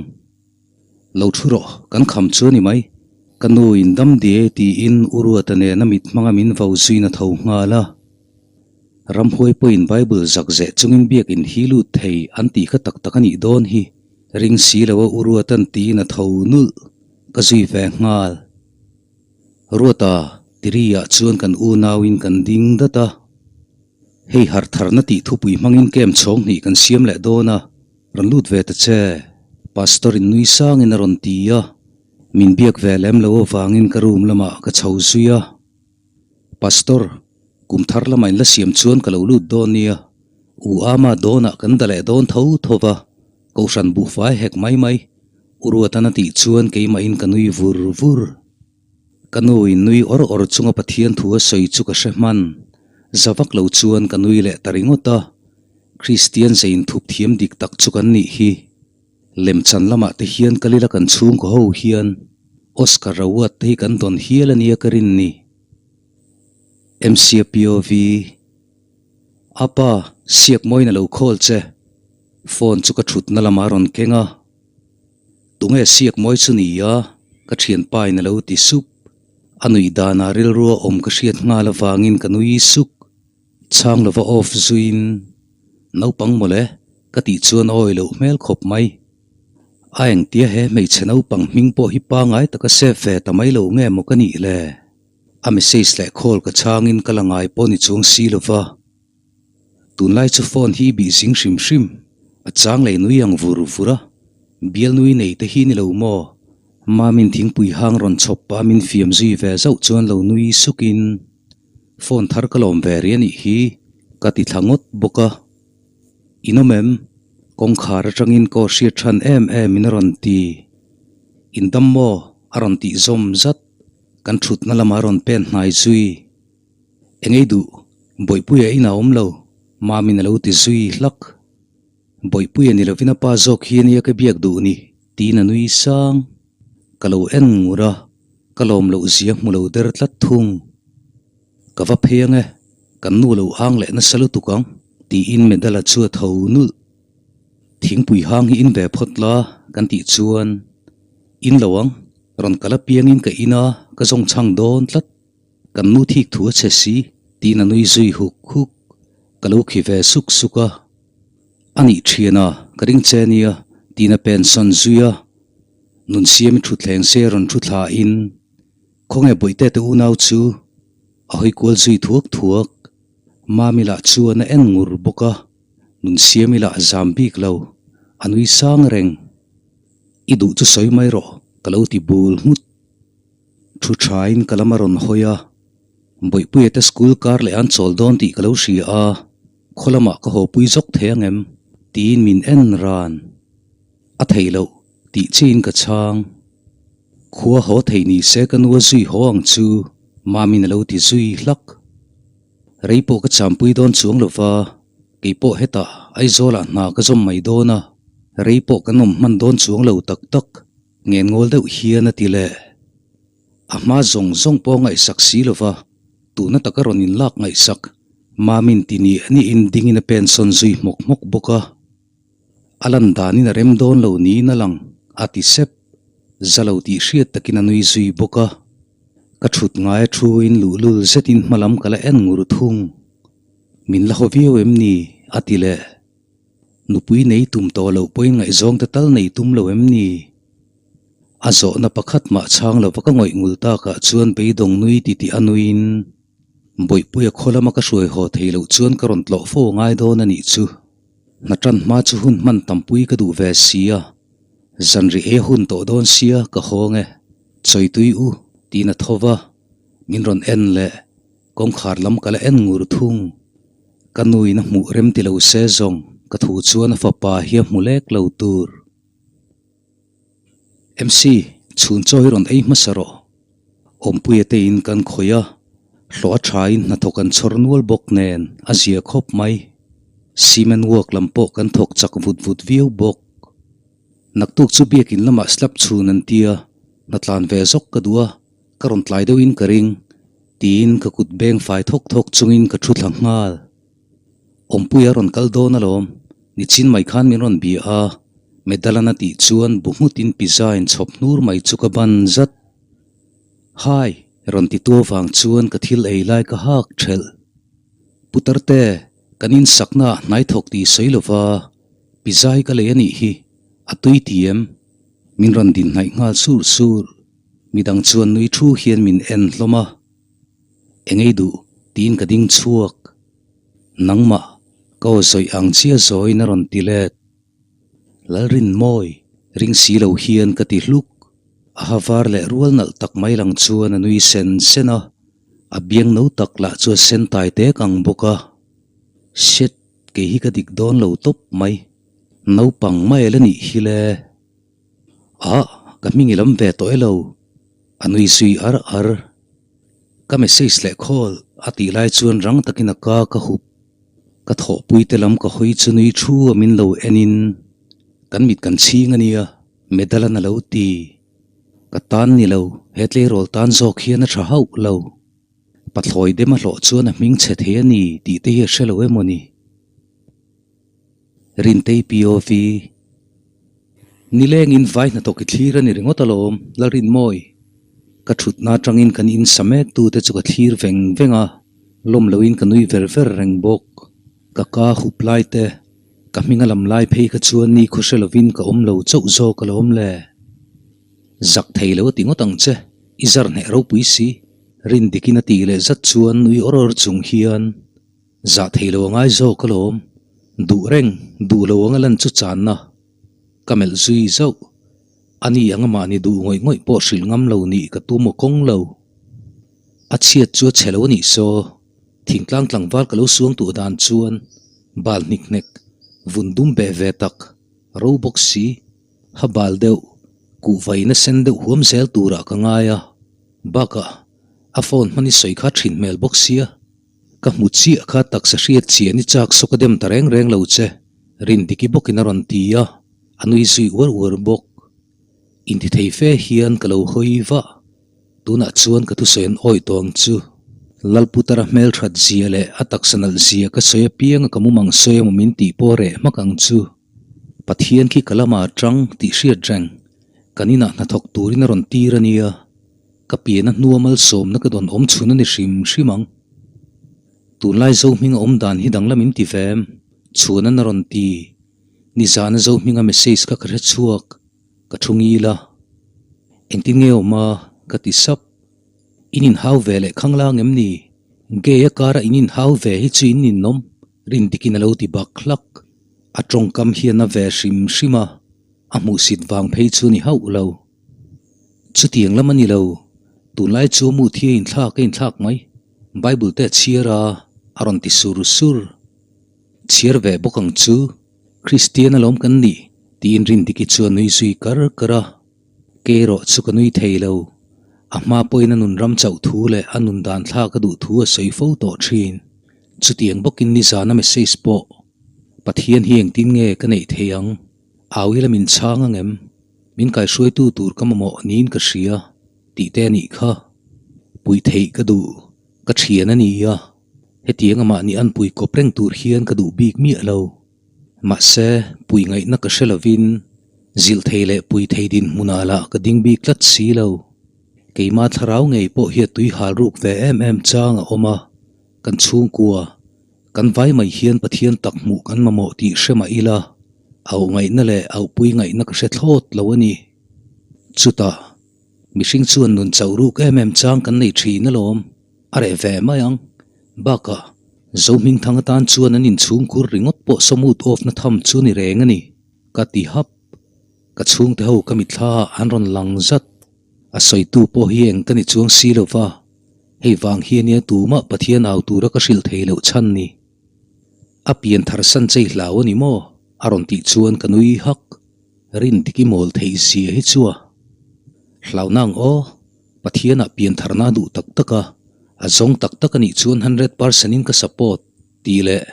Lo thu rawh, kan kham chu a ni mai. Ka nu in dam diai tiin U Ruata nen a mit hmanga min vo zuiin a tho nghal a. Ramhuai pawhin Bible zak zeh chungin biakin hi lut thei an tih kha tak tak a nih dawn hi. Ring si lo a U Ruata'n tiin a tho nulh. Ka zui ve nghal. Ruata, Tiriah chuan kan unauin kan ding dat a. Hei harh tharna tih thupui hmangin camp chhawng hnih kan siam leh dawn a, rawn lut ve ta che. Pastor in nui sangin a rawn ti a, min biak ve lem lo avangin ka room lamah ka chho zui a. Pastor, kum thar lamah in la siam chuan ka lo lut dawn nia, u ama dawnah kan da leh dawn tho tho va, Kohhran buhfai hek mai mai. U Ruatan a tih chuan keimahin ka nui vur vur. Ka nu in nui awr awr chunga Pathian thu a sawi chu ka hre hman. Za vak lo chuan ka nui leh ta ringawt a. Kristian zei inthup thiam dik tak chu kan nih hi. Lemchan lamah te hian kal ila kan chhungkaw ho hian Oscar Rawat te hi kan dawn hial a nia ka rin ni. MCAPOV. A pa, siak mawiin a lo call che. Phone chu ka thutna lamah a rawn keng a. Tunge siak mawi chu ni a? Ka thianpa in a lo ti sup. A nuih danah rilru a awm ka hriat nghal avangin ka nui suk. Chhang lova off zuiin, Naupang mawle, ka tih chuan awi loh hmel khawp mai. A engtia he hmeichhe naupang hming pawh hi pangai taka save ve ta mai lo nge maw ka nih le? A message leh call ka chhangin ka la ngai pawh ni chuang si lova. Tunlai chu phone hi bih zing hrim hrim, a chang leh nui ang vur vur a, bial nui nei te hi ni lo maw? Mamin thingpui hang rawn chhawp pah min fiam zui ve zauh chuan lo nui sukin, Phone thar ka lawm ve rih a nih hi, ka ti thla ngawt bawk a. In awm em? Kawngkhar atangin kaw hriat than em em in a rawn ti. In dam maw? a rawn tih zawm zat. Kan thutna lamah a rawn pen hnai zui. Engei duh, Bawihpuia in a awm lo, Mamin a lo ti zui hlak. Bawihpuia ni lovin a pa zawk hi ania ka biak duh ni, tiin a nui sang. Ka lo en ngur a, ka lawm loh zia hmu lo der tlat thung. Ka va phei ang e, kan nu lo ang leh nasa lutuk ang, tiin Medal-a chu a tho nulh. Thingpui hang hi in ve phawt la, kan tih chuan, In lo ang, rawn kal apiangin ka in a, ka zawng chhang dawn tlat. Kan nu thik thu a chhe si, tiin a nui zui huk huk. Ka lo khi ve suk suk a. A nih thian a, ka ring che nia, tiin a pen sawn zui a. Nun siami thutthleng se rawn thu thla in, Khawnge Bawihte te unau chu? A hawi kual zui thuak thuak. Mami lah chuan a en ngur bawk a, Nun siami lah a zam bik lo, a nui sang reng. I duh chu sawi mai rawh, ka lo ti bul nghut. Thu thain ka lam a rawn hawi a, Bawihpuia te school kar leh an chawl dawn tih ka lo hria a, khaw lamah ka haw pui zawk thei ang em? tiin min en ran. A theih loh tih chiin ka chhang. Khua haw theih ni se ka nu a zui haw ang chu, Mamin a lo ti zui hlak. Rei pawh ka champui dawn chuang lo va, kei pawh hetah Aizawlah hna ka zawm mai dawn a, rei pawh kan awm hman dawn chuang lo tak tak. Ngen ngawl deuh hian a ti leh. A hma zawng zawng pawh ngaihsak si lo va, tuna taka rawn inlak ngaihsak Mamin ti ni niin dingin a pensawn zui hmawk hmawk bawk a. A lan danin a rem dawn lo niin a lang, a ti sep. Za lo tih hriat takin a nui zui bawk a. Ka thut ngai a thuin luhlul zetin hma lam ka la en ngur thung. Min la haw viau em ni? a ti leh. Nupui nei tum tawh loh pawhin ngaihzawng te tal nei tum lo em ni? A zawhna pakhat mah chhang lova ka ngawih ngul takah chuan beidawng nui ti tih a nuiin Bawihpuia khaw lama ka hruai haw thei loh chuan ka rawn tlawh fo ngai dawn a nih chu. Hna tan hma chu hun hman tampui ka duh ve sia. Zanri ei a hun tawh dawn sia ka hawng e. Chawitui u tiin a tho va, min rawn en leh kawngkhar lam ka la en ngur thung. Ka nuin a hmuh rem ti lo se zawng ka thu chuan a fapa hi a hmu lek lo tur. MC, chhun chaw hi rawn ei hmasa rawh. Awmpuia te in kan khawih a, hlawh a thain hnathawk an chhawr nual bawk nen a zia khawp mai. Cement work lam pawh kan thawk chak vut vut viau bawk. Naktuk chu biakin lamah slab chhun an tia, hna tlan ve zawk ka duh a, ka rawn tlai deuhin ka ring, tiin ka kut beng fai thawk thawk chungin ka thu thla nghal. Awmpuia rawn kal dawn alawm, nichin mai khan min rawn bia a, Medal-an a tih chuan bu nghutin pizza in chhawp hnur mai chu ka ban zat. Hai! rawn ti tu avang chuan ka thil ei lai ka hak thelh. Putarte, kan insakna ah hnai thawk tih sawi lova, pizza hi ka lei a nih hi, a tui ti em? Min rawn din hnaih nghal sur sur. Midang chuan nui thu hian min en hlawm a. Engei duh tiin ka ding chhuak. Nangmah, ka aw zawih ang chiah zawiin a rawn ti let. Lalrinmawi, ring si lo hian ka ti hluk. A ha var leh rual nalh tak mai lang chuan a nui sen sen a, a biang no tak lah chu a sen tai tek ang bawk a. Shit, kei hi ka dik dawn lo tawp mai. Naupang mai la nih hi le. Ah, ka hming i lam ve tawh e lo, a nui zui ar ar. Ka message leh call a tih lai chuan rang takin a ka ka hup. Ka thawhpui te lam ka hawi chu nui thu a min lo en in kan mit kan chhing a nia, medal an a lo ti. Ka tan ni lo, he tleirawl tan zawk hian a tha hauh lo. Pathlawi dem a hlawh chuan a hming chhe thei a ni tih te hi a hre lo emaw ni? Rintei POV, Nilengin vai hnathawk i thlir a ni ringawt alawm, Lalrinmawi. Ka thutna atangin kan in sa mek tute chu ka thlir veng veng a, lawm loin ka nui ver ver reng bawk. Ka ka hup lai te, ka hming a lam lai phei kha chuan ni khaw hre lovin ka awm lo chauh zawk alawm le. Zak thei lo a ti ngawt ang che, i zar hneh ropui si. Rindikin a tih leh zat chuan nui awr awr chung hian Zah thei lo a ngai zawk alawm. Duh reng, duh lo anga lan chu channa. Ka melh zui zauh. A ni anga mahni duh ngawih ngawih pawh hrilh ngam lo nih ka tum aw kawng lo. A chhiat chu a chhe lo a nih saw. Thingtlang tlangval ka lo suang tuah dan chuan bal hnik hnek, vun dum beh ve tak, ro bawk si, ha bal deuh, kuhvaina sen deuh huam zel turah ka ngai a. Bakah, a phone hman i sawi kha thin hmel bawk sia. Ka hmu chiah kha taksa hriat chian i chak saw ka dem ta reng reng lo che, Rindiki bawkin a rawn ti a, a nui zui uar uar bawk. Intithei fe hian ka lo hawi vah, tunah chuan ka thusawi an awih tawh ang chu. Lalputara hmelthat zia leh a taksa nalh zia ka sawi apianga ka mumang sawi emaw min tih pawh reh hmak ang chu. Pathian khi ka lamah a tang tih hriat reng, kan inah hnathawk turin a rawn tir a nia. Ka pian a hnua malsawmna ka dawn awm chhun a ni hrim hrim ang. Tunlai Zohminga awm dan hi danglam in ti ve em? Chhuanan a rawn ti. Nizana Zohminga message kha ka hre chhuak, ka thu ngil a. Engtin nge awm a? ka ti sap. In inhau ve leh khanglang em ni? Gay a kara in inhau ve hi chu in ninawm, Rindikin a lo ti bak hlak. A tawngkam hian a ve hrim hrim a, a hmuhsit vang phei chu ni hauh lo. Chutiang lam a ni lo, tunlai chu mood hi a inthlak a inthlak mai, Bible te a chhiar a, a rawn ti sur sur. Chhiar ve bawk ang chu, Kristian alawm kan nih, tiin Rindiki chu a nui zui kar kar a. Kei erawh chu ka nui thei lo, a hma pawhin a nun ram chauh thu leh a nun dan thlak a duh thu a sawi fo tawh thin. Chutiang bawkin nizana message pawh, Pathian hi engtin nge ka neih theih ang? Au ila min chhang ang em? Min kaihruaitu tur ka mamawh niin ka hria tih te a nih kha. Puih theih ka duh, ka thian a ni a, hetiang amah nih an pui kawp reng tur hian ka duh bik miah lo. Mahse, pui ngaihna ka hre lovin zilh thei leh pui thei dinhmunah lah ka ding bik tlat si lo. Keima thlarau ngei pawh hi a tui hal ruk ve em em chang a awm a, kan chhungkua, Kan vai mai hian Pathian tak hmuh kan mamawh tih hre mah ila, auh ngaihna leh auhpui ngaihna ka hre thlawt lo a ni. Chutah, mihring chuan nun chauh ruk em em chang kan nei thin alawm, a reh ve mai ang. Bakah, Zohmingthang atan chuan an inchhungkhur ringawt pawh sawmut off na tham chu ni reng a ni, ka ti hap. Ka chhungte ho ka mitthla ah an rawn lang zat. A sawitu pawh hi eng ka ni chuang si lo va. Hei vang hi ania tumah Pathian au tura ka hrilh thei loh chhan ni. A pian thar san chei hlau a ni maw? A rawn tih chuan ka nui hak. Rin dik i mawl theih zia hi chu a hlauhna ang aw. Pathianah pian tharna a duh tak tak a, a zawng tak tak a nih chuan 100% in ka support tih leh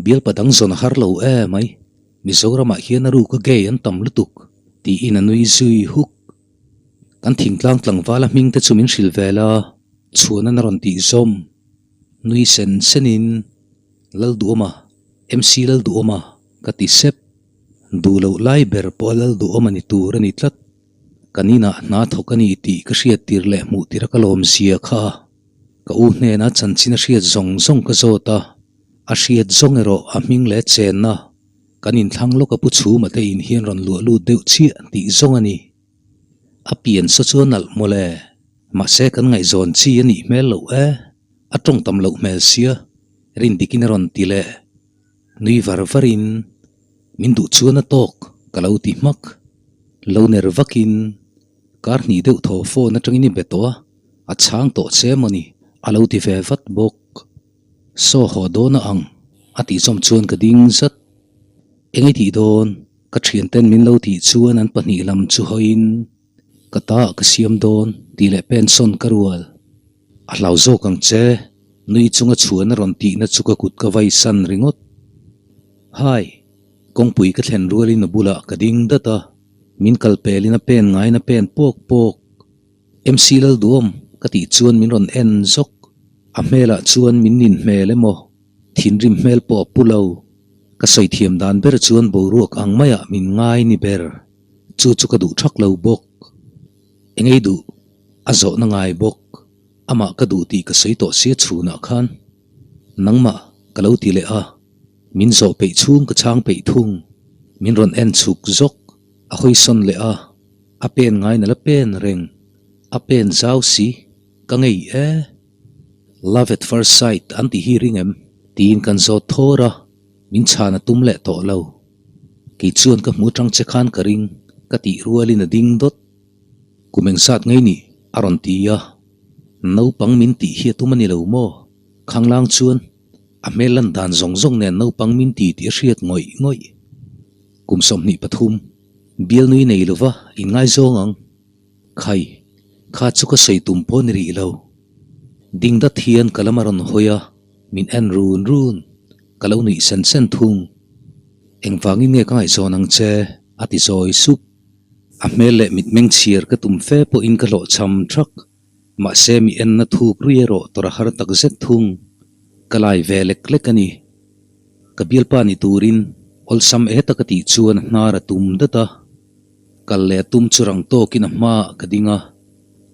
bialpa dang zawn a har lo e mai. Mizoramah hian a ruka gay an tam lutuk tiin a nui zui huk. Kan thingtlang tlangvala hming te chu min hrilh vel a, chhuanan a rawn tih zawm. Nui sen senin, Lalduhawma, MC Lalduhawma, ka ti sep. Duh loh lai ber pawh a Lalduhawma ni tur a ni tlat. Kan inah hna thawk a ni tih ka hriat tir leh hmuh tir a ka lawm zia kha. Ka u hnena chanchin a hriat zawng zawng ka zawt a, a hriat zawng erawh a hming leh chenna. Kan inthlang lawk a pu chhuma te in hian rawn luah lut deuh chiah tih zawng a ni. A pian saw chu a nalh mawle. Mahse kan ngaihzawn chi a nih hmel loh e. A tawng tam loh hmel sia. Rindikin a rawn ti leh. Nui var varin min duh chuan a tawk ka lo ti hmak. Lo ner vakin kar hnih deuh thaw phone atangin i be tawh a, a chhang tawh che mawni a lo ti ve vat bawk. Saw haw dawn a ang, a tih zawm chuan ka ding zat. Eng i tih dawn? Ka thianten min lo tih chuan an pahnih lam chu hawiin ka ta ah ka siam dawn tih leh pensawn ka rual. A hlau zawk ang che, nui chunga chhuan a rawn tihna chu ka kut ka vai san ringawt. Hai! Kawngpui ka thlen rualin a bulah ka ding dat a, min kal pelin a pen ngaiin a pen pawk pawk. MC Lalduhawm ka tih chuan min rawn en zawk. A hmelah chuan min nin hmel emaw, thinrim hmel pawh a pu lo. Ka sawi thiam dan ber chuan boruak ang maiah min ngai ni ber. Chu chu ka duh thak lo bawk. Engei duh a zawhna ngai bawk. Amah ka duh tih ka sawi tawh sia chhunah khan nangmah ka lo ti leh a. Min zawh peih chhung ka chhang peih thung. Min rawn en chhuk zawk. A hawi sawn leh a, a pen ngai nala pen reng. A pen zau si, ka ngei e. Love at first sight an tih hi ring em? Tiin kan zawt thawr a, min chhan a tum leh tawh lo. Kei chuan ka hmu tang che khan ka ring, ka tih rualin a ding dawt. Kum engzat ngei nih? a rawn ti a. Naupang min tih hi a tum a ni lo maw? Khanglang chuan a hmel lan dan zawng zawng nen naupang min ti tih a hriat ngawih ngawih. Kum 23, bialnui nei lova inngaizawng ang. Khai, kha chu ka sawi tum pawh ni rih lo. Ding dat hian ka lam a rawn hawi a, min en run run. Ka lo nuih sen sen thung. Engvangin nge ka ngaihzawn ang che? a ti zawi sup. A hmel leh mitmeng chhiar ka tum fe pawhin ka hlawhchham thak. Mahse mi enna thuk rui erawh tawrh a har tak zet thung. Ka lai ve lek lek a ni. Ka bialpa ni turin awlsam e taka tih chuan a hnar a tum dat a. Kal leh a tum chu rang tawkin a hmaah ka ding a,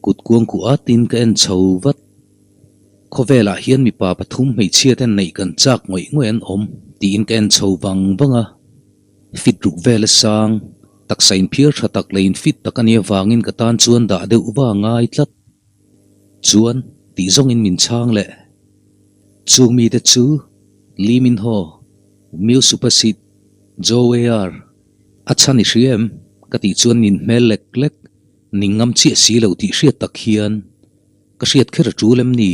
kut kuang kuh atin ka en chho vat. Khawvelah hian mipa pathum hmeichhia ten neih kan chak ngawih ngawih an awm tiin ka en chho vang vang a. Fit ruk vel a sang, taksa inphiar tha tak leh infit tak a nih avangin ka tan chuan dah deuh va a ngai tlat. Chuan tih zawngin min chhang leh. Chung mite chu Lee Min Ho, Mew Supasit, Joe AR, A chhan i hria em? Ka tih chuan nin hmel lek lek, ning ngam chiah si lo tih hriat tak hian ka hriat kher a tul em ni?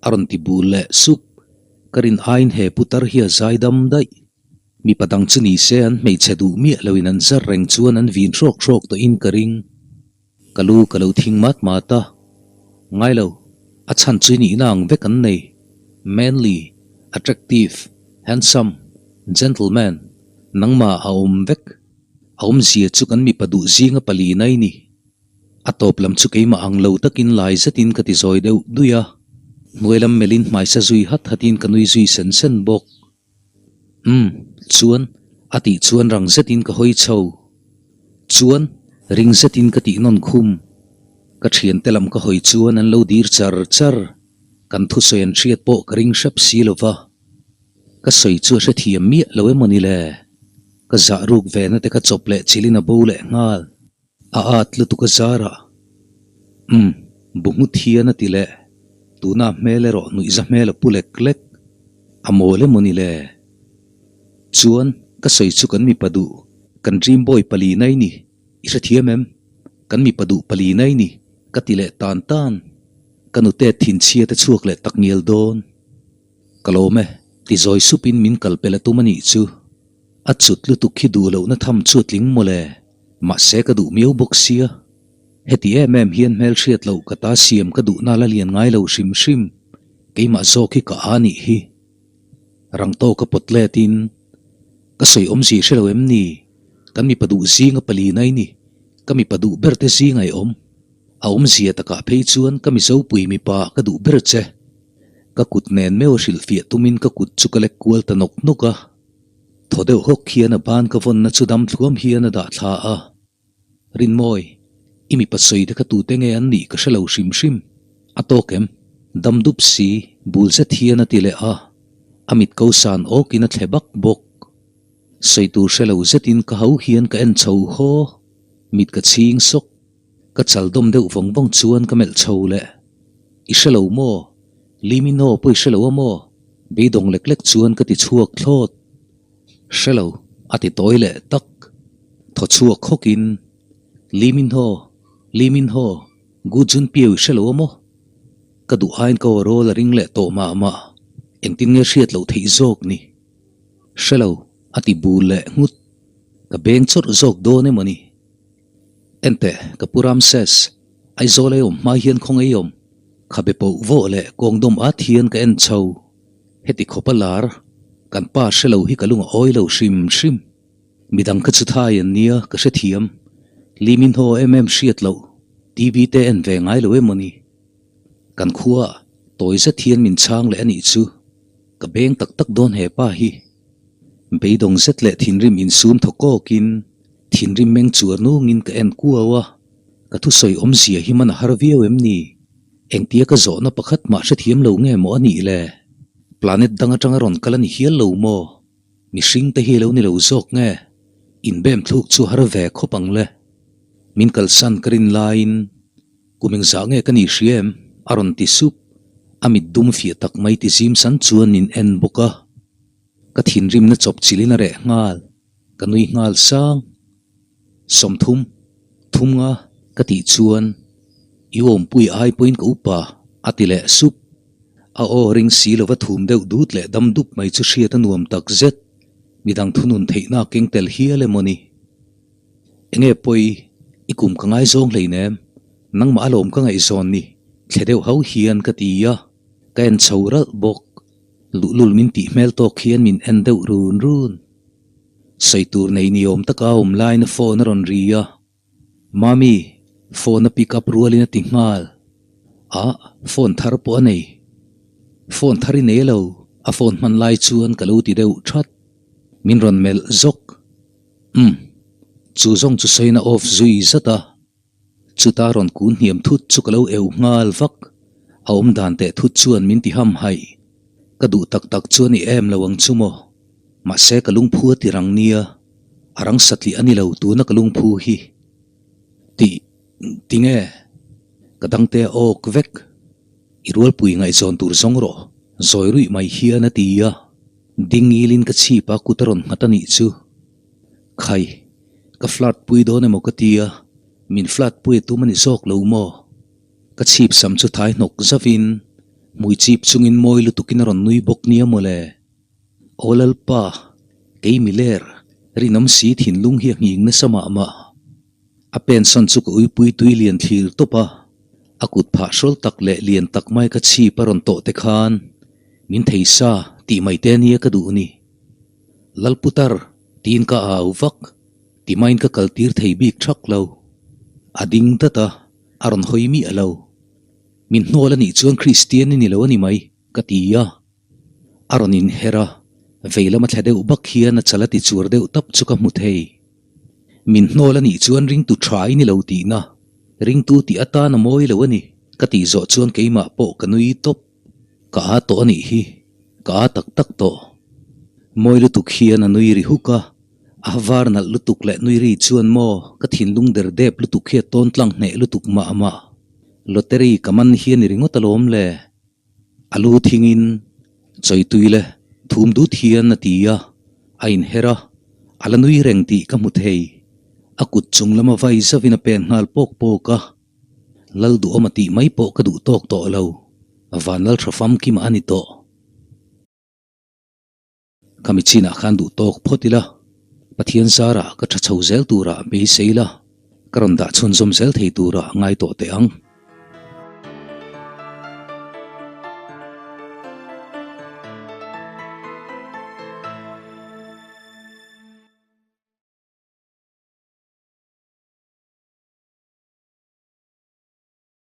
A rawn ti bul leh sup. Ka rin aiin he putar hi a zai dam daih. Mipa dang chu ni se an hmeichhe duh miah loin an zar reng chuan an vin hrawk hrawk tawhin ka ring. Ka lu ka lo thing mat mat a, Ngai lo, a chhan chu nihna ang vek an nei, manly, attractive, handsome, gentleman, nangmah a awm vek. A awmzia chu kan mipa duh zinga palina i ni. A tawp lam chu keimah ang lo takin lai zetin ka ti zawi deuh dui a, hnuai lam melhin hmaisa zui hat hatin ka nui zui sen sen bawk. Umm, chuan, a tih chuan rang zetin ka hawi chho. Chuan, ring zetin ka tih nawn khum. Ka thiante lam ka hawi chuan an lo dir char char. Kan thusawi an hriat pawh ka ring hrep si lo va. Ka sawi chu a hrethiam miah lo emaw ni le? Ka zah ruk ve na te kha chawp leh chilhin a bo leh nghal. A at lutuk a zarah, Umm, bu nghut hian a ti leh. Tuna hmel erawh nuihza hmel a pu lek lek. A mawl emaw ni le? Chuan, ka sawi chu kan mipa duh, kan dream boy pali nai ni, i hrethiam em? Kan mipa duh pali nai ni, ka ti leh tan tan. Ka nute thinchhia te chhuak leh tak ngial dawn. Ka lawm e, ti zawi supin min kal pel a tum a nih chu. A cut lutuk khi duh lohna tham chu a tling mawle. Mahse ka duh miau bawk sia. Heti em em hian hmelhriat loh ka ta siam ka duhna la lian ngai lo hrim hrim. Keimah zawk hi ka a nih hi. Rang tawka pawt letin, Ka sawi awmzi hre lo em ni? Kan mipa duh zinga pali nai ni. Ka mipa duh ber te zinga i awm. A awmzia takah phei chuan ka Mizopui mipa ka duh ber che. Ka kut nen meuh a hrilhfiah tumin ka kut chu ka lek kual ta nawk nawk a. Thaw deuh hawk hian a ban ka vawnna chu dam thluam hian a dah thla a. Rinmawi, i mipa sawi te kha tute nge an nih ka hre lo hrim hrim. A tawk em? Dam dup si, bul zet hian a ti leh a. A mit ko san awkin a thle bak bawk. Sawi tur hre lo zetin ka ho hian ka en chho haw. Mit ka chhing sawk. Ka chal dawm deuh vawng vawng chuan ka melh chho leh. I hre lo maw? Limino pawh i hre lo a maw? Beidawng lek lek chuan ka ti chhuak thlawt. Hre lo, a ti tawi leh tak. Thaw chhuak hawkin, Liminho, Liminho, Gu Junpio i hre lo a maw? Ka duh aiin ka aw rawl a ring leh tawh mah mah. Engtin nge hriat loh theih zawk ni? Hre lo, a ti bul leh nghut. Ka beng chawrh zawk dawn emaw ni? Enteh, ka pu Ramses, Aizawl ei awm hma hian khaw ngei awm. Khabe poh vawh leh kawngdawm at hian ka en chho. Heti khawpa lar, kan pa hre lo hi ka lung a awi lo hrim hrim. Midang kha chu thai an nia, ka hrethiam. Limin haw em em hriat loh, TV te en ve ngai lo emaw ni? Kan khua tawi zet hian min chhang leh a nih chu. Ka beng tak tak dawn he pa hi. Beidawng zet leh thinrim insum thaw kawkin thinrim meng chuar nungin ka en kuau a, ka thusawi awmzia hi man a har viau em ni? Engtia ka zawhna pakhat mah hrethiam lo nge maw a nih le? Planet dang atanga rawn kal a ni hial lo maw? Mihring te hi lo ni lo zawk nge? Inbem thluk chu har ve khawp ang le. Min kalsan ka rin laiin Kum engzah nge ka nih hria em? a rawn ti sup. A mit dum fiah tak mai ti zim san chuan min en bawk a. Ka thinrimna chawp chilhin a reh nghal. Ka nui nghal sang. Sawmthum, thum nga ka tih chuan I awmpui ai pawhin ka upa a ti leh sup. A aw ring si lova thum deuh dut leh dam dup mai chu hriat a nuam tak zet. Midang thunun theihna a keng tel hial emaw ni? Enge pawi, i kum ka ngaizawng hleinem, nangmah alawm ka ngaihzawn ni, thle deuh ho hian ka ti a, ka en chho ralh bawk. Luhlul min tih hmel tawk hian min en deuh run run. Sawi tur nei ni awm taka awm laiin a phone a rawn ri a, Mami, phone a pick up rualin a ti nghal. Ah, phone thar pawh a nei. Phone thar i nei lo, a phone hman lai chuan ka lo ti deuh that. Min rawn melh zawk. Umm. Chu zawng chu sawiin a off zui zat a. Chuta rawn kun hniam thut chu ka lo eu nghal vak. A awm dan teh thut chuan min ti ham haih. Ka duh tak tak chu a ni em lo ang chu maw. Mahse ka lungphu a ti rang nia. A rang satliah a ni lo tuna ka lungphu hi. Ti, tinge? Ka dangte a awk vek. I rualpui ngaihzawn tur zawng rawh, zawi ruih mai hian a ti a. Ding ngilin ka chhip a kut a rawn nghat a nih chu. Khai, ka flirt pui dawn emaw ka ti a, min flirt pui a tum a ni zawk lo maw? Ka chhip sam chu thai hnawk zavin, hmui chip chungin mawi lutukin a rawn nui bawk nia mawle. Aw Lalpa, kei miler, rinawm si thinlung hi a nghing nasa mah mah. A pensawn chu ka uipui tui lian thlir tawp a, a kut phah hrawl tak leh lian tak mai ka chhip a rawn tawh te khan min thei sa tih mai te ania ka duh ni. Lalputar tiin ka au vak, ti maiin ka kal tir thei bik thak lo. A ding dat a, a rawn hawi miah lo. Min hnawl a nih chuan Kristian i ni lo a ni mai, ka ti a. A rawn inher a, vei lama thla deuh bak hian a chal a ti chuar deuh tap chu ka hmu thei. Min hnawl a nih chuan ringtu tha i ni lo tihna, ringtu tih atan a mawi lo a ni, ka tih zawh chuan keimah pawh ka nui tawp. Ka â tawh a nih hi, ka â tak tak tawh. Mawi lutuk hian a nui ri huk a, a var nalh lutuk leh nui ri chuan maw ka thinlung der dep lutuk hi a tawn tlang hneh lutuk mah mah. Lottery ka man hi a ni ringawt alawm le. A lu thingin chawitui leh thum dut hian a ti a, a inher a, a la nui reng tih ka hmu thei. A kut chung lama vai zauhin a pen nghal pawk pawk a, Lal duhawm a tih mai pawh ka duh tawk tawh lo, Vanlal tha famkima a ni tawh. Khami chinah khan duh tawk phawt ila, Pathian zarah ka tha chho zel turah beisei la, ka rawn dah chhunzawm zel thei turah ngai tawh teh ang.